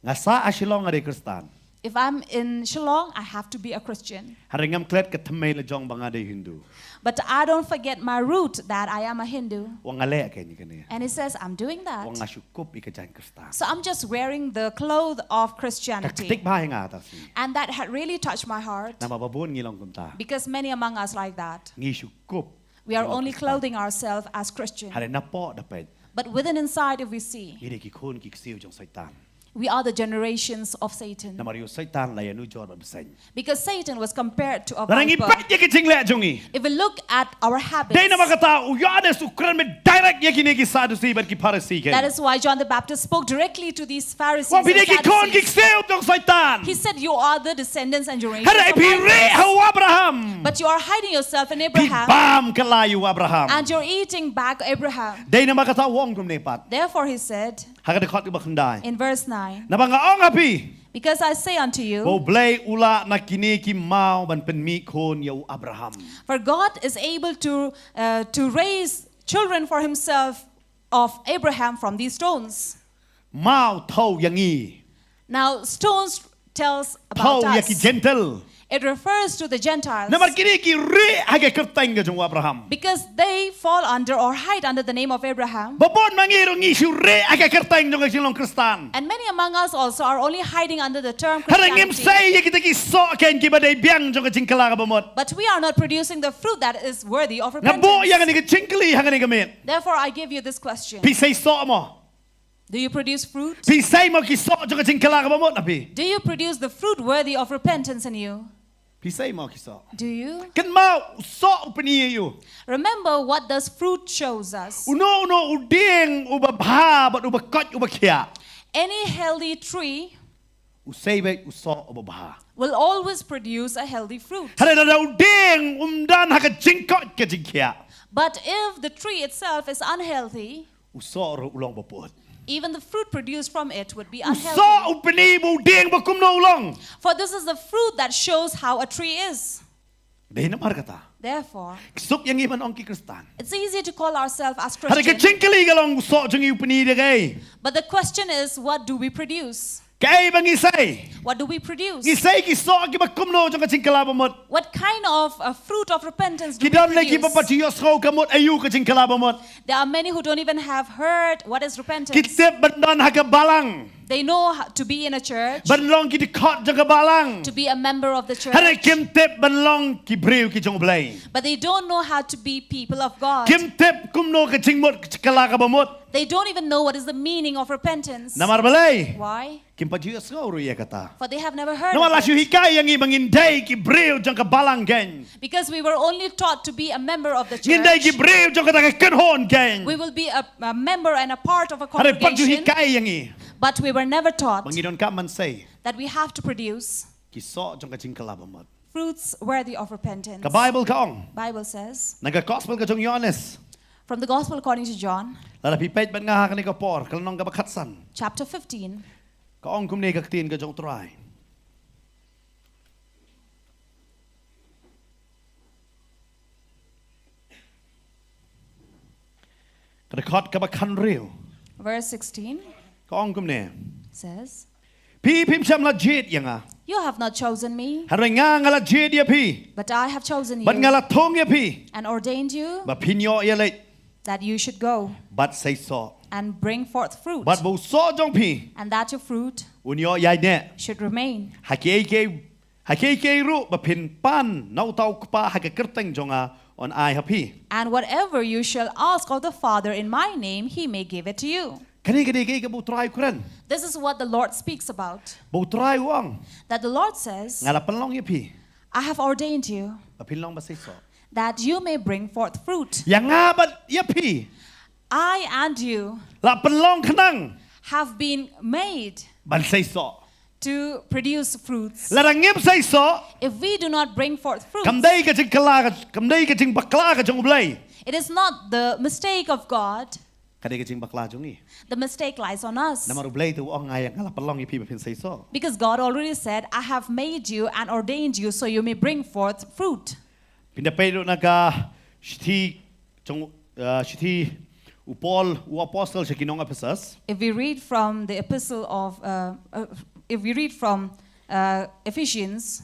Nga sah ha Shillong nga dei Khristan. If I'm in Shillong, I have to be a Christian. Hynrei ngam klet ka thymmei la jong ba nga dei Hindu. But I don't forget my root that I am a Hindu. Wa nga leh kein kane. And he says, I'm doing that. Wa nga shu kup ïa ka jaiñ Khristan. So I'm just wearing the cloth of Christianity. Ka ktik bha ïa nga ta sngi. And that had really touched my heart. Namar ba bun ngi long kumta. Because many among us like that. Ngi shu kup. We are only clothing ourselves as Christian. Hynrei napoh da peit. But within inside, if we see, ngi dei ki khun ki ksiew jong Satan. We are the generations of Satan. Namar ïa u Satan la ïanujor bad bseiñ. Because Satan was compared to a viper. Lada ngi peit ïa ki jingleh jong ngi. If we look at our habits. Dei namar kata u Ïoannis u kren beit direct ïa kine ki Saddusi bad ki Pharisi kein. That is why John the Baptist spoke directly to these Pharisees and Sadducees. Wa phi dei ki khun ki ksiew jong Satan. He said, you are the descendants and generations of vipers. Hynrei phi rieh ha u Abraham. But you are hiding yourself in Abraham. Phi bam kylla ïa u Abraham. And you're eating back Abraham. Dei namar kata u ong kumne pat. Therefore he said, ha ka dkhot kaba khyndai. In verse nine. Naba nga ong ha phi. Because I say unto you, ba U Blei u lah na kine ki maw ban pynmih khun ïa u Abraham. For God is able to uh, to raise children for himself of Abraham from these stones. Maw thew ïa ngi. Now, stones tells about us. Pynpaw ïa ki Gentile. It refers to the Gentiles. Namar kine ki rieh ha ka kyrteng ka jong u Abraham. Because they fall under or hide under the name of Abraham. Bamut ma ngi ruh ngi shu rieh ha ka kyrteng jong ka jinglong Khristan. And many among us also are only hiding under the term Christianity. Hynrei ngim sei ïa kita ki soh kein kiba dei biang jong ka jingkylla kaba mut. But we are not producing the fruit that is worthy of repentance. Nga buh ïa kane ka jingkylli ha kane ka miet. Therefore, I give you this question. Phi sei soh mo? Do you produce fruit? Phi sei mo ki soh jong ka jingkylla kaba mut na phi? Do you produce the fruit worthy of repentance in you? Phi sei mo ki soh? Do you? Kynmaw, soh u pyni ïa u. Remember what does fruit shows us. Uno uno u dieng uba bha bad uba koit uba khiah. Any healthy tree u sei beit u soh uba bha. Will always produce a healthy fruit. Hynrei lada u dieng um don ha ka jingkoit ka jingkhiah. But if the tree itself is unhealthy, u soh ruh u long ba pud. Even the fruit produced from it would be unhealthy. U soh u pyni ba u dieng ba kumno u long. For this is the fruit that shows how a tree is. Dei namar kata. Therefore, suk ïa ngi ban ong ki Khristan. It's easy to call ourselves as Christians. Hynrei ka jingkylli ka long u soh jong ngi u pyni da kaei? But the question is, what do we produce? Kaei ba ngi sei? What do we produce? Ngi sei ki soh kiba kumno jong ka jingkylla ba mut? What kind of a fruit of repentance do we produce? Ki don lei kiba pat ju ïohsngew ka mut aïu ka jingkylla ba mut. There are many who don't even have heard what is repentance. Ki tip ban don ha ka balang. They know ho-, to be in a church. Ban long ki dkhot jong ka balang. To be a member of the church. Hynrei kim tip ban long ki briew ki jong U Blei. But they don't know how to be people of God. Kim tip kumno ka jingmut ka jingkylla kaba mut. They don't even know what is the meaning of repentance. Namar balei? Why? Kim pat ju ïohsngew ruh ïa kata. For they have never heard of it. Namar la shu hikai ïa ngi ba ngin dei ki briew jong ka balang kein. Because we were only taught to be a member of the church. Ngin dei ki briew jong kata ka kynhun kein. We will be a, a member and a part of a congregation. Hynrei pat ju hikai ïa ngi. But we were never taught. Ba ngi donkam ban sei. That we have to produce. Ki soh jong ka jingkylla ba mut. Fruits worthy of repentance. Ka Baibl ka ong. Bible says. Na ka gospel ka jong u Ïoannis. From the gospel according to John. Lada phi peit bad nga ha kane ka por, ka lynnong kaba khatsan. Chapter fifteen. Ka ong kumne ka ktien ka jong U Trai. Ka dkhot kaba khathynriew. Verse sixteen. Ka ong kumne. Says. Phi phim shym la jied ïa nga. You have not chosen me. Hynrei nga nga la jied ïa phi. But I have chosen you. Bad nga la thung ïa phi. And ordained you. Ba phin ïoh ïaleit. That you should go. Bad seisoh. And bring forth fruit. Bad ba u soh jong phi. And that your fruit. Un ïoh ïaineh. Should remain. Ha kiei kiei, ha kiei kiei ruh ba phin pan na uta u Kpa ha ka kyrteng jong nga un ai ha phi. And whatever you shall ask of the Father in my name, he may give it to you. Kane ka dei kaei kaba U Trai u kren. This is what the Lord speaks about. Ba U Trai u ong. That the Lord says, nga la pynlong ïa phi. I have ordained you. Ba phin long ba seisoh. That you may bring forth fruit. Ïa nga bad ïa phi. I and you. La pynlong khnang. Have been made. Ban seisoh. To produce fruits. Lada ngim seisoh. If we do not bring forth fruits. Kam dei ka jingkylla ka, kam dei ka jingbakla ka jong U Blei. It is not the mistake of God. Ka dei ka jingbakla jong ngi. The mistake lies on us. Namar U Blei te u ong nga ïa nga la pynlong ïa phi ba phin seisoh. Because God already said, I have made you and ordained you so you may bring forth fruit. Phin da peit ruh na ka shithi jong, uh, shithi u Paul u apostle sha ki nong Ephesus. If we read from the epistle of, uh, uh, if we read from, uh, Ephesians,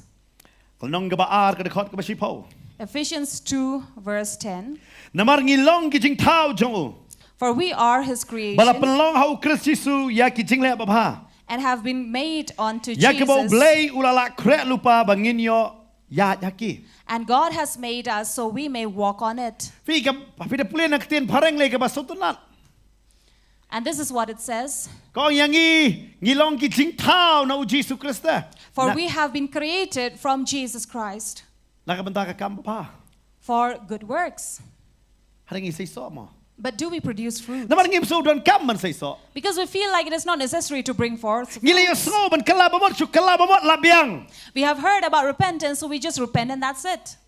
ka lynnong kaba ar ka dkhot kaba shiphew. Ephesians two verse ten. Namar ngi long ki jingthaw jong u. For we are his creation. Ba la pynlong ha u Khrist Jisu ïa ki jingleh babha. And have been made unto Jesus. Ïa kaba U Blei u la lah khreh lypa ba ngin ïoh ïaid ha ki. And God has made us so we may walk on it. Phi ka, phi da pule na ka ktien phareng lei kaba sngewtynnat. And this is what it says. Ka ong ïa ngi, ngi long ki jingthaw na u Jisu Khrist. For we have been created from Jesus Christ. Na ka bynta ka kam babha. For good works. Hynrei ngi seisoh mo? But do we produce fruit? Namar ngim sngew donkam ban seisoh. Because we feel like it is not necessary to bring forth fruits. Ngi la ïohsngew ban kylla ba mut, shu kylla ba mut la biang. We have heard about repentance, so we just repent and that's it.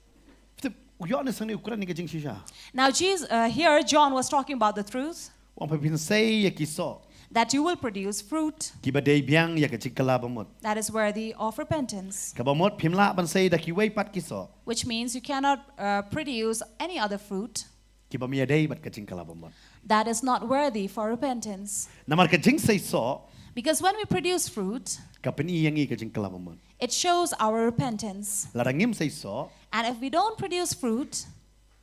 Te u Ïoannis hangne u kren ïa ka jingshisha. Now, Jesus, uh, here John was talking about the truth. U ong ba phin sei ïa ki soh. That you will produce fruit. Kiba dei biang ïa ka jingkylla ba mut. That is worthy of repentance. Kaba mut phim lah ban sei da kiwei pat ki soh. Which means you cannot, uh, produce any other fruit. Kiba ym ïadei bad ka jingkylla ba mut. That is not worthy for repentance. Namar ka jingseisoh. Because when we produce fruit, ka pyni ïa ngi ka jingkylla bamut. It shows our repentance. Lada ngim seisoh, And if we don't produce fruit,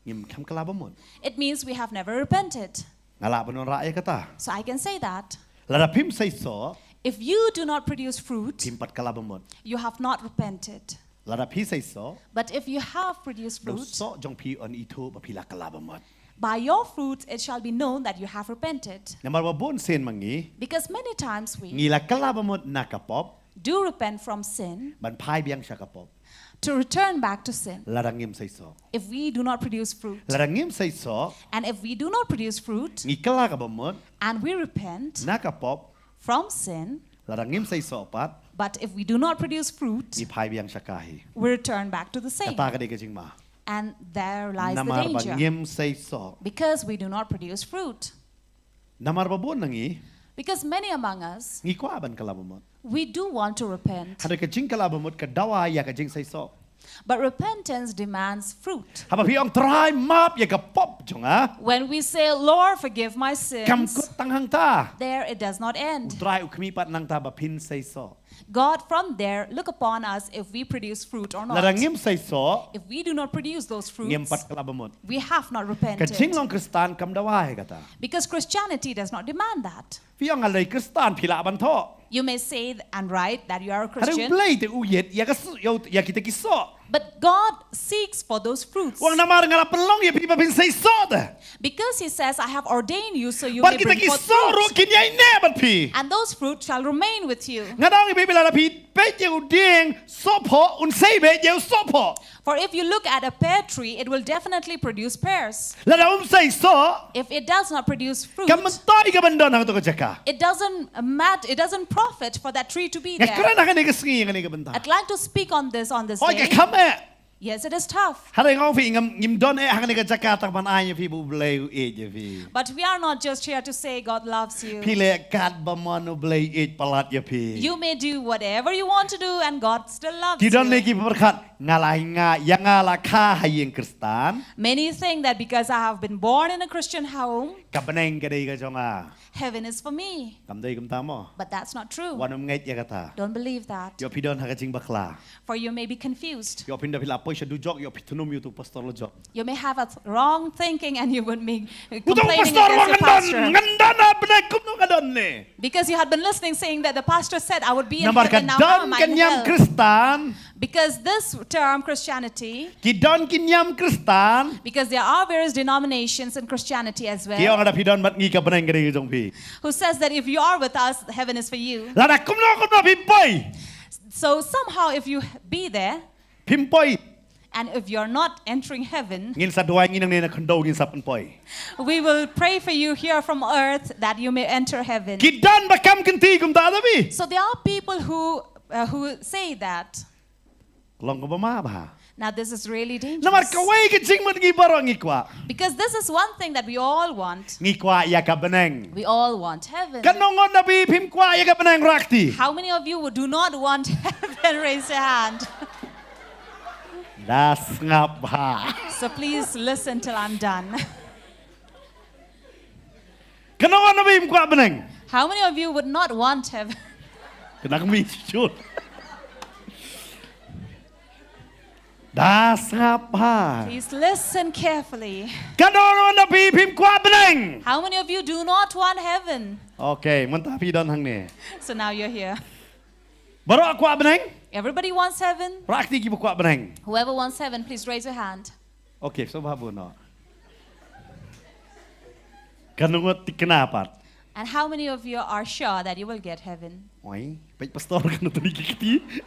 ngim kham kylla bamut. It means we have never repented. Nga lah ban wanrah ïa kata. So I can say that. Lada phim seisoh, if you do not produce fruit, phim pat kylla bamut. You have not repented. Lada phi seisoh, but if you have produced fruit, soh jong phi yn ithuh ba phi la kylla bamut. By your fruits it shall be known that you have repented. Namar ba bun sien ma ngi, because many times we, ngi la kylla bamut na ka pop, do repent from sin, ban phai biang sha ka pop, to return back to sin, lada ngim seisoh. If we do not produce fruit. Lada ngim seisoh, and if we do not produce fruit, ngi kylla ka bamut, and we repent, na ka pop, from sin, lada ngim seisoh pat, but if we do not produce fruit, ngi phai biang sha ka hi, we return back to the same. Kata ka dei ka jingma. And there lies the Namar ba danger. Ngim seisoh. Because we do not produce fruit. Namar ba bun na ngi, because many among us, ngi kwah ban kylla bamut. We do want to repent. Hynrei ka jingkylla bamut ka dawa ïa ka jingseisoh. But repentance demands fruit. Haba phi ong, Trai, map ïa ka pop jong nga, when we say, Lord, forgive my sins, kam kut tang hangta. There it does not end. U Trai u khmih pat nangta ba phin seisoh. God from there look upon us if we produce fruit or not. Lada ngim seisoh, if we do not produce those fruits, ngim pat kylla bamut. We have not repented. Ka jinglong Khristan kam dawa ïa kata. Because Christianity does not demand that. Phi ong, nga dei Khristan, phi lah ban thoh. You may say and write that you are a Christian. Hynrei U Blei te u ïeit ïa ka, ïa kita ki soh. But God seeks for those fruits. U ong, namar nga la pynlong ïa phi ba phin seisoh te. Because he says, I have ordained you so you may bring forth fruit. Bad kita ki soh ruh kin ïaineh bad phi. And those fruits shall remain with you. Nga da ong ïa phi, lada phi peit ïa u dieng sohphoh, un sei beit ïa u sohphoh. For if you look at a pear tree, it will definitely produce pears. Lada um seisoh, if it does not produce fruit, kam myntoi ka ban don ha kato ka jaka. It doesn't mat, it doesn't profit for that tree to be there. Nga kren ha kane ka sngi, ha kane ka bynta. I'd like to speak on this on this day. Hooid, ka kham eh. Yes, it is tough. Hynrei nga ong ïa phi, ngim don eh ha kane ka jaka tang ban ai ïa phi ba U Blei u ïeit ïa phi. But we are not just here to say God loves you. Phi leh katba mon, U Blei u ïeit palat ïa phi. You may do whatever you want to do and God still loves you. Ki don ne ki pyrkhat, nga la ïa nga la kha ha ïing Khristan. Many think that because I have been born in a Christian home, ka bneng ka dei ka jong nga. Heaven is for me. Kam dei kumta mo. But that's not true. Wat nym ngeit ïa kata. Don't believe that. Ïoh phi don ha ka jingbakla. For you may be confused. Ïoh phi don, phi la poi sha dujok, ïoh phi thnum ïa utu pastor la jop. You may have a th- wrong thinking and you would be complaining against your pastor. Utu pastor u ong ngan don, ngan don ha bneng, kumno nga don ne. Because you had been listening saying that the pastor said I would be in heaven, now how am I in hell? Namar ka don ka niam Khristan. Because this term Christianity, ki don ki niam Khristan. Because there are various denominations in Christianity as well. Ki ong lada phi don bad ngi ka bneng ka dei ka jong phi. Who says that if you are with us, heaven is for you. Lada kumno kumno phim poi. So somehow if you be there, phim poi. And if you're not entering heaven, ngin sa duwai ïa ngi nangne na khyndew, ngin sa pynpoi. We will pray for you here from earth that you may enter heaven. Ki don ba kam kynti kumta da phi. So there are people who, uh, who say that. Long kaba ma bha. Now this is really dangerous. Namar kawei ka jingmut ngi baroh ngi kwah. Because this is one thing that we all want. Ngi kwah ïa ka bneng. We all want heaven. Katno ngut na phi phim kwah ïa ka bneng, rah kti. How many of you who do not want heaven, raise your hand? Da sngap bha. So please listen till I'm done. Katno ngut na phi phim kwah bneng? How many of you would not want heaven? Kena kami jujur. Da sngap bha. Please listen carefully. Katno ngut na phi phim kwah bneng? How many of you do not want heaven? Okay, mynta phi don hangne. So now you're here. Baroh kwah bneng? Everybody wants heaven. Rah kti kiba kwah bneng. Whoever wants heaven, please raise your hand. Okay, sngewbha bun noh. Katno ngut thikna pat? And how many of you are sure that you will get heaven? Oi, peit pastor, katno tylli ki kti.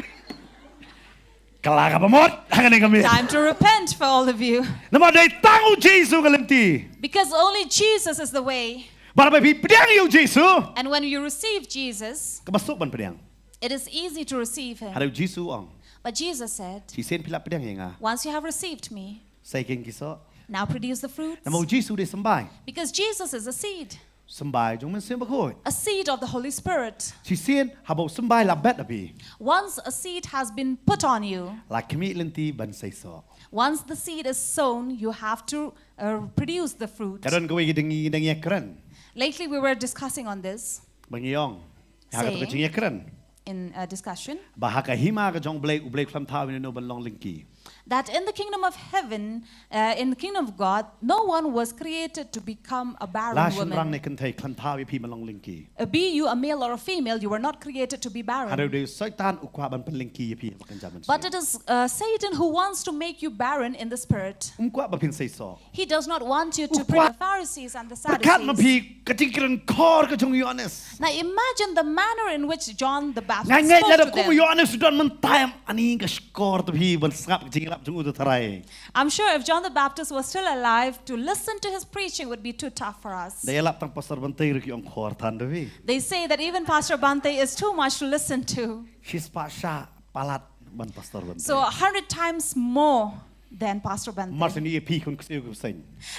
Kylla kaba mut ha kane ka miet. Time to repent for all of you. Namar dei tang U Jisu ka lynti. Because only Jesus is the way. Bad haba phi pdiang ïa U Jisu, and when you receive Jesus, kaba suk ban pdiang. It is easy to receive him. Hynrei U Jisu u ong. But Jesus said, shisien phi la pdiang ïa nga, once you have received me, sei keiñ ki soh. Now produce the fruits. Namar U Jisu u dei symbai. Because Jesus is a seed. Symbai jong u Mynsiem Bakhuid. A seed of the Holy Spirit. Shisien haba u symbai la bet ha phi, once a seed has been put on you, la khmih lynti ban seisoh. Once the seed is sown, you have to, uh, produce the fruit. Ka don kawei ka dang ngi dang ïakren. Lately we were discussing on this. Ba ngi ong, Ha ka to ka saying jingïakren. In a discussion Ba ha ka hima ka jong Blei, u Blei khlem thaw ïano ban long lyngki. That in the kingdom of heaven, uh, in the kingdom of God, no one was created to become a barren La shynrang woman. Ne kynthei khlem thaw ïa phi ban long lyngki. Uh, be you a male or a female, you were not created to be barren. Hynrei u dei u Soitan u kwah ban pynlyngki ïa phi ha ka jingïaid mynsiem. But it is uh, Satan who wants to make you barren in the spirit. Um kwah ba phin seisoh. He does not want you to U bring kwah the Pharisees and the Pyrkhat ma Sadducees. Phi ka jingkren khor ka jong u Ïoannis. Now imagine the manner in which John the Baptist Nga ngeit spoke lada to kum u them. Ïoannis u don mynta em, ani ka shkor te phi ban sngap ka jingïalap jong u te tharai. I'm sure if John the Baptist was still alive, to listen to his preaching would be too tough for us. Da ïalap tang Pastor Bante ruh ki ong khor than te phi. They say that even Pastor Bante is too much to listen to. Shispah shah palat ban Pastor Bante. So a hundred times more than Pastor Bante. Mar shen ïa phi khun ksiew ki bseiñ.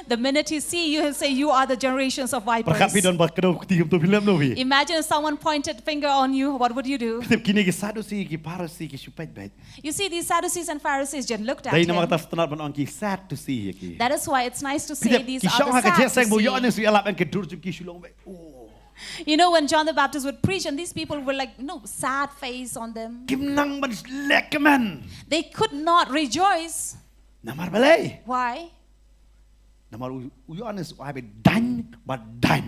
The minute he see you, he'll say, "You are the generations of Pyrkhat phi vipers." don ba kdew kti kumto phi lem no phi. Imagine if someone pointed finger on you, what would you do? Phi tip kine ki Saddusi ki Pharisi ki shu peit beit. You see, these Sadducees and Pharisees just looked at Dei namar him. kata sngewtynnat ban ong ki sad to see ïa ki. That is why it's nice to Phi say tip these ki are shong the ha ka sad to jingïaseng ba u see. Ïoannis u ïalap, ïa ki dur jong ki shu long beit. Oh. You know, when John the Baptist would preach and these people were like, no, sad face on them. Kim nang ban leh kmen. They could not rejoice. Namar balei? Why? Namar u u Ïoannis u ai beit daiñ bad daiñ.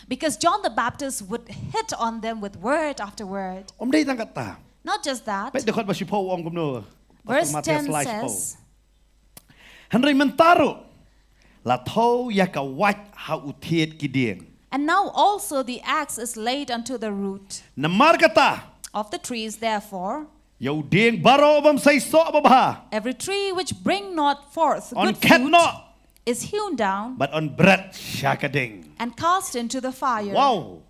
Because John the Baptist would hit on them with word after word. Um dei tang kata. Not just that. Peit dkhot ba shiphew u ong kumno. Verse Mathaios ten lai shiphew. Says, Hynrei mynta ruh la thew ïa ka wait ha u thied ki dieng. "And now also the axe is laid unto the root Namar kata, of the trees. Therefore, ïa u dieng baroh bym seisoh babha, every tree which bring not forth un good khet fruit noh is hewn down bad un bret sha ka ding. and cast into the fire." Wow.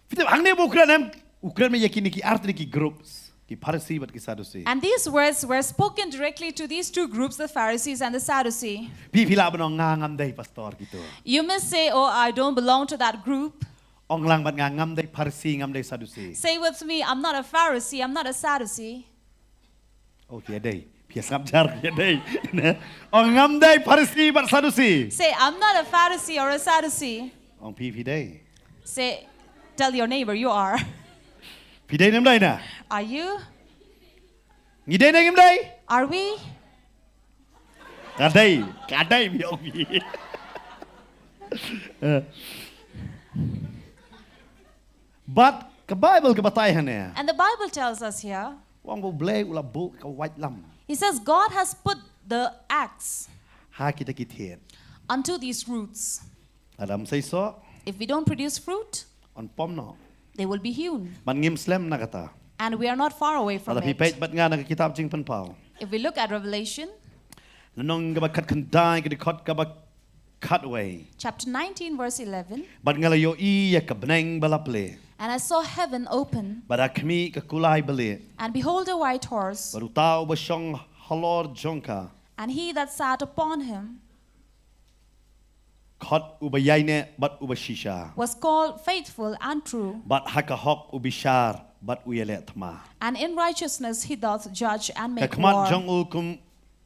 Phi tip hangne ba u kren em, u kren ïa kine ki ar tylli ki groups, ki Pharisi bad ki Saddusi. And these words were spoken directly to these two groups, the Pharisees and the Sadducees. Phi phi lah ban ong nga ngam dei pastor kito. You may say, "Oh, I don't belong to that group." Ong lang bad nga ngam dei Pharisi, ngam dei Saddusi. Say with me, "I'm not a Pharisee, I'm not a Sadducee." Oh, phi dei. Phi sngap jar phi dei. Ne? Ong ngam dei Pharisi bad Saddusi. Say, "I'm not a Pharisee or a Sadducee." Ong phi phi dei. Say, tell your neighbor, "You are." Phi dei ne ym dei na? Are you? Ngi dei ne ngim dei? Are we? Ka dei, ka dei phi ong phi. Eh. Bad ka Bible ka batai hangne. And the Bible tells us here, Ong ba u Blei u la buh ka waitlam. He says, "God has put the axe Ha kita ki thied. Unto these roots. Lada ym seisoh, If we don't produce fruit, yn pom noh. They will be hewn. Bad ngim slem na kata. And we are not far away from it. Lada phi peit bad nga na ka kitab Jingpynpaw. If we look at Revelation, Lynnong kaba khatkhyndai, ka dkhot kaba khatwei. Chapter nineteen, verse eleven. Bad nga la ïohi ïa ka bneng ba la plie. And I saw heaven open, Bad ha khmih ka kulai ba lieh. And behold, a white horse Bad uta uba shong halor jong ka. And he that sat upon him Khot uba ïaineh bad uba shisha. Was called Faithful and True. Bad ha ka hok u bishar bad u ïaleh thma. And in righteousness he doth judge and Ka make khmat war. Jong u kum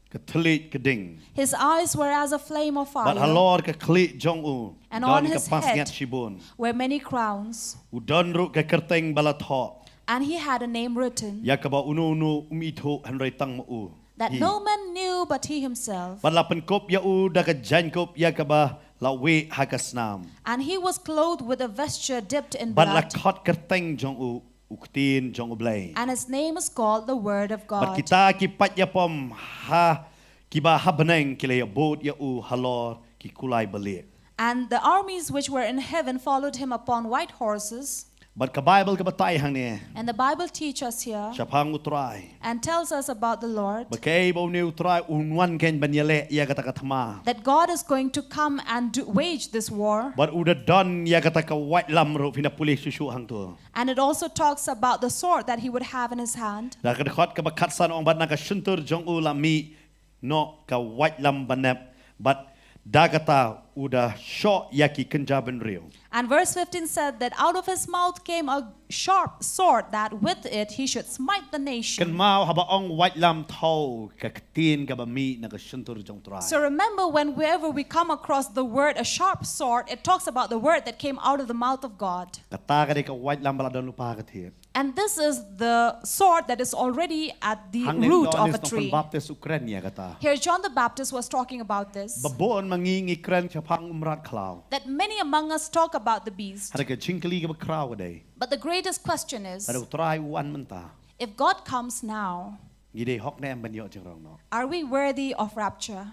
ka thylliej ka ding. His eyes were as a flame of fire. Bad halor ka khlieh jong u. And Don on ka his pansngiat head shibun. Were many crowns. U don ruh ka kyrteng ba la thoh. And he had a name written. Ïa kaba uno uno um ithuh hynrei tang ma u. That no man knew but he himself. Bad la pynkup ïa u da ka jaiñkup ïa kaba la wieh ha ka snam. And he was clothed with a vesture dipped in Bad la blood. Khot kyrteng jong u, u Ktien jong U Blei. And his name is called the Word of Bad God. Kita ki paid ïapom ha, kiba ha bneng ki la ïabud ïa u halor ki kulai ba lieh. And the armies which were in heaven followed him upon white horses. Bad ka Bible ka batai hangne. And the Bible teaches here. Shaphang U Trai. And tells us about the Lord. Ba kaei ba une U Trai un wan keiñ ban ïaleh ïa kata ka thma. That God is going to come and do, wage this war. Bad u da don ïa kata ka waitlam ruh, phin da pule shuh shuh hangto. And it also talks about the sword that he would have in his hand. Da ka dkhot kaba khatsan ong bad na ka shyntur jong u la mih noh ka waitlam ba nep. Bad Da kata u da shoh ïa ki kynja bynriew. And verse fifteen said that out of his mouth came a sharp sword, that with it he should smite the nation. Kynmaw haba ong waitlam, thaw ka ktien kaba mih na ka shyntur jong U Trai. So remember, when wherever we come across the word a sharp sword, it talks about the word that came out of the mouth of God. Kata ka dei ka waitlam ba la don lypa ka thied. And this is the sword that is already at the root of a tree. Hangne u Ïoannis Nongpynbaptis u kren ïa kata. Here John the Baptist was talking about this. Ba bun ma ngi ngi kren shaphang u mrad khlaw. That many among us talk about the beast. Hynrei ka jingkylli kaba khraw ka dei, but the greatest question is, lada U Trai u wan mynta, if God comes now, ngi dei hok ne em ban ïoh jingrong noh? Are we worthy of rapture?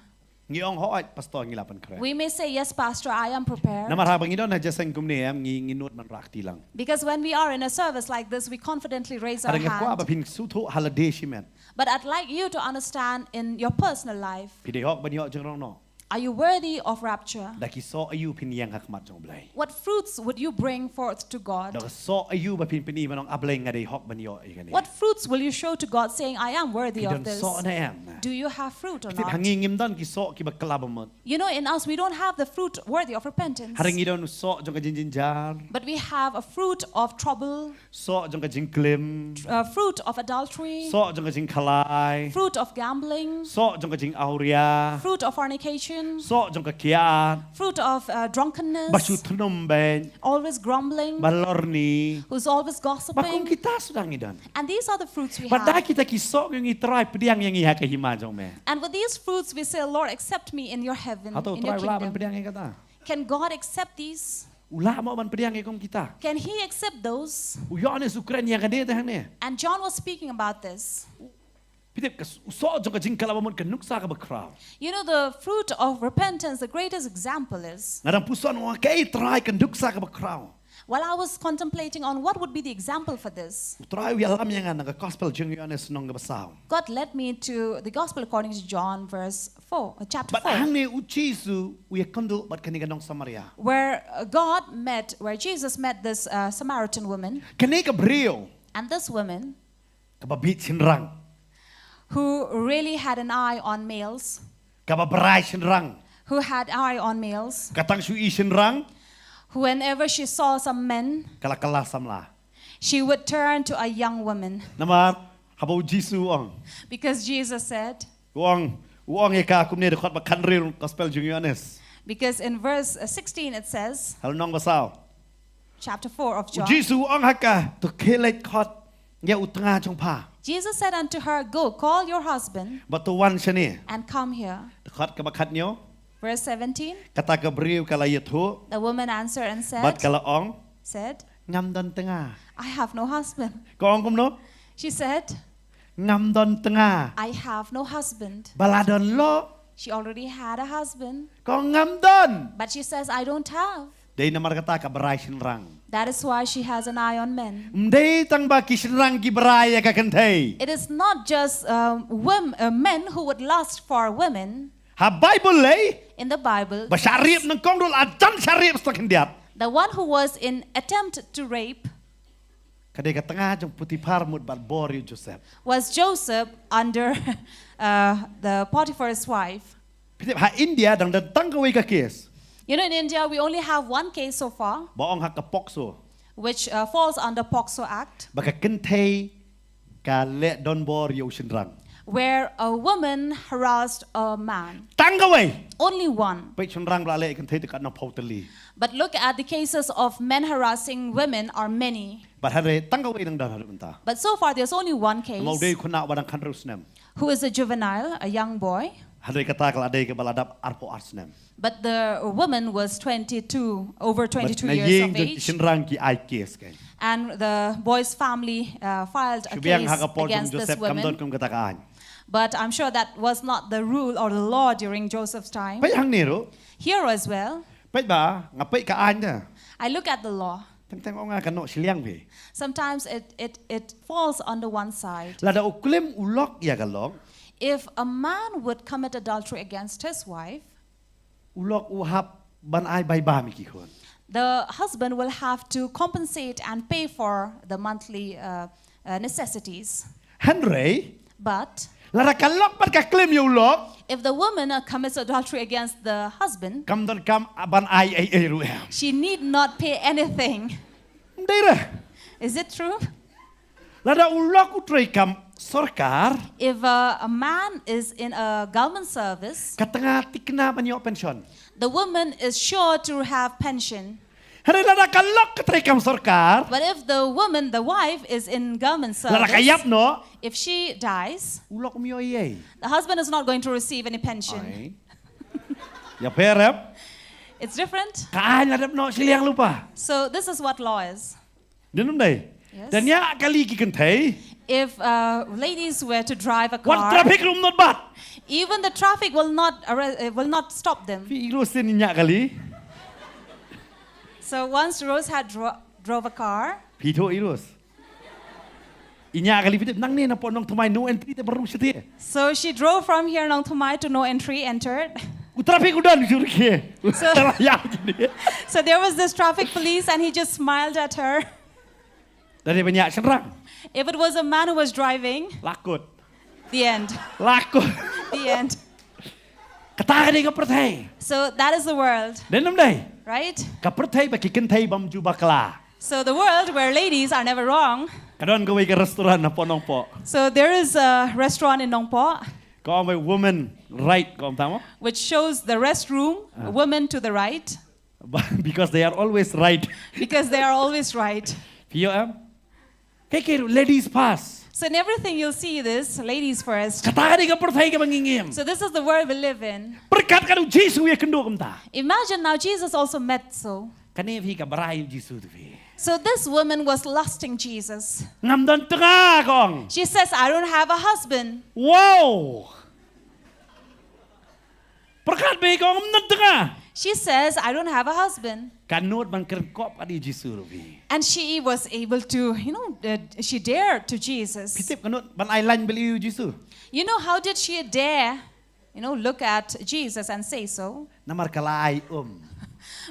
Ngi ong, hooid Pastor, ngi lah pynkhreh. We may say, "Yes, Pastor, I am prepared." Namar haba ngi don ha jingïaseng kumne em, ngi, ngi nud ban rah kti lang. Because when we are in a service like this, we confidently raise our hand. Hynrei nga kwah ba phin sngewthuh ha lade shimet. But I'd like you to understand in your personal life. Phi dei hok ban ïoh jingrong noh? Are you worthy of rapture? Da ki soh aïu phin ïeng ha khmat jong U Blei? What fruits would you bring forth to God? Da ka soh aïu ba phin pyni ban ong, A Blei, nga dei hok ban ïoh ïa kane? What fruits will you show to God saying, "I am worthy of this"? Phi don soh ne em? Do you have fruit or not? Phi tip, ha ngi ngim don ki soh kiba kylla ba mut. You know, in us, we don't have the fruit worthy of repentance. Hynrei ngi don soh jong ka jingjynjar. But we have a fruit of trouble, soh jong ka jingklim, uh, fruit of adultery, soh jong ka jingkhalai, fruit of gambling, soh jong ka jingawria, fruit of fornication, soh jong ka kiad, fruit of, uh, drunkenness, ba shu thnum beit, always grumbling, ba lorni, who's always gossiping. Ba kum kita suda ngi don. And these are the fruits we have. Bad da kita ki soh ngi ong, Trai, pdiang ïa ngi ha ka hima jong me. And with these fruits we say, "Lord, accept me in your heaven, in your kingdom." Hato U Trai u lah ban pdiang ïa kata? Can God accept these? U lah mo ban pdiang ïa kum kita? Can he accept those? U Ïoannis u kren ïa kane te hangne. And John was speaking about this. Phi tip, ka s-, u soh jong ka jingkylla ba mut ka nuksa kaba khraw. You know, the fruit of repentance, the greatest example is, nga dang puson, nga ong, kaei Trai ka nuksa kaba khraw? While I was contemplating on what would be the example for this, U Trai u ïalam ïa nga na ka Gospel jong u Ïoannis lynnong kaba saw. God led me to the Gospel according to John, verse four, uh, chapter four. Bad hangne U Jisu u ïakynduh bad kane ka nong Samaria. Where, uh, God met, where Jesus met this, uh, Samaritan woman. Kane ka briew, and this woman, kaba bieit shynrang, who really had an eye on males, kaba brai shynrang, who had eye on males, ka tang shu i shynrang, whenever she saw some men, ka la kylla samla. She would turn to a young woman. Namar haba U Jisu u ong. Because Jesus said, u ong, u ong ïa ka kumne, dkhot ba khathynriew Gospel jong u Ïoannis. Because in verse, uh, sixteen it says, ha lynnong ba saw, chapter four of John. U Jisu u ong ha ka, to khie leit khot ïa u tnga jong pha. Jesus said unto her, "Go, call your husband, bad to wan shane, and come here." Dkhot kaba khathynñiew. Verse seventeen. Kata ka briew ka la ïathuh. The woman answered and said, bad ka la ong, said, ngam don tnga. "I have no husband." Ka ong kumno? She said, ngam don tnga. "I have no husband." Ba la don lok. She already had a husband. Ka ong ngam don. But she says, "I don't have." Dei namar kata ka brai shynrang. That is why she has an eye on men. Ym dei tang ba ki shynrang ki brai ïa ka kynthei. It is not just, um, wom-, uh, men who would lust for women. Ha Bible lei, in the Bible, ba shah riap nyngkong ruh, la jan shah riap sa khyndiat. The one who was in attempt to rape, ka dei ka tnga jong Potiphar, mut bad bor ïa u Joseph, was Joseph under, uh, the Potiphar's wife. Phi tip, ha India dang don tang kawei ka case. You know, in India, we only have one case so far, ba ong ha ka POCSO, which, uh, falls under POCSO Act, ba ka kynthei ka leh donbor ïa u shynrang. Where a woman harassed a man. Tang kawei. Only one. Peit shynrang ba la leh ïa ka kynthei te katno phew tylli. But look at the cases of men harassing women are many. Bad hynrei tang kawei dang don haduh mynta. But so far there's only one case. Mo dei u khynnah uba dang khathynriew snem. Who is a juvenile, a young boy. Hynrei kata ka la dei kaba la dap arphew ar snem. But the woman was twenty-two, over twenty-two years of age. Bad na ïing jong ki shynrang ki ai case kein. And the boy's family, uh, filed a case against this woman. Shu biang ha ka por jong Joseph kam don kum kata ka aiñ. But I'm sure that was not the rule or the law during Joseph's time. Peit hangne ruh. Here as well. Peit ba, nga peit ka aiñ da. I look at the law. Teng teng ong nga ka noh shiliang phi. Sometimes it, it, it falls on the one side. Lada u klim u lok ïa ka lok. If a man would commit adultery against his wife, u lok u hap ban ai bai bam ïa ki khun. The husband will have to compensate and pay for the monthly, uh, uh, necessities. Hynrei, but Lada ka lok bad ka klim ïa u lok, if the woman uh, commits adultery against the husband, kam donkam ban ai ei ei ruh em. She need not pay anything. Ym dei re. Is it true? Lada u lok u trei kam sorkar, if uh, a man is in a government service, ka tnga thikna ban ïoh pension. The woman is sure to have pension. Hynrei lada ka lok ka trei kam sorkar, but if the woman, the wife, is in government service, lada ka ïap noh, if she dies, u lok um ïoh ei ei. The husband is not going to receive any pension. Ai. Ïapher em? It's different. Ka aiñ la dep noh shiliang lypa. So this is what law is. Dei ne ym dei? Yes. Lada ñiah kali ki kynthei, if uh, ladies were to drive a car, wat traffic ruh um nud bat. Even the traffic will not arre- uh, will not stop them. Phi i Rose sien i ñiah kali. So once Rose had dro- drove a car, phi thoh i Rose. I ñiah kali, phi tip nangne napoh Nongthymmai no entry te baru shati. So she drove from here, Nongthymmai, to No Entry, entered. U traffic u don jur ke. So, so there was this traffic police and he just smiled at her. Lada ba ñiah shynrang. If it was a man who was driving, la kut. The end. La kut. The end. Kata ka dei ka pyrthei. So that is the world. Dei ne ym dei? Right? Ka pyrthei ba ki kynthei bym ju bakla. So the world where ladies are never wrong. Ka don kawei ka restaurant napoh Nongpoh. So there is a restaurant in Nongpoh. Ka ong ba woman right ka ong tang mo? Which shows the restroom, women to the right. Because they are always right. Because they are always right. Phi ïoh em? Kaei kaei ruh ladies first. So in everything you'll see this, ladies first. Kata ka dei ka pyrthei kaba ngi ngim. So this is the world we live in. Pyrkhat katno u Jisu u ïakynduh kumta. Imagine now Jesus also met so. Kane phi ka brai u Jisu te phi. So this woman was lusting Jesus. Ngam don tnga, ka ong. She says, I don't have a husband. Wow! Pyrkhat bha, ka ong, ngam don tnga. She says, I don't have a husband. Ka nud ban kren kop ïa u Jisu ruh phi. And she was able to, you know, uh, she dared to Jesus. Phi tip ka nud ban ai lain bad ïa u Jisu. You know, how did she dare, you know, look at Jesus and say so? Namar ka la ai um.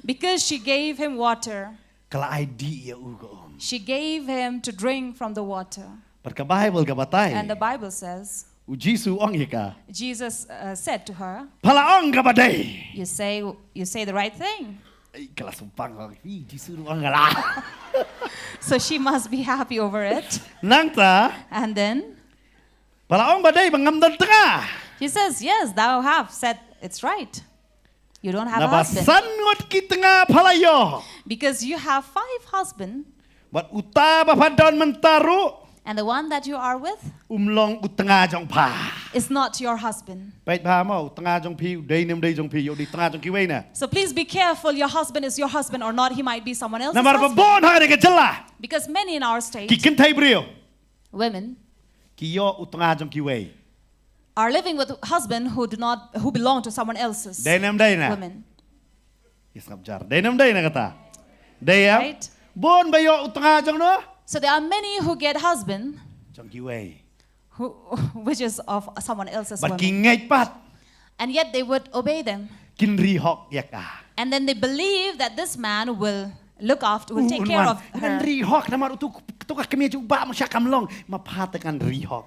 Because she gave him water. Ka la ai dih ïa u ka um. She gave him to drink from the water. Bad ka Baibl ka batai. And the Bible says, u Jisu u ong ïa ka. Jesus uh, said to her, pha la ong kaba dei. You say, you say the right thing. Ei, ka la sngewpang, ong, i Jisu ruh u ong ka la. So she must be happy over it. Nangta. And then, pha la ong ba dei ba ngam don tnga. She says, yes, thou have said it's right. You don't have a husband. Naba san ngut ki tnga pha la ïoh. Because you have five husbands. Bad uta ba pha don mynta ruh. And the one that you are with. Um long u tnga jong pha. Is not your husband. Peit bha mo, u tnga jong phi u dei ne ym dei jong phi, ïoh u dei tnga jong kiwei na. So please be careful, your husband is your husband or not, he might be someone else's husband. Namar ba bun ha kane ka jylla. Because many in our state. Ki kynthei briew. Women. Ki ïoh u tnga jong kiwei. Are living with husband who do not, who belong to someone else's women. Dei ne ym dei na? Ïa sngap jar. Dei ne ym dei na kata? Dei em? Right? Bun ba ïoh u tnga jong no? So there are many who get husband. Jong kiwei. Who, which is of someone else's woman. Bad ki ngeit pat. And yet they would obey them. Kin ri hok ïa ka. And then they believe that this man will look after, will take care of her. Ngan ri hok namar utu, utu ka kmie jong u bah mo sha kam long. Ma pha te ngan ri hok.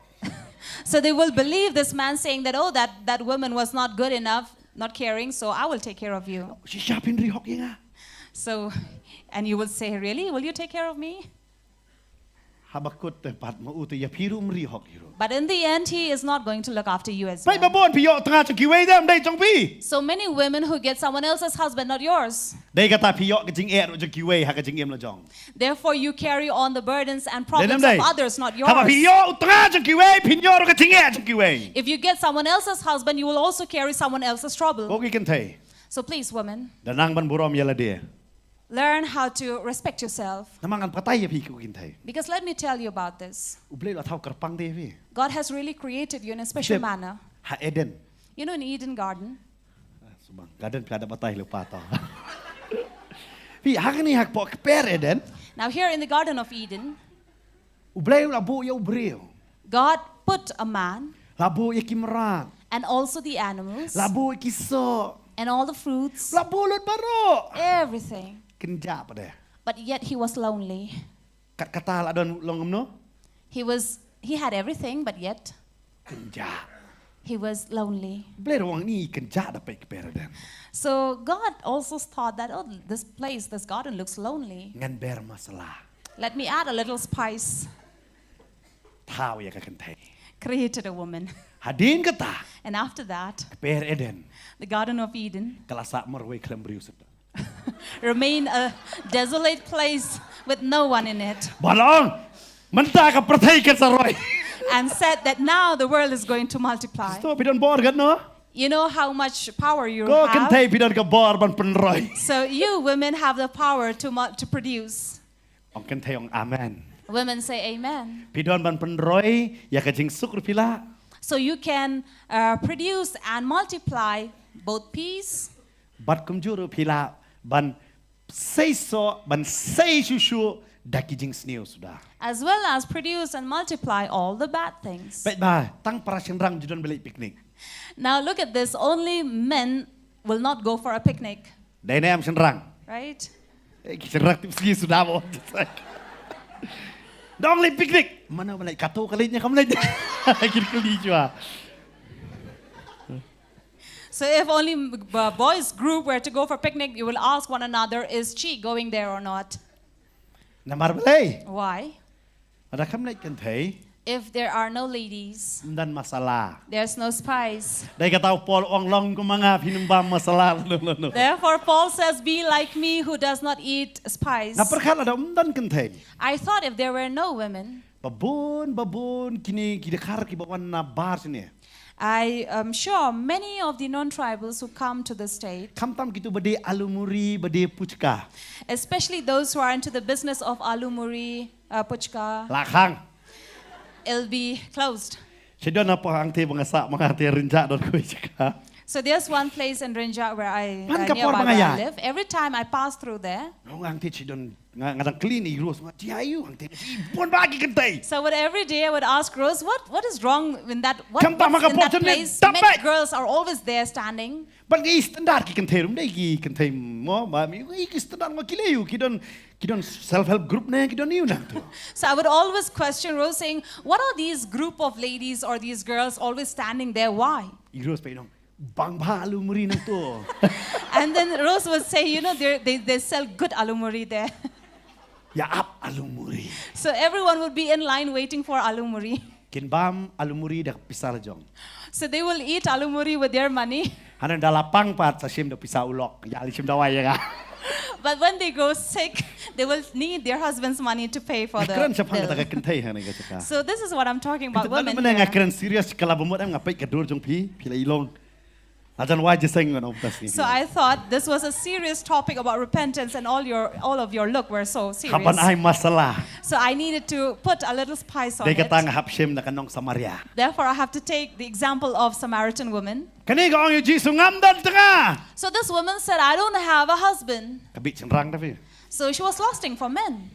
So they will believe this man saying that, oh, that, that woman was not good enough, not caring, so I will take care of you. Shisha phin ri hok ïa nga. So, and you will say, really? Will you take care of me? Haba kut te pat ma u te ïa phi ruh um ri hok ïa u. But in the end, he is not going to look after you as well. Peit ba bun phi ïoh tnga jong kiwei, dei ym dei jong phi. So many women who get someone else's husband, not yours. Dei kata phi ïoh ka jingeh ruh jong kiwei ha ka jingim la jong. Therefore, you carry on the burdens and problems of others, not yours. Haba phi ïoh u tnga jong kiwei, phin ïoh ruh ka jingeh jong kiwei. If you get someone else's husband, you will also carry someone else's trouble. Ko ki kynthei. So please, women. Da nang ban burom ïa lade. Learn how to respect yourself. Namar ngan batai ïa phi ko ki kynthei. Because let me tell you about this. U Blei u la thaw kyrpang te ïa phi. God has really created you in a special manner. Ha Eden. You know, in Eden Garden. Sumang garden phi la da batai lypa to. Phi ha kane ha kpoh kper Eden. Now here in the Garden of Eden. U Blei u la buh ïa u briew. God put a man. La buh ïa ki mrad. And also the animals. La buh ïa ki soh. And all the fruits. La buh lut baroh. Everything. Kynjah pat de. But yet he was lonely. Kat kata la don long kumno? He was, he had everything, but yet. Kynjah. He was lonely. Blei ruh ong ni kynjah da peit kper Eden. So God also thought that, oh, this place, this garden looks lonely. Ngan ber masala. Let me add a little spice. Thaw ïa ka kynthei. Created a woman. Hadien kata, And after that, kper Eden. The Garden of Eden Ka la sah marwei khlem briew shuh. Remained a desolate place with no one in it. Ba la ong, mynta ka pyrthei kan sa roi. And said that now the world is going to multiply. Stop, phi don bor katno? You know how much power you Ko have. Kynthei phi don ka bor ban pynroi. So you women have the power to mul- to produce. Ong kynthei ong amen. Women say amen. Phi don ban pynroi ïa ka jingsuk ruh phi lah. So you can uh, produce and multiply both peace. Bad kumjuh ruh phi lah ban sei soh, ban sei shuh shuh da ki jingsniew suda. As well as produce and multiply all the bad things. Peit ba, tang para shynrang ju don ba leit picnic. Now look at this. Only men will not go for a picnic, Dei ne em shynrang? Right? Eh, ki shynrang tip sngi suda mo. Dong leit picnic. Mano ba leit, kato ka leit ne kam leit. Ki kylli shuwa. So if only uh, boys group were to go for picnic, you will ask one another, is she going there or not? Namar balei? Why? Lada kam leit kynthei. If there are no ladies, Ym don masala. There's no spice. Dei kata u Paul ong long kum ma nga phin ym bam masala. No, no, no. Therefore, Paul says, be like me who does not eat spice. Nga pyrkhat lada ym don kynthei. I thought if there were no women, Babun, babun, kine ki dkhar kiba wan na bar shane. I am sure many of the non-tribals who come to the state, Khamtam kito ba die aloo muri, ba die puchka. Especially those who are into the business of aloo muri, uh, puchka, Lakhang. It'll be closed. Shadon na pa ang te bangasa, manga te rinja don koi chika. So there's one place in Rinja where I, Pan uh, ka por nearby bangaya. Where I live. Every time I pass through there, Ang te shadon nga ngadang clean i Rose nga tiayu ang te i bon ba ki kynthei. So with every day I would ask Rose, what, what is wrong in that, what, Kam pa what's maka in that portion ni place? Tam Many bai. Girls are always there standing. Ban ki standard ki kynthei rum dei ki kynthei mo ba mi ki standard mo ki lei u ki don ki don self help group ne ki don iu nang tu. So I would always question Rose, saying, what are these group of ladies or these girls always standing there? Why? I Rose pa inong bang ba aloo muri nang tu. And then Rose would say, you know, they, they, they sell good aloo muri there. Ya ap aloo muri. So everyone would be in line waiting for aloo muri. Kin bam aloo muri da pisa la jong. So they will eat aloo muri with their money. Hanan da la pang pat sa shim da pisa u lok. Ya li shim da wai ya ga. But when they go sick, they will need their husband's money to pay for the Kren sa pang kata ka bill. Kynthei hanan ka chaka. So this is what I'm talking about Kita women mana nga here. Kren serious kala bamut em nga peit ka dur jong phi phi la ilong. Ajan wai jeseng ngan om tas ni. So I thought this was a serious topic about repentance, and all your, all of your look were so serious. Haban ai masala. So I needed to put a little spice on Dei it. Kata nga hap shim na ka nong Samaria. Therefore, I have to take the example of Samaritan woman. Kane ka ong ïa u Jisu ngam don tnga. So this woman said, I don't have a husband. Ka bit shynrang da phi. So she was lusting for men.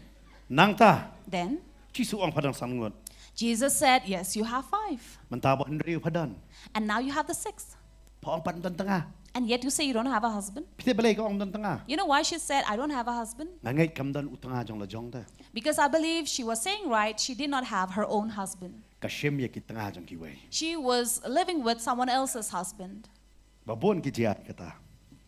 Nangta. Then Jisu ong pha don san ngut. Jesus said, yes, you have five. Mynta ba hynriew pha don. And now you have the sixth. Pha ong pha don tnga. And yet you say you don't have a husband. Phi te balei ka ong don tnga. You know why she said, I don't have a husband? Nga ngeit kam don u tnga jong la jong te. Because I believe she was saying right, she did not have her own husband. Ka shim ïa ki tnga jong ki wei. She was living with someone else's husband. Babun ki jia kata.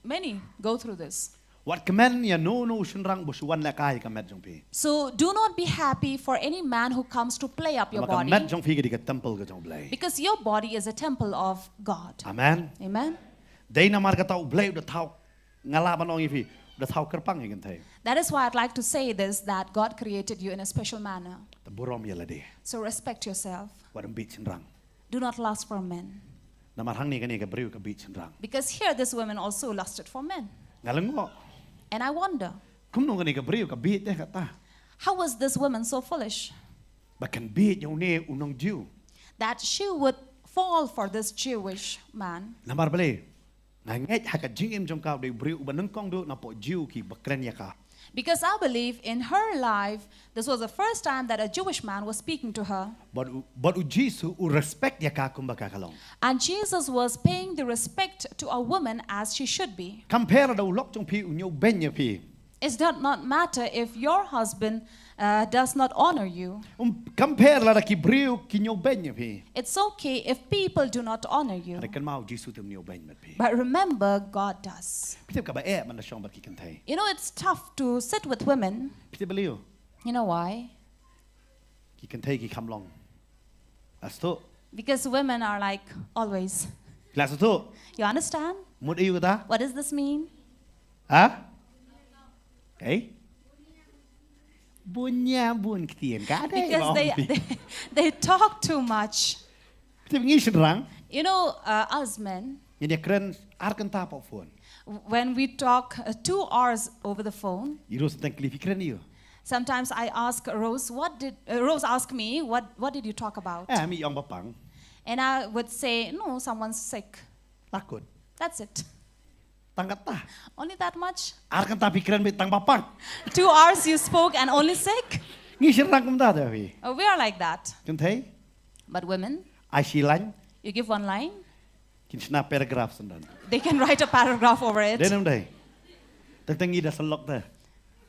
Many go through this. Wat kmen ïa no no u shynrang ba shu wan leh kai ka met jong phi. So do not be happy for any man who comes to play up your Namar ka body. Met jong phi ka dei ka temple ka jong Blei. Because your body is a temple of God. Amen. Amen. Dei namar kata u Blei u da thaw nga la ban ong ïa phi u da thaw kyrpang ïa kynthei. That is why I'd like to say this, that God created you in a special manner. Ta burom ïa lade. So respect yourself. Wat ym bit shynrang. Do not lust for men. Namar hangne kane ka briew ka bit shynrang. Because here this woman also lusted for men. Nga lyngngoh. And I wonder, Kumno kane ka briew ka bit eh kata. How was this woman so foolish Ba kan bit ïa une u nong Jiw. That she would fall for this Jewish man? Namar balei? Nga ngeit ha ka jingim jong ka u dei u briew uba nyngkong duh na pdeng Jiw kiba kren ïa ka. Because I believe in her life, this was the first time that a Jewish man was speaking to her. Bad u, bad u Jisu u respect ïa ka kumba ka ka long. And Jesus was paying the respect to a woman as she should be. Compare da u lok jong phi u ñiew beiñ ïa phi. It does not matter if your husband uh, does not honor you. Um, compare lada ki briew ki ñiew beiñ ïa phi. It's okay if people do not honor you. Hynrei kynmaw, Jisu te um ñiew beiñ bad phi. But remember, God does. Phi tip kaba eh ban da shong bad ki kynthei. You know, it's tough to sit with women. Phi tip balei? You know why? Ki kynthei ki kham long. Astu. Because women are like always. Klas tu. You understand? Mut ayu kata? What does this mean? Ha? Okay. Bunya bun ktien ka dei. Because they, they, they talk too much. Tip ngi shynrang. You know, uh, us men, Ngin ïa kren ar kynta hapoh phone. When we talk uh, two hours over the phone, I Rose tang kylli phi kren ïa u. Sometimes I ask Rose, what did uh, Rose ask me, what what did you talk about? Eh, mi ong ba pang. And I would say, no, someone's sick. Takut. That's it. Tang kata. Only that much. Ar kynta phi kren beit tang ba pang. Two hours you spoke and only sick. Ngi shynrang kumta te phi. Uh, we are like that. Kynthei. But women, Ai shi lain. You give one line, Kin shna paragraph syndon. They can write a paragraph over it. Dei ne ym dei. Tang tang ngi da sylok te.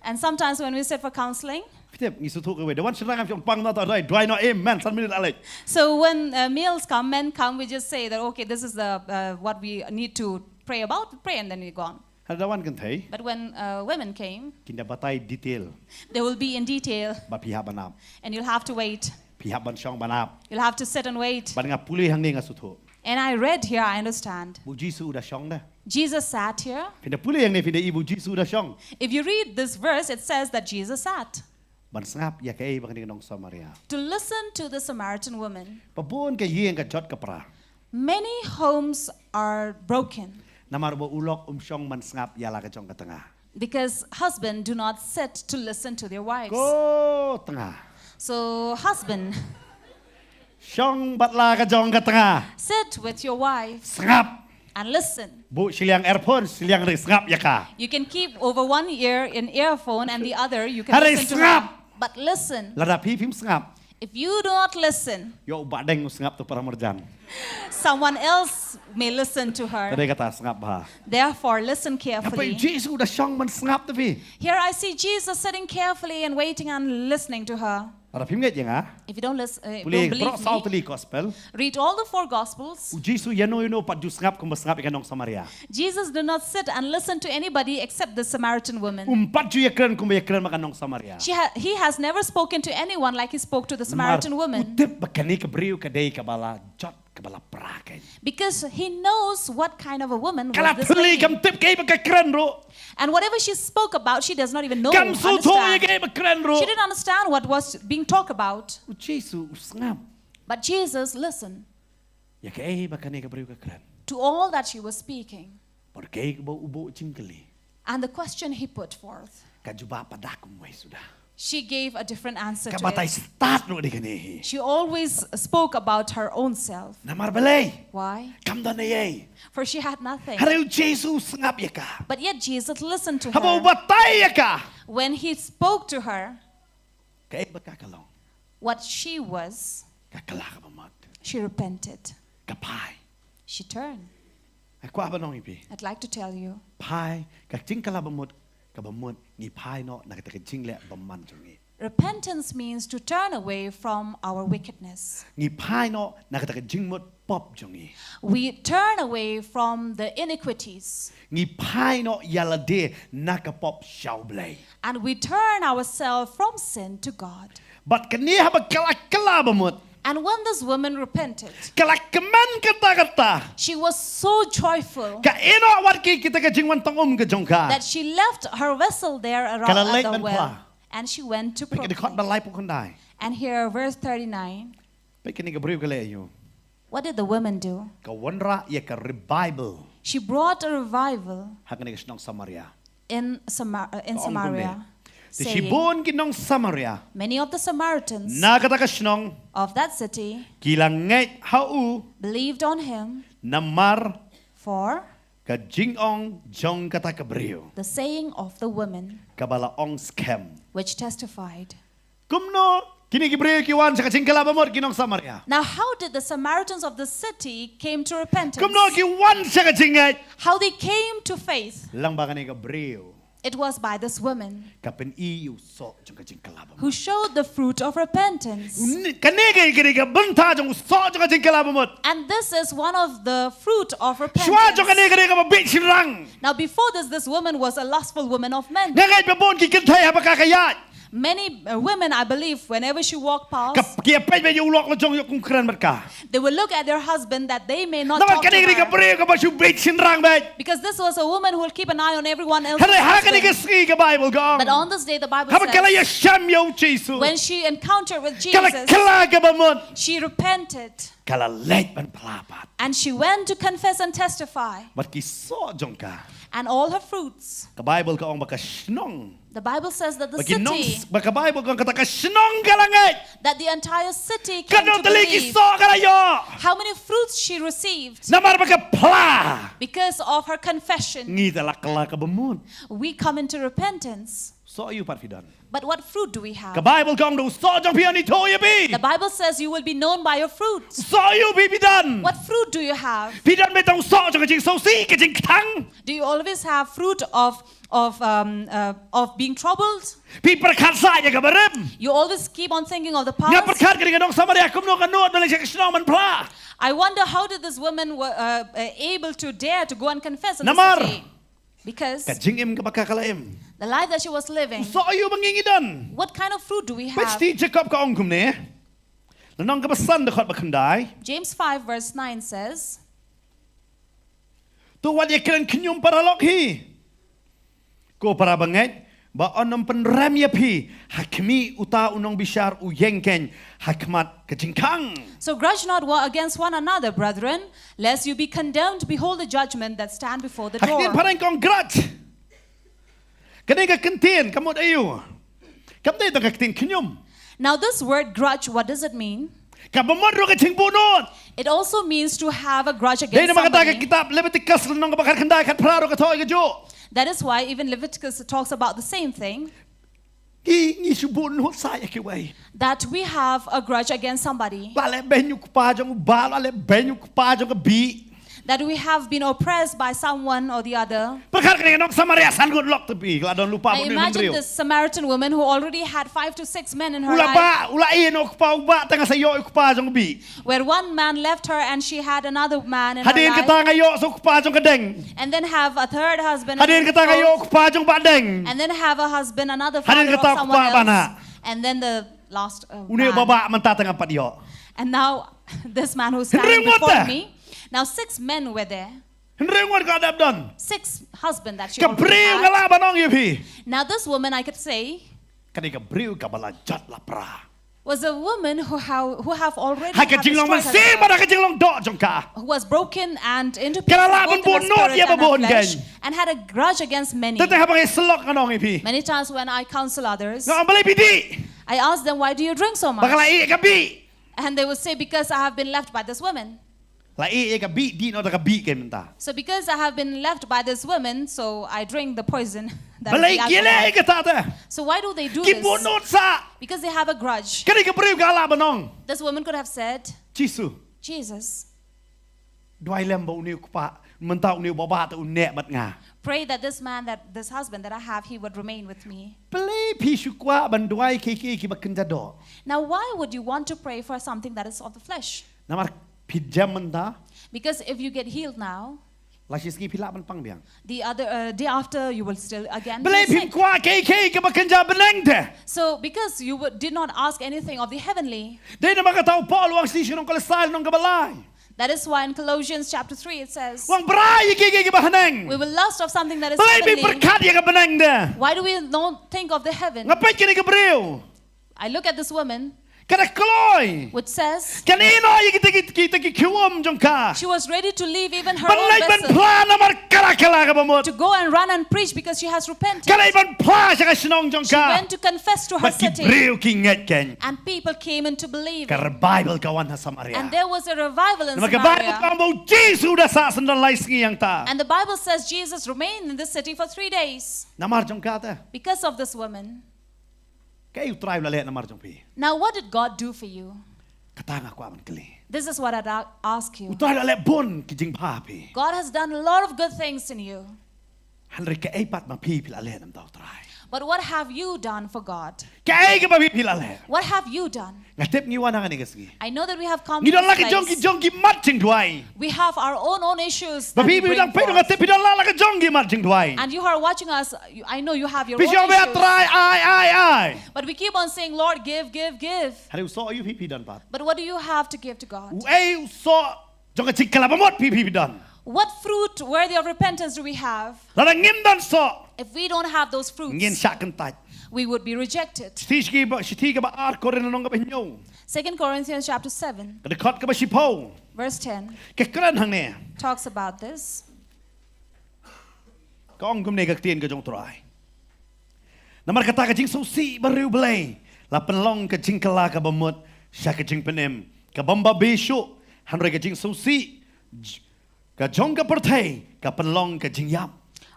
And sometimes when we sit for counseling, Phi tip ngi sngewthuh kawei. Da wan shynrang kam shong pang na ta dai. Do I know amen? San minit alek. So when uh, males come, men come, we just say that, okay, this is the uh, what we need to pray about, pray, and then we go on. Hada wan kynthei. But when uh, women came, Kin da batai detail. They will be in detail, Ba phi hap ban ap. And you'll have to wait. Phi hap ban shong ban ap. You'll have to sit and wait. Ban nga pule hangne nga sngewthuh. And I read here, I understand. Ba u Jisu u da shong da. Jesus sat here. Phi da pule hangne phi da i ba u Jisu u da shong. If you read this verse, it says that Jesus sat Ban sngap ïa kaei ba kane ka nong Samaria. To listen to the Samaritan woman. Ba bun ka ïing ka jot ka pra. Many homes are broken. Namar ba u lok um shong ban sngap ïa la ka jong ka tnga. Because husband do not sit to listen to their wives. Ko tnga. So husband, Shong bad la ka jong ka tnga. Sit with your wife. Sngap. And listen. Buh shiliang earphone, shiliang ri sngap ïa ka. You can keep over one ear an earphone and the other you can Hynrei listen to sngap. Her. But listen. Lada phi phim sngap. If you do not listen, Ïoh u Bahdeng u sngap tu para marjan. Someone else may listen to her. Te dei kata sngap bha. Therefore, listen Haba carefully. Jisu u da shong ban sngap te phi. Here I see Jesus sitting carefully and waiting and listening to her. Lada phim ngeit ïa nga. If you don't listen, uh, Pule don't ka believe baroh saw me, tylli gospel. Read all the four gospels. U Jisu ïano ïano pat ju sngap kumba sngap ïa ka nong Samaria. Jesus did not sit and listen to anybody except the Samaritan woman. Um pat ju ïakren kumba ïakren ma ka nong Samaria. She ha- he has never spoken to anyone like he spoke to the Namar Samaritan u woman. tip ba kane ka briew ka dei kaba la jot kaba la pra kein. Because he knows what kind of a woman Ka la was this thylli lady. Kam tip kaei ba ka kren ruh. And whatever she spoke about, she does not even know. Kam sngewthuh ïa Understand. kaei ba kren ruh. She didn't understand what was being talked about. U Jisu u sngap. But Jesus listened Ïa kaei ba kane ka briew ka kren. To all that she was speaking. Bad kaei kaba u buh jingkylli. And the question he put forth, Ka jubab ba dak kumwei suda. She gave a different answer Ka to batai it. Stad ruh dei kane hi. She always spoke about her own self. Namar balei. Why? Kam don ei ei. For she had nothing. Hynrei u Jisu u sngap ïa ka. But yet Jesus listened to Haba u her. Batai ïa ka. When he spoke to her, Kaei ba ka ka long. What she was, Ka kylla kaba mut. She repented. Ka phai. She turned. Nga kwah ban ong ïa phi. I'd like to tell you. Phai, ka jingkylla ba mut, kaba mut, ngi phai noh, na kata ka jingleh bymman jong ngi. Repentance means to turn away from our wickedness. Ngi phai noh, na kata ka jingmut pop jong ngi. We turn away from the iniquities. Ngi phai noh ïa lade na ka pop sha u Blei. And we turn ourselves from sin to God. Bad kane haba ka la kylla ba mut. And when this woman repented, Ka la kmen katta katta. She was so joyful. Ka ïehnoh wat ki kita ka jingwan tong um ka jong ka. That she left her vessel there around Ka la at leit the ban well. Phla. And she went to Peit ka dkhot proclaim. ba laiphew khyndai. And here, verse thirty-nine. Peit kane ka briew ka leh ïa u. What did the woman do? Ka wanrah ïa ka revival. She brought a revival Ha kane ka shnong Samaria. In, Samar- uh, in Ka ong kumne. Samaria, Te shi saying, bun ki nong Samaria. Many of the Samaritans Na kata ka shnong. Of that city Ki la ngeit ha u. Believed on him. Namar. For. Ka jingong jong kata ka briew. The saying of the woman. Kaba la ong skhem. Which testified. Kumno, kine ki briew ki wan sha ka jingkylla ba mut ki nong Samaria. Now, how did the Samaritans of the city came to repentance? Kumno ki wan sha ka jingngeit. How they came to faith? Lang ba kane ka briew. It was by this woman ka pyni ïa u soh jong ka jingkylla ba who showed the fruit of repentance. mut. Kane ka dei ka bynta jong u soh jong ka jingkylla ba mut. And this is one of the fruit of Shuwa jong kane repentance. ka dei kaba bieit shynrang. Now, before this, this woman was a lustful woman of men. Nga ngeit ba bun ki kynthei haba ka ïaid Many uh, women, I believe, whenever she walked ka past, ki peit ba ïa u lok la jong ïa u kren bad ka. they will look at their husband that they may not Namar talk to kane ka dei ka her. briew kaba shu bieit shynrang bad. Because this was a woman who will keep an eye on everyone else's Hynrei ha kane ka husband. sngi ka Bible ka ong. But on this day, the Bible Haba ka la ïa says, shem ïa u Jisu. When she encountered with Ka la Jesus, kylla kaba mut. She repented Ka la leit ban phla pat. And she went to confess and testify. Bad ki soh jong ka. And all her fruits. Ka Bible ka ong ba ka shnong. The Bible says that the Ba ki nong city, ba ka Bible ka ong kata ka shnong ka la ngeit. That the entire city Ka came no to tylli ki believe. Soh ka la ïoh. How many fruits she received? Namar ba ka phla. Because of her confession, Ngi te la kylla kaba mut. We come into repentance. Soh ïa u pat phi don. But what fruit do we have? Ka Bible ka ong da u soh jong phi yn ithuh ïa phi. The Bible says you will be known by your fruits. Soh ïa u phi phi don. What fruit do you have? Phi don beit tang u soh jong ka jingsngewsih ka jingkthang. Do you always have fruit of of um, uh, of being troubled? Phi pyrkhat sa ïa kaba rim. You always keep on thinking of the Nga past. Pyrkhat ka dei ka nong Samaria kumno ka nud ban leit sha ka shnong ban phla. I wonder how did this woman were uh, uh, able to dare to go and confess in the Namar. City? Because Ka jingim kaba ka ka la im. The life that she was living, Soh ïa u ba ngi ngi don. What kind of fruit do we Peit have? Jakob ka ong kumne. Lynnong kaba san dkhot ba khyndai. James five verse nine says, To wat ïa kren khñium paralok hi. Ko para bangeit ba yn ym pynrem ïa phi ha khmih uta u nongbishar u ïeng keiñ ha khmat ka jingkhang. So grudge not war against one another, brethren, lest you be condemned. Behold the judgment that stand before the Ha ktien door. Phareng ka ong grudge. Kane ka kyntien ka mut aïu? Kam dei tang ka ktien khñium. Now this word grudge, what does it mean? Kaba mut ruh ka jingbuhnud. It also means to have a grudge Dei against namar kata ka somebody. Kitab Leviticus lynnong kaba khat khyndai khat phra ruh ka thoh ïa kajuh. That is why even Leviticus talks about the same thing. Ngi ngi shu buhnud sa ïa kiwei. That we have a grudge against somebody. La leh beiñ u kpa jong u bah, la leh beiñ u kpa jong ka bih. That we have been oppressed by someone or the other. Pyrkhat kane ka nong Samaria san ngut lok te phi, ka la don lypa Now bad u imagine hynriew. This Samaritan woman who already had five to six men in her U la life, bah, u la ïeh noh u kpa u bah, tang sa ïoh u kpa jong u bih. Where one man left her and she had another man in her Hadien kata life, nga ïoh sa u kpa jong ka deng. And then have a third husband, Hadien another kata nga ïoh u spouse, kpa jong u bah deng. And then have a husband, another Hadien father of kata u someone kpa bah else, nah. And then the last uh, Une u bah man. Bah mynta te nga pat ïoh. And now this man who's Hynriew standing ngut before te. Me. Now six men were there. Hynriew ngut ka dep don. Six husband that she Ka already briew nga had. lah ban ong ïa phi. Now this woman, I could say, Kane ka briew kaba la jot la pra. Was a woman who have, who have already Ha ka have jinglong destroyed mynsiem bad herself, ha ka jinglong doh jong ka. Who was broken and into Ka la pieces, lah both ban in her buhnud spirit ïa and her babun flesh, keiñ. And had a grudge against many. Te te haba ngi syllok ngan ong ïa phi. Many times when I counsel others, Nga ong balei phi dih. I ask them, "Why do you drink so much?" Ba nga la ïeh ïa ka bih. And they will say, "Because I have been left by this woman." La ïeh ïa ka bih, dih noh da ka bih keiñ mynta. So because I have been left by this woman, so I drink the poison that is Balei the ki leh alcohol. Ïa kata te. So why do they do Ki this? Buhnud sa. Because they have a grudge. Kane ka briew ka lah ban ong. This woman could have said, Jisu. Jesus. Duwai lem ba une u kpa, mynta une u babah te un neh bad nga. Pray that this man, that this husband that I have, he would remain with me. Balei phi shu kwah ban duwai kiei kiei kiba kynja doh. Now, why would you want to pray for something that is of the flesh? Namar phi jem mynta. Because if you get healed now, La shi sngi phi lah ban pang biang. The other uh, day after, you will still again Balei be phim sick. Kwah kiei kiei kiba kynja bneng te. So, because you would, did not ask anything of the heavenly, Dei namar kata u Paul u ong sha ki nong Kolosai lynnong kaba lai. That is why in Colossians chapter three it says, U ong brai ïa kiei kiei kiba haneng. We will lust of something that is Balei phim heavenly. Pyrkhat ïa ka bneng te. Why do we not think of the heaven? Nga peit kane ka briew. I look at this woman, Ka da kloi. Which says, Ka ïeh noh ïa kita ki, kita ki khun um jong ka. She was ready to leave even her Ban own leit ban vessel phla namar ka la kylla kaba mut. To go and run and preach because she has repented. Ka leit ban phla sha ka shnong jong ka. She went to confess to her city. Bad ki briew ki ngeit keiñ. And people came in to believe. Ka revival ka wan ha Samaria. And there was a revival in Namar ka Bible Samaria. Ka ong ba u Jisu u da sah syndon lai sngi ïa kata. And the Bible says Jesus remained in this city for three days. Namar jong kata. Because of this woman. Kaei u Trai u la leh namar jong phi. Now, what did God do for you? Kata nga kwah ban kylli. This is what I'd a- ask you. U Trai u la leh bun ki jingbha ha phi. God has done a lot of good things in you. Hynrei kaei pat ma phi phi la leh namar u Trai? But what have you done for God? Kaei kaba phi phi la leh? What have you done? Nga tip ngi wan hangne ka sngi. I know that we have come Ngi to don la this ka jong ki place. Jong ki mat jingduwai. We have our own own issues Ba that phi we phi dang bring peit nga forth. Tip phi don la la ka jong ki mat jingduwai. And you who are watching us, you- I know you have your Phi own jong ba issues. Trai ai ai ai. But we keep on saying, Lord, give, give, give. Hynrei u soh aïu phi phi don pat? But what do you have to give to God? Uei u soh jong ka jingkylla bamut phi phi don? What fruit worthy of repentance do we have? Lada ngim don soh, If we don't have those fruits, ngin shah kyntait. We would be rejected. Shithi kaba shithi kaba ar Korinth lynnong kaba hynñiew. Second Corinthians chapter seven, Ka dkhot kaba shiphew. Verse ten, Ka kren hangne. Talks about this. Ka ong kumne ka ktien ka jong u Trai. Namar kata ka jingsngewsih bariewblei i la pynlong ka jingkylla ka bamut sha ka jingpynim ka bym babe shuh, hynrei ka jingsngewsih j- ka jong ka pyrthei ka pynlong ka jingïap.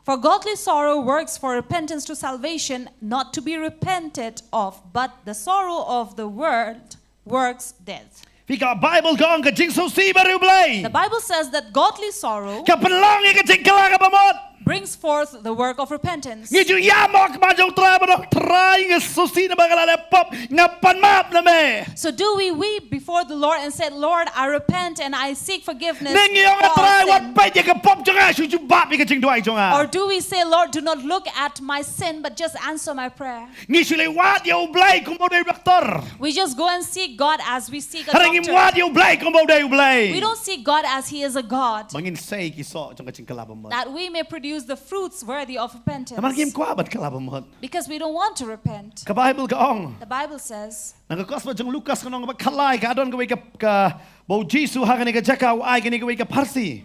For godly sorrow works for repentance to salvation, not to be repented of, but the sorrow of the world works death. Phi ka Bible ka ong ka jingsngewsih bariewblei The Bible says that godly sorrow ka pynlong ïa ka jingkylla ka bamut. Brings forth the work of repentance. Ngi ju ïam ha khmat jong u Trai, ba ong Trai nga sngewsih namar nga la leh pop, nga pan map na me. So do we weep before the Lord and say, Lord, I repent and I seek forgiveness Ne ngi ong, for our Trai wat sin? Peit ïa ka pop jong nga, shu jubab ïa ka jingduwai jong nga. Or do we say, Lord, do not look at my sin, but just answer my prayer? Ngi shu leit wad ïa u Blei kumba u dei u doktor. We just go and seek God as we seek a Hynrei ngim doctor. Wad ïa u Blei kumba u dei u Blei. We don't seek God as He is a God, Ba ngin sei ki soh jong ka jingkylla bamut. That we may produce the fruits worthy of repentance. Namar ngim kwah ban kylla bamut. Because we don't want to repent. Ka Bible ka ong. The Bible says, Na ka gospel jong u Lukas ka lynnong ba khatlai ka don kawei ka, kaba u Jisu ha kane ka jaka u ai kane kawei ka pharshi.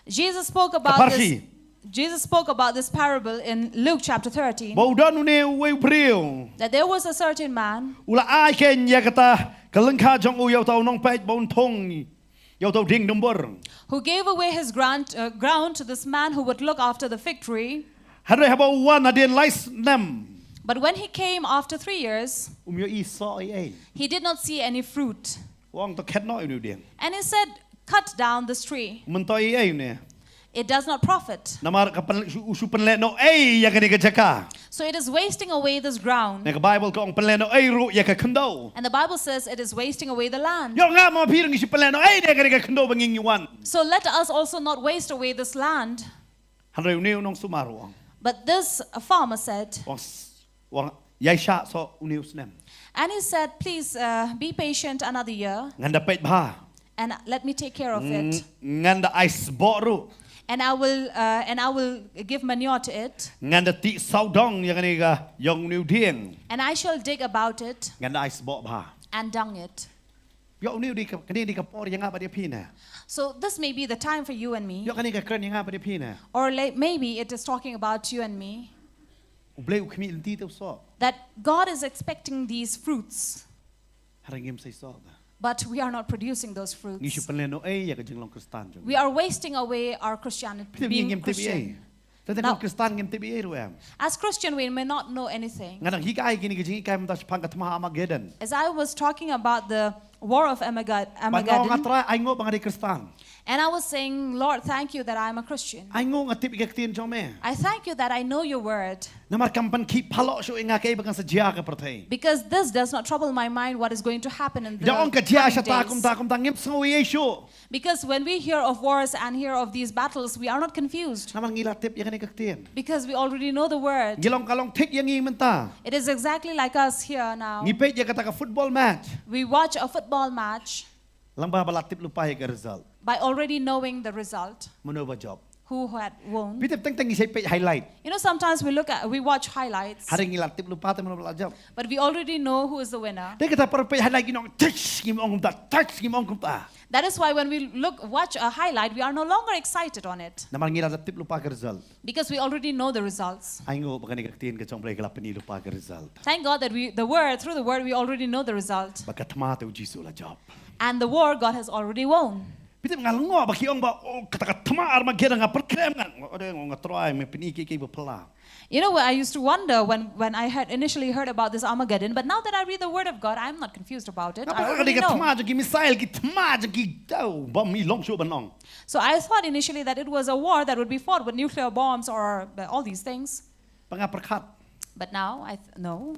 Jesus spoke Ka about this. pharshi. Jesus spoke about this parable in Luke chapter thirteen. Ba u don une uwei u briew. That there was a certain man U la ai kein ïa kata ka lyngkha jong u ïa uta u nongpeit ba un thung ïa uta u dieng dumbur. Who gave away his grant, uh, ground to this man who would look after the fig tree. Hynrei haba u wan hadien lai snem. But when he came after three years, Um ïohi soh ei ei. He did not see any fruit. U ong to khet noh une u dieng. And he said, cut down this tree. Mynta ei ei une. It does not profit. Namar ka pyn, u shu pynleh noh ei ïa kane ka jaka. So it is wasting away this ground. Na ka Bible ka ong pynleh noh ei ruh ïa ka khyndew. And the Bible says it is wasting away the land. Ïoh nga ma phi ruh ngi shu pynleh noh ei ïa kane ka khyndew ba ngi ngi wan. So let us also not waste away this land. Hynrei une u nongsumar u ong. But this farmer said, U ong, u ong ïai shah soh une u snem. And he said, please, uh, be patient another year. Ngan da peit bha. And let me take care of it. Ngan da ai sboh ruh. And I will, uh, and I will give manure to it. Ngan da tih sawdong ïa kane ka ïong une u dieng. And I shall dig about it. Ngan da ai sboh bha. And dung it. Ïoh une u dei ka, kane dei ka por ïa nga bad ïa phi ne. So this may be the time for you and me. Ïoh kane ka kren ïa nga bad ïa phi ne. Or like, maybe it is talking about you and me. U Blei u khmih lynti te u soh. That God is expecting these fruits. Hynrei ngim sei soh. But we are not producing those fruits. Ngi shu pynleh noh ei ïa ka jinglong Khristan jong. We are wasting away our Christianity, being Christian. Te te kong Khristan ngim tip ei ruh em. As Christian, we may not know anything. Nga dang hikai kine ki jinghikai mynta shaphang ka thma Armageddon. As I was talking about the war of Armaged- Armageddon. Ba nga ong, Trai, ai nguh ba nga dei Khristan. And I was saying, Lord, thank you that I am a Christian. Ai nguh nga tip ïa ka ktien jong me. I thank you that I know your word. Namar kam pynkhih phalok shuh ïa nga kaei ba kan sa jia ha ka pyrthei. Because this does not trouble my mind what is going to happen in the coming days. Ong ka jia shata kumta kumta ngim sngew ei ei shuh. Because when we hear of wars and hear of these battles, we are not confused. Namar ngi la tip ïa kane ka ktien. Because we already know the word. Ngi long ka long thik ïa ngi mynta. It is exactly like us here now. Ngi peit ïa kata ka football match. We watch a football match. Lang ba ba la tip lypa ïa ka result. By already knowing the result. Mano ba jop. Who had won. Phi tip teng teng ngi sa peit highlight. You know, sometimes we look at, we watch highlights. Hynrei ngi la tip lypa te mano ba la jop. But we already know who is the winner. Te kata por peit highlight ngi ong, tish, ngi ong kumta, tish, ngi ong kumta. That is why when we look, watch a highlight, we are no longer excited on it. Namar ngi la tip lypa ka result. Because we already know the results. Ai nguh ba kane ka ktien ka jong u Blei ka la pyni lypa ka result. Thank God that we, the word, through the word, we already know the result. Ba ka thma te u Jisu la jop. And the war, God has already won. Phi tip nga lyngngoh ba ki ong ba, oh, kata ka thma Armageddon nga pyrkhat, nga, oh, dei, nga try, me pyni ki ki ba phylla. You know, I used to wonder when, when I had initially heard about this Armageddon, but now that I read the Word of God, I'm not confused about it. Nga pyrkhat ka dei ka thma jong ki missile, ki thma jong ki daw, bom i long shuh ban ong. So I thought initially that it was a war that would be fought with nuclear bombs or, uh, all these things. Ba nga pyrkhat. But now I th- no.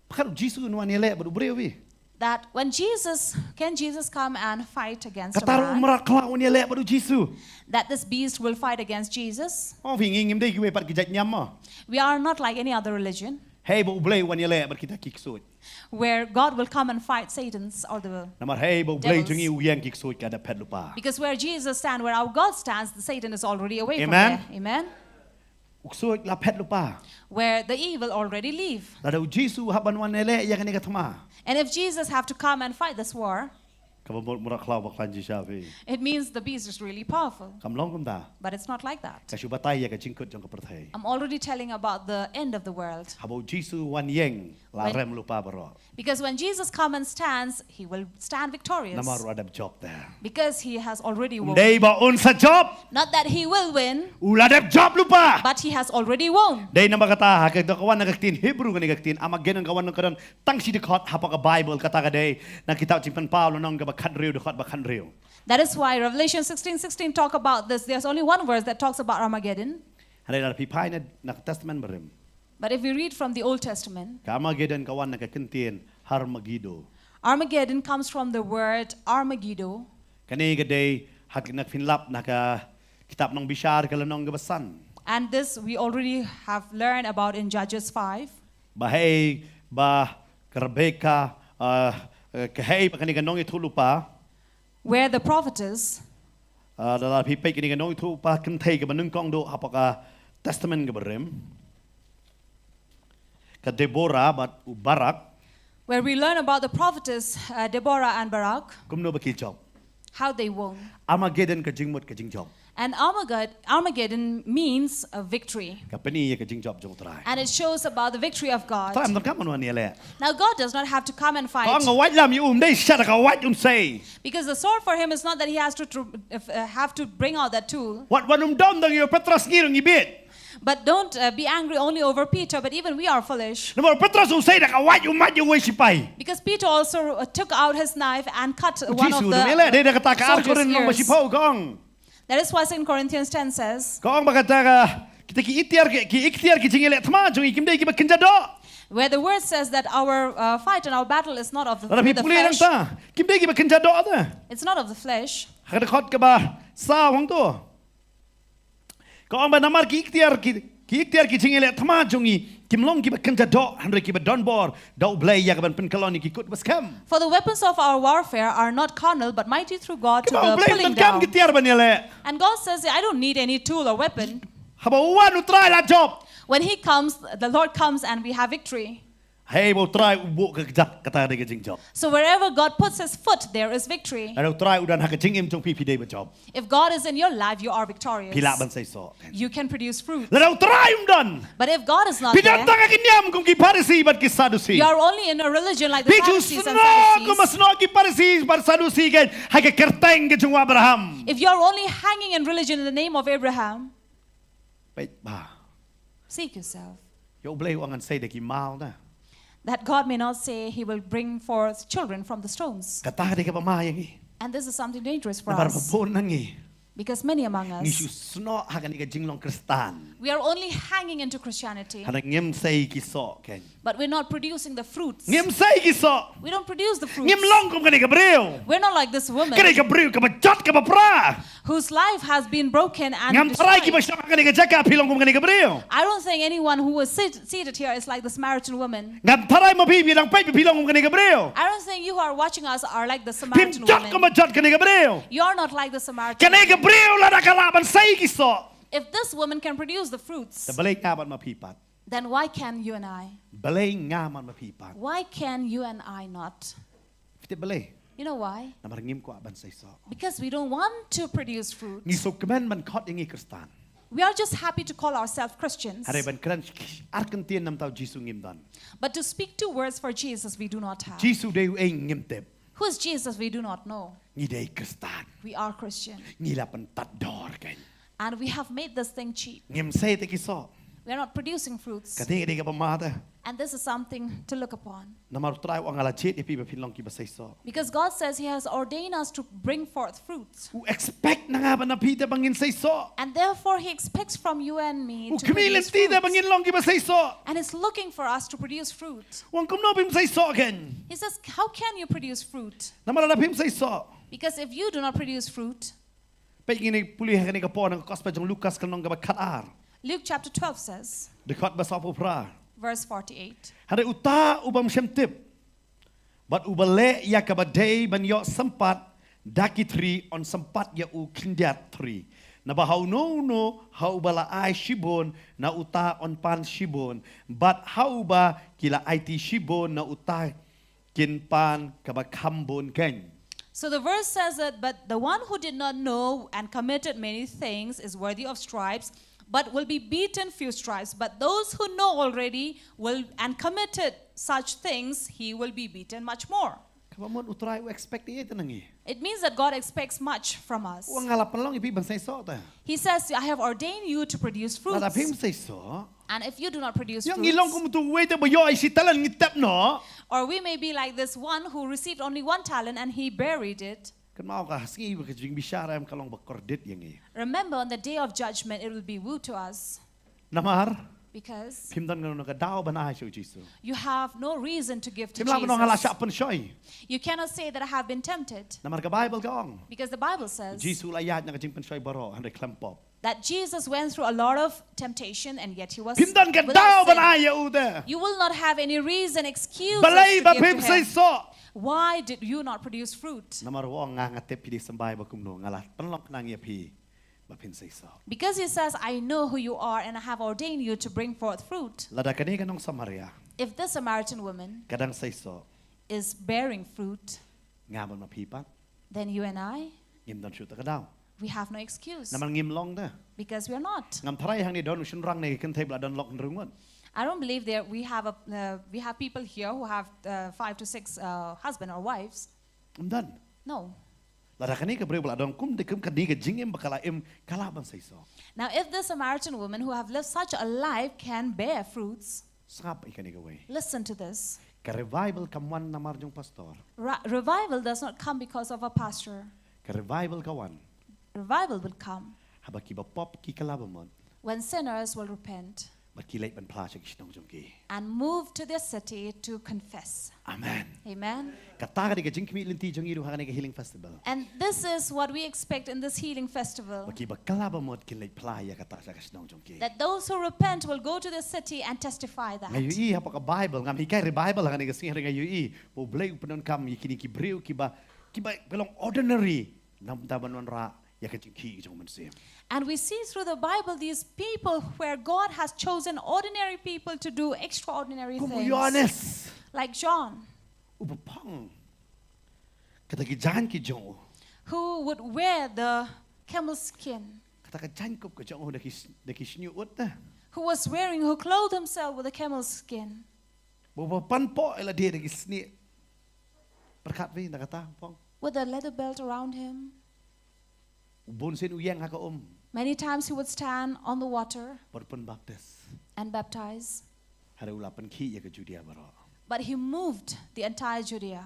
Pyrkhat u Jisu un wan ïaleh bad u briew, wi. That when Jesus, can Jesus come and fight against a man? Kata u mrad khlaw un ïaleh bad u Jisu. That this beast will fight against Jesus? Oh, phi, ngi ngim dei kiwei pat ki jait niam mo. We are not like any other religion. Hei ba U Blei wan ïaleh bad kita ki ksuid. Where God will come and fight Satan's or the devils. Namar hei ba U Blei jong ngi u ïeng, ki ksuid ki la dep phet lypa. Because where Jesus stands, where our God stands, the Satan is already away from there. Amen. Amen. U ksuid la phet lypa. Where the evil already leave. Lada u Jisu hap ban wan ïaleh ïa kane ka thma. And if Jesus have to come and fight this war, kaba mrad khlaw ba khlaiñ shisha, phi. It means the beast is really powerful. Kam long kumta. But it's not like that. Nga shu batai ïa ka jingkut jong ka pyrthei. I'm already telling about the end of the world. Haba u Jisu wan ïeng, la rem lypa baroh. Because when Jesus come and stands, he will stand victorious. Namar u la dep jop te. Because he has already won. Ym dei ba un sa jop. Not that he will win. U la dep jop lypa. But he has already won. Dei namar kata ha ka, ka wan na ka ktien Hebru, kane ka ktien Armageddon ka wan nongkyndong tang shi dkhot hapoh ka Baibl, kata ka dei na kitab Jingpynpaw lynnong kaba khathynriew, dkhot ba khathynriew. That is why Revelation sixteen sixteen talk about this. There's only one verse that talks about Armageddon. Hynrei lada phi phai na, na ka Testament Barim. But if we read from the Old Testament, ka Armageddon ka wan na ka kyntien Har Megiddo. Armageddon comes from the word Armegiddo. Kane ka dei ha ka, na ka phin lap na ka kitab Nongbishar ka lynnong kaba san. And this we already have learned about in Judges five. Ba hei ba ka Rebecca, uh, uh, ka hei ba kane ka nongïathuhlypa. Where the prophetess. Uh, lada phi peit kane ka nongïathuhlypa kynthei kaba nyngkong duh hapoh ka Testament kaba rim, ka Deborah bad u Barak. Where we learn about the prophetess, uh, Deborah and Barak. Kumno ba ki jop. How they won. Armageddon ka jingmut ka jingjop. And Armaged-, Armageddon means a victory. Ka pyni ïa ka jingjop jong U Trai. And it shows about the victory of God. Trai ym donkam un wan ïaleh. Now God does not have to come and fight. Ka ong nga wait lam ïa u, ym dei shisha da ka wait un sei. Because the sword for him is not that he has to tr-, if, uh, have to bring out that tool. Wat wan ym don dang ïa u Petros, ngi ruh ngi bieit. But don't, uh, be angry only over Peter, but even we are foolish. Namar u Petros u sei da ka wait u mad ïa uwei sipai. Because Peter also, uh, took out his knife and cut one of the soldiers' ears. U Jisu u ym ïaleh, dei da kata ka Ar Korinth lynnong ba shiphew ka ong. That is why Second Corinthians ten says, ka ong ba kata ka, kita ki iktiar ki, ki iktiar ki jingïaleh thma jong ngi kim dei kiba kynja doh. Where the word says that our, uh, fight and our battle is not of the, with the flesh. Lada phi pule nangta, kim dei kiba kynja doh te. It's not of the flesh. Ha ka dkhot kaba saw hangto. Ka ong ba namar ki iktiar ki, ki iktiar ki jingïaleh thma jong ngi kim long kiba kynja doh, hynrei kiba don bor da U Blei ïa ka ban pynkyllon ïa ki kut ba skhem. For the weapons of our warfare are not carnal, but mighty through God to the pulling down. Kumba U Blei ym donkam ki tiar ban ïaleh. And God says, "I don't need any tool or weapon." Haba u wan U Trai la jop. When he comes, the Lord comes and we have victory. Hei ba U Trai u buh ka kjat, kata ka dei ka jingjop. So wherever God puts his foot, there is victory. Lada U Trai u don ha ka jingim jong phi, phi dei ba jop. If God is in your life, you are victorious. Phi lah ban sei soh. You can produce fruit. Lada U Trai um don. But if God is not there, phi don tang ha ki niam kum ki Pharisi bad ki Sadusi. You are only in a religion like the Pharisees and Sadducees. Phi ju snoh kum ba snoh ki Pharisi bad Sadusi kein ha ka kyrteng ka jong u Abraham. If you are only hanging in religion in the name of Abraham, peit bha. Seek yourself. Ïa U Blei u ong ngan sei da ki maw te. That God may not say he will bring forth children from the stones. Kata ka dei kaba ma ïa ngi. And this is something dangerous for us. Namar ba bun na ngi, because many among us, ngi shu snoh ha kane ka jinglong Khristan. We are only hanging into Christianity. Hynrei ngim sei ki soh kein. But we're not producing the fruits. Ngim sei ki soh. We don't produce the fruits. Ngim long kum kane ka briew. We're not like this woman. Kane ka briew kaba jot kaba pra. Whose life has been broken and destroyed. Ngam tharai kiba shong ha kane ka jaka phi long kum kane ka briew. I don't think anyone who is sit-, seated here is like the Samaritan woman. Ngam tharai ma phi, phi dang peit, phi long kum kane ka briew. I don't think you who are watching us are like the Samaritan woman. Phim jot kumba jot kane ka briew. You're not like the Samaritan woman. Kane ka briew lada ka lah ban sei ki soh. If this woman can produce the fruits, te balei nga bad ma phi pat? Then why can you and I? Balei nga bad ma phi pat? Why can you and I not? Phi tip balei? You know why? Namar ngim kwah ban sei soh. Because we don't want to produce fruit. Ngi sngewkmen ban khot ïa ngi Khristan. We are just happy to call ourselves Christians. Hynrei ban kren ar kyntien na bynta u Jisu ngim don. But to speak two words for Jesus, we do not have. Jisu dei uei ngim tip. Who is Jesus? We do not know. Ngi dei Khristan. We are Christian. Ngi la pyntat dor kan. And we have made this thing cheap. Ngim sei te ki soh. We are not producing fruits. Ka dei ka dei kaba ma te. And this is something to look upon. Namar u Trai u ong nga la jied ïa phi ba phin long kiba sei soh. Because God says He has ordained us to bring forth fruits. U expect na nga bad na phi te ba ngin sei soh. And therefore He expects from you and me to produce fruits. U khmih lynti te ba ngin long kiba sei soh. And He's looking for us to produce fruit. U ong kumno phim sei soh kan. He says, "How can you produce fruit?" Namar lada phim sei soh. Because if you do not produce fruit, Peit ngin ïa pule ha kane ka por na ka Gospel jong Lukas ka lynnong kaba khatar. Luke chapter twelve says, Dkhot ba sawphew phra. Verse forty-eight. Hynrei uta u bym shym tip bad uba leh ïa kaba dei ban ïoh sympat da ki thri, yn sympat ïa u khyndiat thri. Naba ha uno uno ha uba la ai shibun, na uta yn pan shibun, bad ha uba ki la aiti shibun, na uta kin pan kaba kham bun kan. So the verse says that, "But the one who did not know and committed many things is worthy of stripes, but will be beaten few stripes. But those who know already will and committed such things, he will be beaten much more." Kaba mut u Trai u expect ïa ita na ngi. It means that God expects much from us. U ong nga la pynlong ïa phi ban sei soh te. He says, "I have ordained you to produce fruits." Lada phim sei soh. And if you do not produce fruits, ïa ngi long kum utu uwei te ba ïoh shi talent ngi tep noh. Or we may be like this one who received only one talent and he buried it. Kynmaw ka sngi ba ka jingbishar em ka long ba kordit ïa ngi. Remember, on the day of judgment, it will be woe to us. Namar. Because. Phim don kano kano ka daw ban ai sha u Jisu. You have no reason to give to Jesus. Phim lah ban ong nga la shah pynshoi. You cannot say that I have been tempted. Namar ka Bible ka ong. Because the Bible says. U Jisu u la ïaid na ka jingpynshoi baroh hynrei khlem pop. That Jesus went through a lot of temptation and yet he was. Phim don ka daw ban ai ïa u te. You will not have any reason, excuse to give to him. Balei ba phim sei soh. Why did you not produce fruit? Namar u ong nga nga tip phi dei symbai ba kumno, nga la pynlong khnang ïa phi ba phin sei soh. Because he says, "I know who you are and I have ordained you to bring forth fruit." Lada kane ka nong Samaria. If this Samaritan woman. Ka dang sei soh. Is bearing fruit. Nga bad ma phi pat. Then you and I, ngim don shuh ta ka daw. We have no excuse. Namar ngim long te. Because we are not. Ngam tharai hangne don u shynrang ne ka kynthei ba la don lok hynriew ngut. I don't believe there we have a, uh, we have people here who have, uh, five to six, uh, husband or wives. Ym don. No. Lada kane ka briew ba la don kum te kum kane ka jingim ba ka la im ka lah ban sei soh. Now, if the Samaritan woman who have lived such a life can bear fruits, Sngap ïa kane kawei. Listen to this. Ka revival kam wan namar jong pastor. Ra-, revival does not come because of a pastor. Ka revival ka wan. Revival will come. Haba kiba pop ki kylla ba mut. When sinners will repent. Bad ki leit ban phla sha ki shnong jong ki. And move to their city to confess. Amen. Amen. Kata ka dei ka jingkhmih lynti jong ngi ruh ha kane ka healing festival. And this is what we expect in this healing festival. Ba kiba kylla ba mut kin leit phla ïa kata sha ka shnong jong ki. That those who repent will go to the city and testify that. Nga ïohi hapoh ka Bible, ngam hikai revival ha kane ka sngi hynrei nga ïohi ba U Blei u pyndonkam ïa kine ki briew kiba, kiba long ordinary. Namar ban wanrah ïa ka jingkhih jong u Mynsiem. And we see through the Bible these people where God has chosen ordinary people to do extraordinary things. Kum u Ïoannis. Like John. Uba phong kata ki jaiñ ki jong u. Who would wear the camel skin. Kata ka jaiñkup ka jong u da ki s-, da ki shñiuh ut te. Who was wearing, who clothed himself with a camel skin. Ba u ba pan poh ïa lade da ki snieh. Pyrkhat phi na kata phong. With a leather belt around him. U bun sien u ïeng ha ka um. Many times he would stand on the water. Bad u pynbaptis. And baptize. Hynrei u la pynkhih ïa ka Judea baroh. But he moved the entire Judea.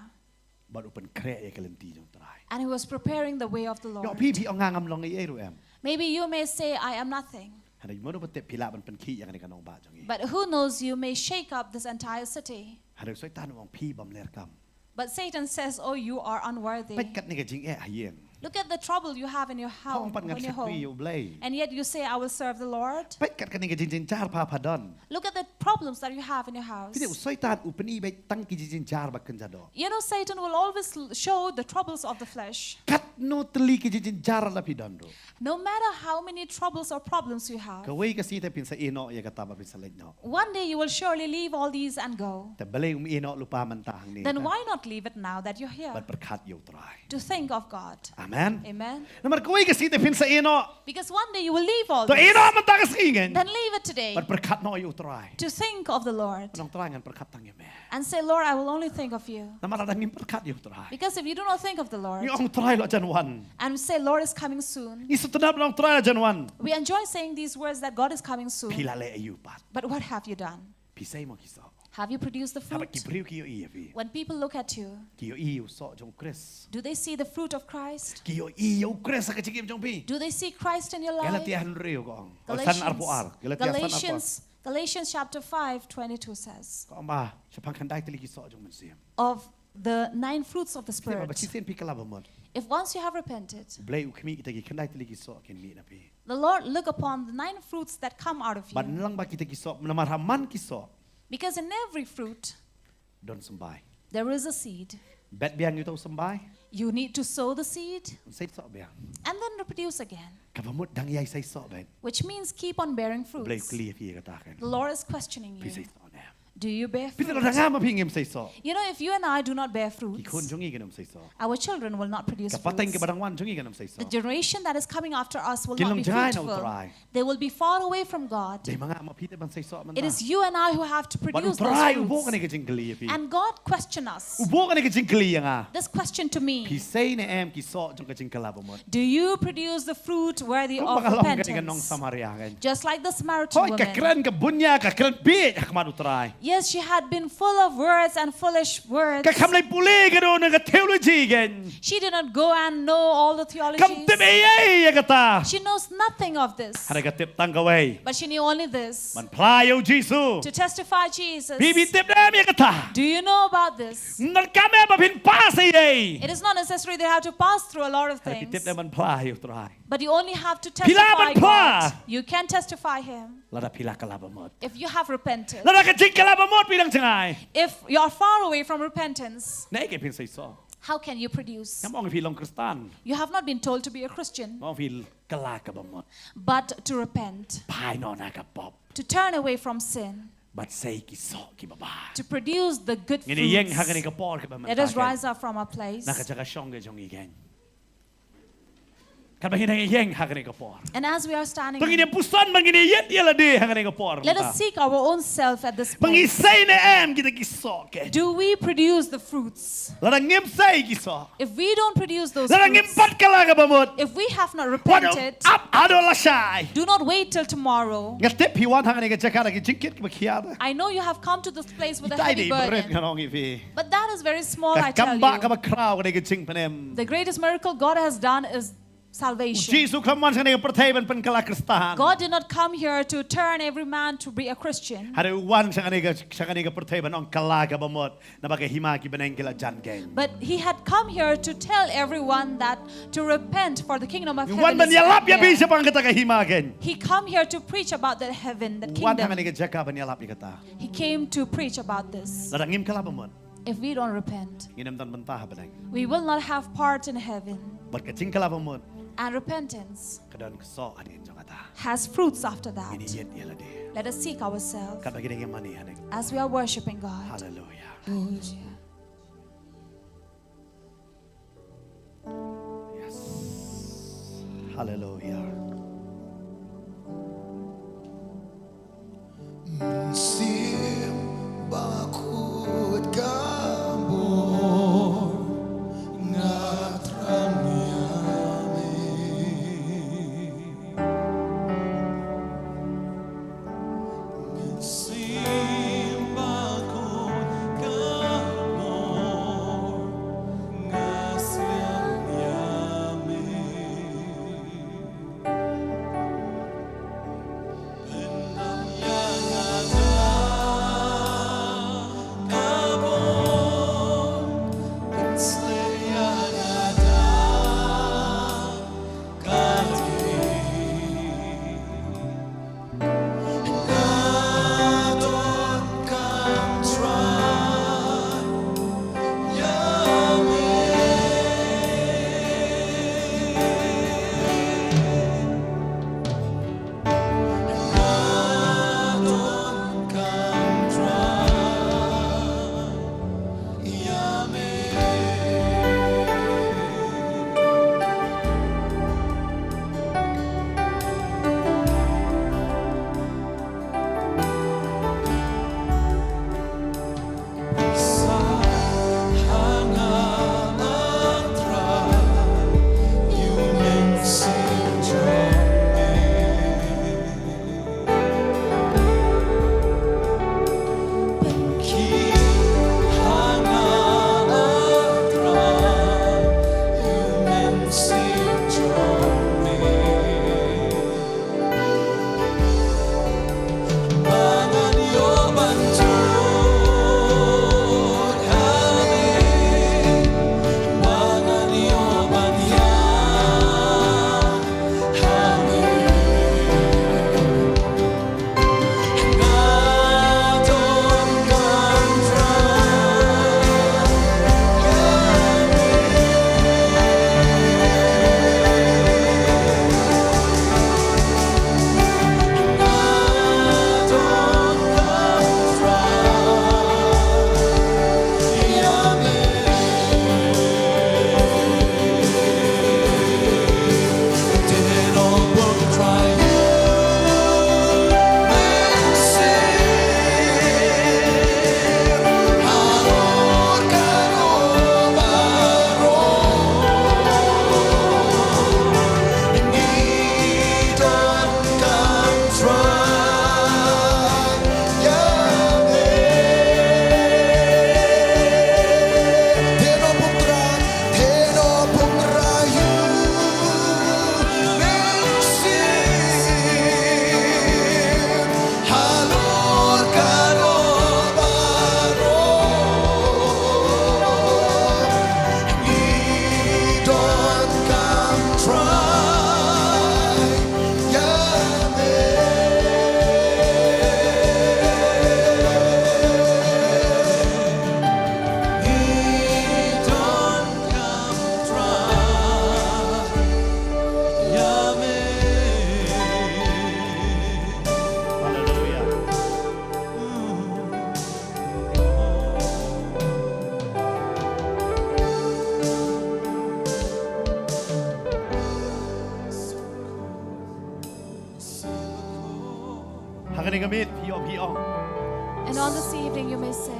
Bad u pynkhreh ïa ka lynti jong u Trai. And he was preparing the way of the Lord. Ïoh phi, phi ong nga ngam long ei ei ruh em. Maybe you may say, "I am nothing." Hynrei mano ba tip phi lah ban pynkhih ïa kane ka nongbah jong ngi. But who knows, you may shake up this entire city. Hynrei u Soitan u ong phi bym leh kam. But Satan says, "Oh, you are unworthy." Peit katne ka jingeh ha ïing. Look at the trouble you have in your house, in your home. Hooid, pat ngan shakri ïa U Blei. And yet you say, "I will serve the Lord." Peit katne ka jingjynjar ba pha don. Look at the problems that you have in your house. Phi tip u Soitan u pyni beit tang ki jingjynjar ba kynja doh. You know, Satan will always l-, show the troubles of the flesh. Katno tylli ki jingjynjar la phi don ruh. No matter how many troubles or problems you have, kawei ka sngi te phin sa ïeh noh ïa kata ba phin sa leit noh. One day you will surely leave all these and go. Te balei um ïeh noh lypa mynta hangne? Then why not leave it now that you're here? Bad pyrkhat ïa U Trai. To think of God. Amen. Amen. Namar kawei ka sngi te phin sa ïeh noh. Because one day you will leave all this. To ïeh noh mynta ka sngi ngin. Then leave it today. Bad pyrkhat noh ïa U Trai. To think of the Lord. Ong Trai, ngan pyrkhat tang ïa me. And say, "Lord, I will only think of you." Namar lada ngim pyrkhat ïa u Trai, because if you do not think of the Lord, ngi ong Trai la jan wan, and say, "Lord is coming soon," ngi sngewtynnat ban ong Trai la jan wan, we enjoy saying these words that God is coming soon. Phi la leh aïu pat? But what have you done? Phi sei mo ki soh? Have you produced the fruit? Haba ki briew ki ïohi ïa phi, when people look at you, ki ïohi ïa u soh jong u Khrist? Do they see the fruit of Christ? Ki ïohi ïa u Khrist ha ka jingim jong phi? Do they see Christ in your life? Galatia hynriew ka ong. Galatians, Galatians, Galatians chapter five twenty-two says, ka ong ba shaphang khyndai tylli ki soh jong u Mynsiem, of the nine fruits of the Spirit. Ba shisien phi kylla ba mut, if once you have repented, Blei u khmih kita ki khyndai tylli ki soh kin mih na phi. The Lord look upon the nine fruits that come out of you. Ban lang ba kita ki soh, namar ha man ki soh, because in every fruit, don symbai, there is a seed. Bet biang ïa uta u symbai. You need to sow the seed. Sei soh biang. And then reproduce again. Kaba mut dang ïai sei soh beit. Which means keep on bearing fruits. Blei u kylli ïa phi ïa kata kan. The Lord is questioning you. Phi sei soh ne em? Do you bear fruit? Phi tip lada nga ma phi ngim sei soh, you know, if you and I do not bear fruits, ki khun jong ngi kin ym sei soh. Our children will not produce fruits. Ka pateng kaba dang wan jong ngi kan ym sei soh. The generation that is coming after us will not be fruitful. Kin long jngai na u Trai. They will be far away from God. Dei ma nga ma phi te ban sei soh mynta. It is you and I who have to produce those fruits. Bad u Trai u buh kane ka jingkylli ïa phi. And God question us. U buh kane ka jingkylli ïa nga. This question to me. Phi sei ne em ki soh jong ka jingkylla ba mut? Do you produce the fruit worthy of repentance? Kumba ka long kane ka nong Samaria kan. Just like the Samaritan woman. Hooid, ka kren ka bunia, ka kren bieit ha khmat u Trai. Yes, she had been full of words and foolish words. Kam leit pule kano kano ka theology kan. She did not go and know all the theologies. Kam tip ei ei ïa kata. She knows nothing of this. Hynrei ka tip tang kawei. But she knew only this. Ban phla ïa u Jisu. To testify Jesus. Phi, phi tip ne em ïa kata? Do you know about this? Ym donkam ba phin pass ei ei. It is not necessary they have to pass through a lot of things. Hynrei phi tip ne em ban phla ïa u Trai. But you only have to testify God. Phi lah ban phla. You can testify him. Lada phi la kylla ba mut. If you have repented. Lada ka jingkylla ba mut phi dang jngai. If you are far away from repentance. Naei kaei phin sei soh? How can you produce? Ngam ong phi long Khristan. You have not been told to be a Christian. Ngam ong phi kylla kaba mut. But to repent. Phai noh na ka pop. To turn away from sin. Bad sei ki soh kiba bha. To produce the good fruits. Ngin ïeng ha kane ka por kaba mynta. Let us rise up from our place. Na ka jaka shong ka jong ngi kan. Katba ngin ïeng ha kane ka por. And as we are standing, to ngin ïa puson ba ngin ïa ïeit ïa lade ha kane ka por mynta. Let us seek our own self at this point. Ba ngi sei ne em kita ki soh kan. Do we produce the fruits? Lada ngim sei ki soh. If we don't produce those fruits, lada ngim pat kylla kaba mut, if we have not repented, wat ap haduh lashai. Do not wait till tomorrow. Nga tip phi wan ha kane ka jaka da ki jingkit kiba khia. I know you have come to this place with a heavy burden. Kitai dei ba rit ngan ong ïa phi. But that is very small, I tell you. Ka kam ba kaba khraw ka dei ka jingpynim. The greatest miracle God has done is salvation. U Jisu um wan sha kane ka pyrthei ban pynkylla Khristan. God did not come here to turn every man to be a Christian. Hynrei u wan sha kane ka, sha kane ka pyrthei ban ong kylla kaba mut. Naba ka hima ki bneng ki la jan kan. But he had come here to tell everyone that to repent, for the kingdom of heaven is at hand. U wan ban ïalap ïa phi shaphang kata ka hima kan. He come here to preach about the heaven, the kingdom. U wan ha kane ka jaka ban ïalap ïa kata. He came to preach about this. Lada ngim kylla ba mut, if we don't repent, ngin ym don bynta ha bneng. We will not have part in heaven. Bad ka jingkylla ba mut, and repentance, ka don ka soh hadien jong kata. Has fruits after that. Ngin ïa ïeit ïa lade. Let us seek ourselves. Katba ngi dang ïa mane hangne. As we are worshiping God. Hallelujah. Hallelujah. Yes. Hallelujah. Mynsiem Bakhuid ka bor, nga thrang ïa me. Mynsiem Bakhuid ka bor, nga sliang ïa me. Ha kane ka miet phi ïoh, phi ong, And on this evening, you may say,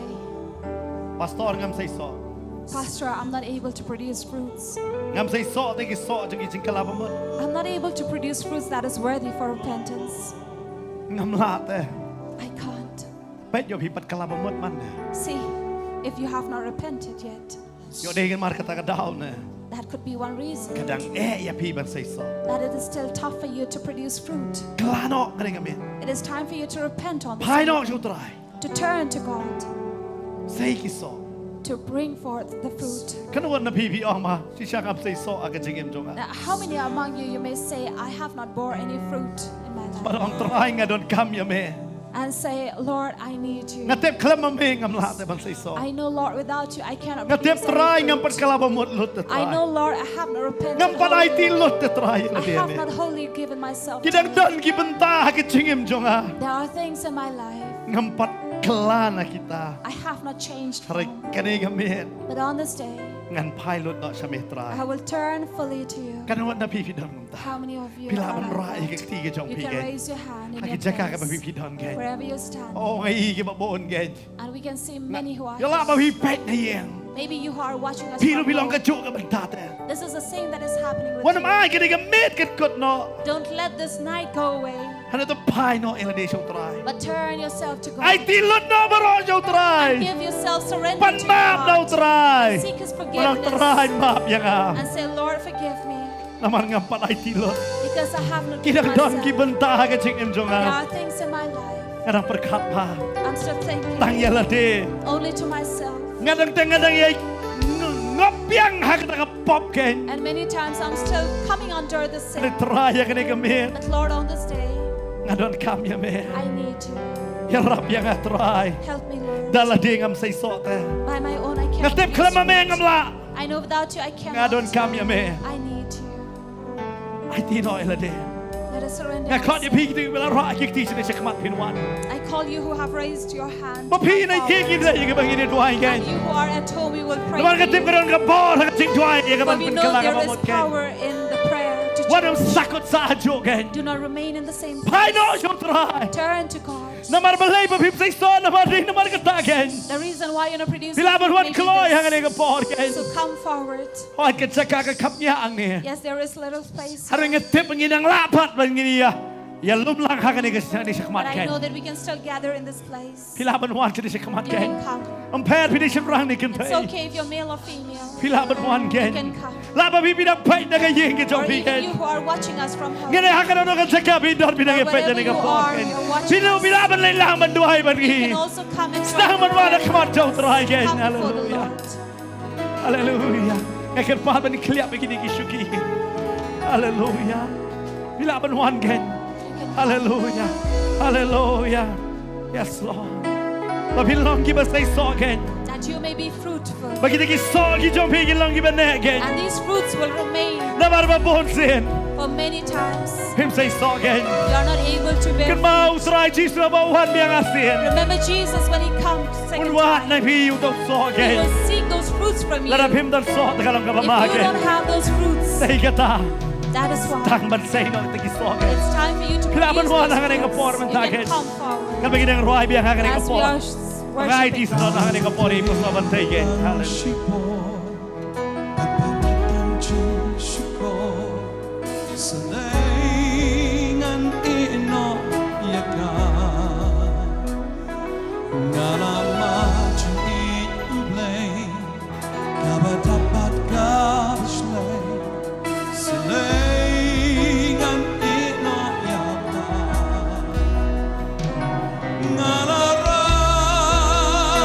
Pastor, ngam seisoh. Pastor, I'm not able to produce fruits. Ngam seisoh te ki soh jong ki jingkylla bamut. I'm not able to produce fruits that is worthy for repentance. Ngam lah te. I can't. Peit, ïoh phi pat kylla bamut man. See, if you have not repented yet, Ïoh dei namar kata ka daw ne. That could be one reason. Ka dang eh ïa phi ban seisoh. That it is still tough for you to produce fruit. Kylla noh kane ka miet. It is time for you to repent on this. Phai noh sha U Trai. To turn to God. Sei ki soh. To bring forth the fruit. Katno na phi phi ong ma, shisha ngam seisoh ha ka jingim jong nga. Now, how many among you, you may say, "I have not bore any fruit in my life." Bad ong, Trai, nga donkam ïa me. And say, "Lord, I need you." Nga tip khlem ma me ngam lah te ban seisoh. I know, Lord, without you, I cannot produce any fruit. Nga tip, Trai, ngam pat kylla bamut lut te, Trai. I know, Lord, I have not repented wholly. Ngam pat aiti lut te, Trai, ïa lade. I have not wholly given myself to you. Ki dang don ki bynta ha ka jingim jong nga. There are things in my life. Ngam pat kylla na kita. I have not changed. Hynrei kane ka miet. But on this day, ngan phai lut noh sha me, Trai. I will turn fully to you. Katno na phi phi don. How many of you are like that? Phi lah ban rah ïa ka kti ka jong phi, guys. You can raise your hand in your place. Ha ki jaka kaba phi phi don, guys. Wherever you stand. Oh, nga i kiba bun, guys. And we can see many who are here. Ïa lah ba phi peit na ïing. Maybe you who are watching us from home. Phi ruh phi long kajuh ka bynta te. This is the same that is happening with you. Wat nym ai kane ka miet kan kut noh. Don't let this night go away. Hana to phai noh ïa lade sha U Trai. But turn yourself to God. Aiti lut noh baroh sha U Trai. And give yourself, surrender to God. Pan map na U Trai. And seek His forgiveness. Ong, Trai, map ïa nga. And say, "Lord, forgive me." Namar ngam pat aiti lut. Because I have not given myself. Ki dang don ki bynta ha ka jingim jong nga. There are things in my life. Nga dang pyrkhat bha. I'm still thinking. Tang ïa lade. Only to myself. Nga dang teng, nga dang ïai ng-, ngop biang ha kata ka pop, guys. And many times I'm still coming under the sin. Hynrei Trai, ïa kane ka miet. But Lord, on this day, nga donkam ïa me. I need you. Ïarap ïa nga, Trai. Help me, Lord. Da lade ngam seisoh te. By my own, I cannot produce fruit. Nga tip khlem ma me ngam lah. I know without you, I cannot. Nga donkam ïa me. I need you. Aiti noh ïa lade. Let us surrender ourselves. Nga khot ïa phi kiba la rah ki kti sha khmat, phin wan. I call you who have raised your hand to come forward. Ba phi na ki, ki dei kiba ngin ïa duwai, guys. And you who are at home, we will pray for you. Namar nga tip ka don ka bor ha ka jingduwai ïa ka ban pynkylla ka bamut, guys. For we know there is power in the prayer to change. Wat nym sakut sah hajuh, guys. Do not remain in the same place. Phai noh sha U Trai. Turn to God. Namar balei ba phim seisoh, namar dei namar kata, guys. The reason why you're not producing fruit maybe this. Phi lah ban wan kloi ha kane ka por, guys. So come forward. Hooid, ka jaka ka khapngiah hangne. Yes, there is little space here. Hynrei nga tip ngin nang lah pat ban ngin ïa, ïalum lang ha kane ka shnong, shane shakhmat, guys. But I know that we can still gather in this place. Phi lah ban wan shane shakhmat, guys. You can come. Ym pher phi dei shynrang ne kynthei. It's okay if you're male or female. Phi lah ban wan, guys. You can come. Lah ba phi, phi dang peit na ka ïing ka jong phi, guys. Or even you who are watching us from home. Ngin ïa ha kano kano ka jaka phi don, phi dang ïa peit ïa kane ka por, guys. Or wherever you are, you're watching us. Phi ruh phi lah ban leit lang ban duwai bad ngi. You can also come and join us. Sdang ban wan ha khmat jong U Trai, guys. Come before the Lord. Haleluia. Haleluia. Nga kyrpad ban ïa khlieh bad kine ki shuki. Haleluia. Phi lah ban wan, guys. Haleluia. Haleluia. Yes, Lord. Ba phin long kiba seisoh, guys. That you may be fruitful. Ba kine ki soh ki jong phi kin long kiba neh, guys. And these fruits will remain. Namar ba bun sien. For many times. Phim seisoh, guys. You are not able to bear fruit. Kynmaw U Trai Jisu haba u wan biang arsien. Remember Jesus when he comes second time. Un wad na phi ïa uto u soh, guys. He will seek those fruits from you. Lada phim don soh te ka long kaba ma, guys. If you don't have those fruits, dei kata. That is why. Sdang ban sei noh kita ki soh, guys. It's time for you to produce those fruits. Phi lah ban wan ha kane ka por mynta, guys. You can come forward. Katba ngi dang rwai biang ha kane ka por. As we are s-, worshiping God. Nga ai ti sdang ha kane ka por ïa i Pastor Bantei, guys. Haleluia. Shipor, ban pyntrei tang jingshukor. Sa lei ngan ïeh noh ïa ka. Nga la mad jingïeit U Blei. Kaba dap bad kaba shlei, sa lei ngan ïeh noh ïa ka. Nga la rai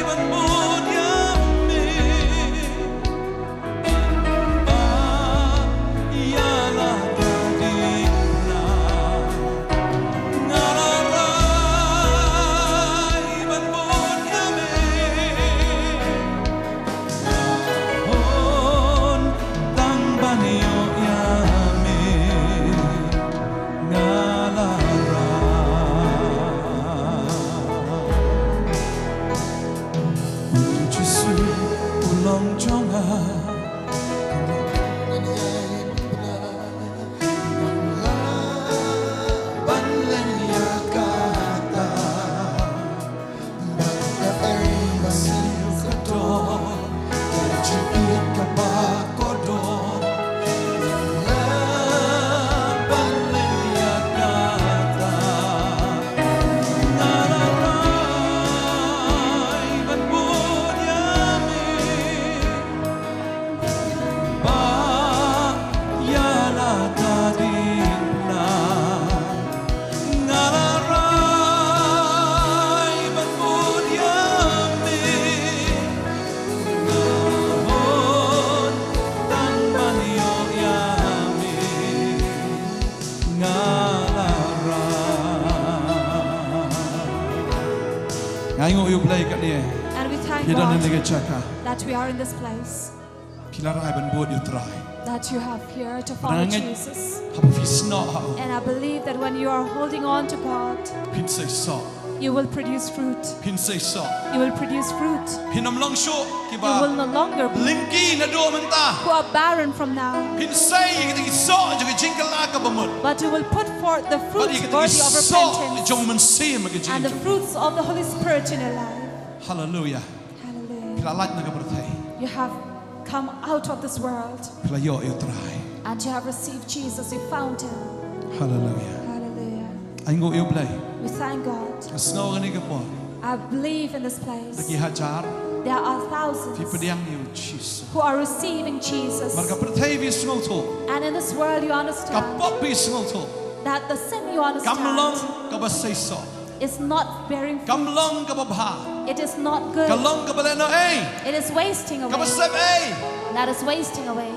ban bud ïa me, Nga ainguh ïa U Blei kane. And we thank God that we are in this place. Phi la rai ban bud ïa U Trai. That you have here to follow Jesus. Haba phi snoh ha u, and I believe that when you are holding on to God, phin seisoh. You will produce fruit. Phin seisoh. You will produce fruit. Phin ym long shuh kiba, you will no longer be, lyngkot naduh mynta, who are barren from now. Phin sei ïa kita ki soh jong ka jingkylla kaba mut. But you will put forth the fruits worthy of repentance. Bad ïa kita ki soh jong u Mynsiem ha ka jingim jong phi. And the fruits of the Holy Spirit in your life. Hallelujah. Hallelujah. Phi la lait na ka pyrthei. You have come out of this world. Phi la ïoh ïa U Trai. And you have received Jesus, you found him. Hallelujah. Hallelujah. Ainguh ïa U Blei. We thank God. Nga sngew ha kane ka por, I believe in this place, da ki hajar, there are thousands, phi pdiang ïa U Jisu, who are receiving Jesus. Namar ka pyrthei phi sngewthuh. And in this world you understand, ka pop phi sngewthuh, that the sin you understand, kam long kaba seisoh. Is not bearing fruit. Kam long kaba bha. It is not good. Ka long kaba lehnohei. It is wasting away. Kaba sepei. That is wasting away.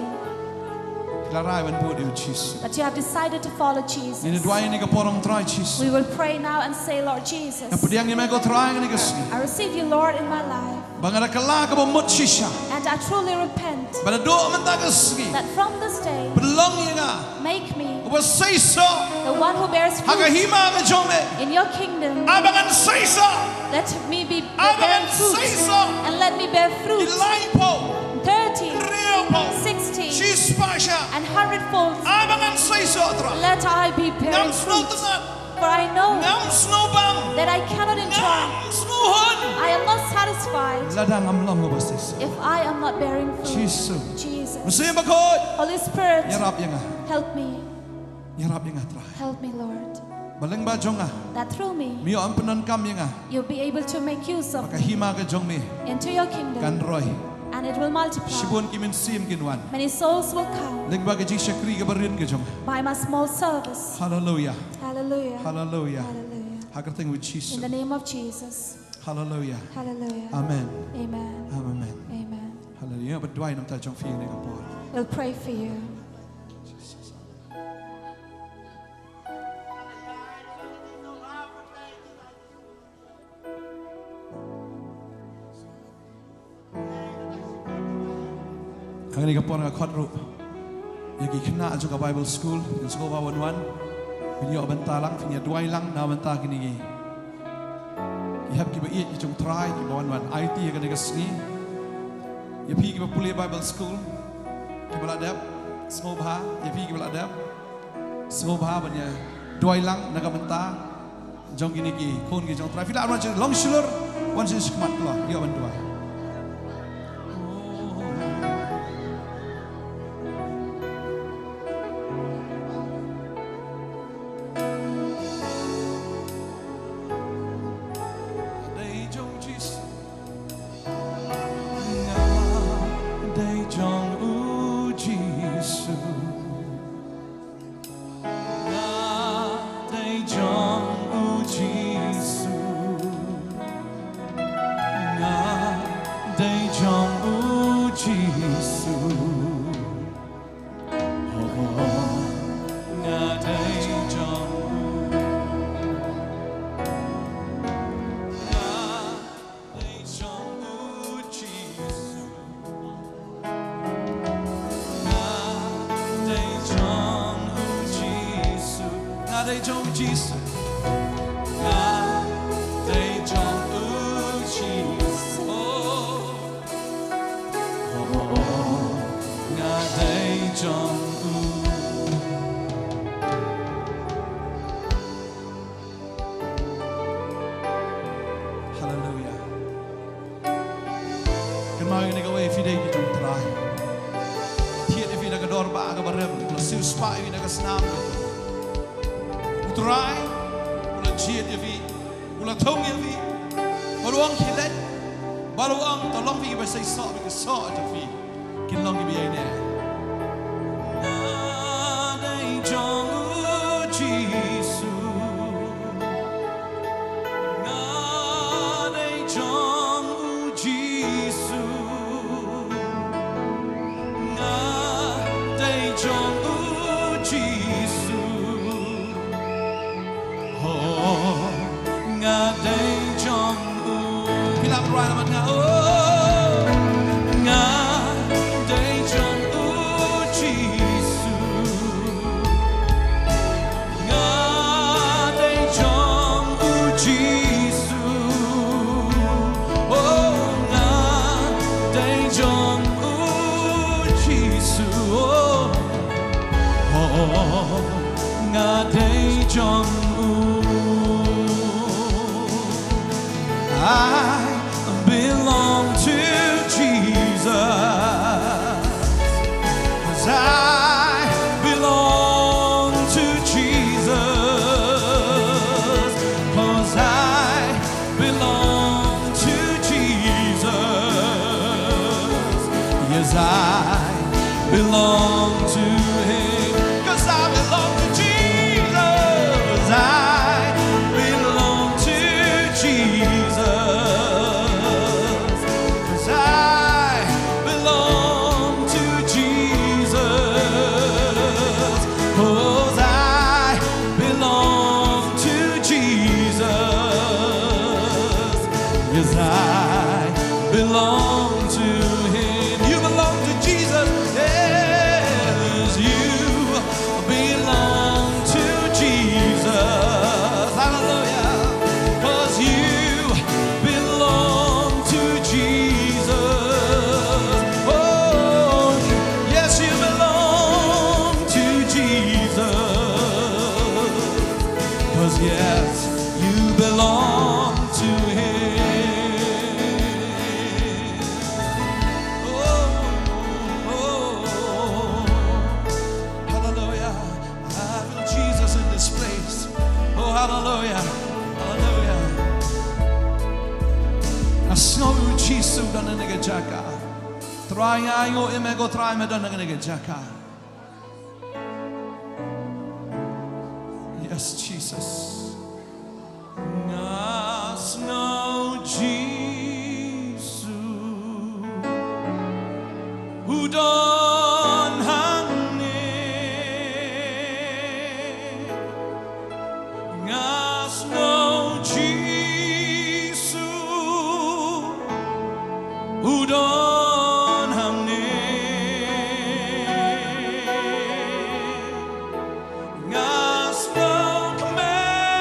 Phi la rai ban bud ïa U Jisu. But you have decided to follow Jesus. Ngin ïa duwai ha kane ka por, ong Trai Jisu. We will pray now and say, Lord Jesus, nga pdiang ïa me ko Trai ha kane ka sngi. I receive you, Lord, in my life. Ba nga da kylla kaba mut shisha. And I truly repent. Ba naduh mynta ka sngi, that from this day, pynlong ïa nga, make me, uba seisoh, the one who bears fruit, ha ka hima ka jong me. In your kingdom. Ai ba ngan seisoh. Let me be, ai ba ngan seisoh, bear fruit, and let me bear fruit. Ki laiphew. Thirty. Hynriewphew. Sixty. Shispah shah. And hundredfold. Ai ba ngan seisoh Trai. Let I be bearing fruit. Ngam sngewtynnat. For I know, ngam sngewbang, that I cannot enjoy, ngam sngewhun, I am not satisfied, lada ngam long uba seisoh, if I am not bearing fruit. Jisu. Jesus. Mynsiem Bakhuid. Holy Spirit. Ïarap ïa nga. Help me. Ïarap ïa nga Trai. Help me, Lord. Ba lyngba jong nga, that through me, me ïoh ban pyndonkam ïa nga. You'll be able to make use of, ba ka hima ka jong me, into your kingdom, kan roi. And it will multiply. Shibun ki mynsiem kin wan. Many souls will come. Lyngba ka jingshakri kaba rit ka jong nga. By my small service. Hallelujah. Hallelujah. Hallelujah. Hallelujah. Ha ka kyrteng U Jisu. In the name of Jesus. Hallelujah. Hallelujah. Amen. Amen. Amen. Amen. Hallelujah. Ba duwai namar jong phi ha kane ka por. We'll pray for you. Ha kane ka por nga khot ruh ïa ki khynnah jong ka Bible School, kin sngewbha ban wan, phin ïoh bynta lang, phin ïa duwai lang na bynta kine ki, ki hep kiba ïeit ki jong U Trai kiba wan ban aiti ha kane ka sngi. Ïa phi kiba pule Bible School, kiba la dep, sngewbha. Ïa phi kiba la dep, sngewbha ban ïa duwai lang na ka bynta jong kine ki khun ki jong U Trai. Phi lah ban wan sha, long shlur, wan sha khmat, phi lah ïoh ban duwai. Dei jong U Jisu. Nga dei jong U Jisu. Nga dei jong U Jisu. Nga dei jong U Jisu. Oh, nga dei jong U. Nga dei jong U Jisu. Nga dei jong U Jisu. Nga dei jong U Jisu. Nga dei jong U Jisu. Oh. Oh, oh, oh. Nga dei jong U. Hallelujah. Kynmaw ïa kane kawei, phi dei ki jong U Trai. Thied ïa phi na ka dor ba kaba rem, la siewspah ïa phi na ka snam. U Trai u la jied ïa phi, u la thung ïa phi. Bad u ong khie leit, bad u ong to long phi kiba seisoh, ba ki soh jong phi kin long kiba ïaineh. Nga dei jong U Jisu. Nga dei jong U Jisu. Nga dei jong U Jisu. Oh, nga dei jong U. Tang rwai na mat nga, oh, nga dei jong u Jisu. Nga dei jong u Jisu. Oh, nga dei jong u Jisu. Oh, oh, nga dei jong u. I belong to Jesus. 'Cause I belong to Jesus. 'Cause I belong to Jesus. Yes, I belong to Him. 'Cause I belong to Jesus. I belong to Jesus. 'Cause I belong to Jesus. 'Cause I belong to Jesus. Yes, I belong to Him. You belong to Jesus. Yes, you belong to Jesus. Hallelujah. 'Cause you belong to Jesus. Oh, yes, you belong to Jesus. 'Cause yes, you belong to Him. Oh, oh, oh. Hallelujah. I feel Jesus in this place. Oh, hallelujah. Hallelujah. Nga sngew u Jisu don ha kane ka jaka. Trai, nga ainguh ïa me ko Trai, me don ha kane ka jaka. Yes, Jesus. Nga sngew Jisu u don hangne. Nga sngew Jisu u don hangne. Nga sngew kmen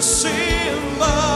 Simba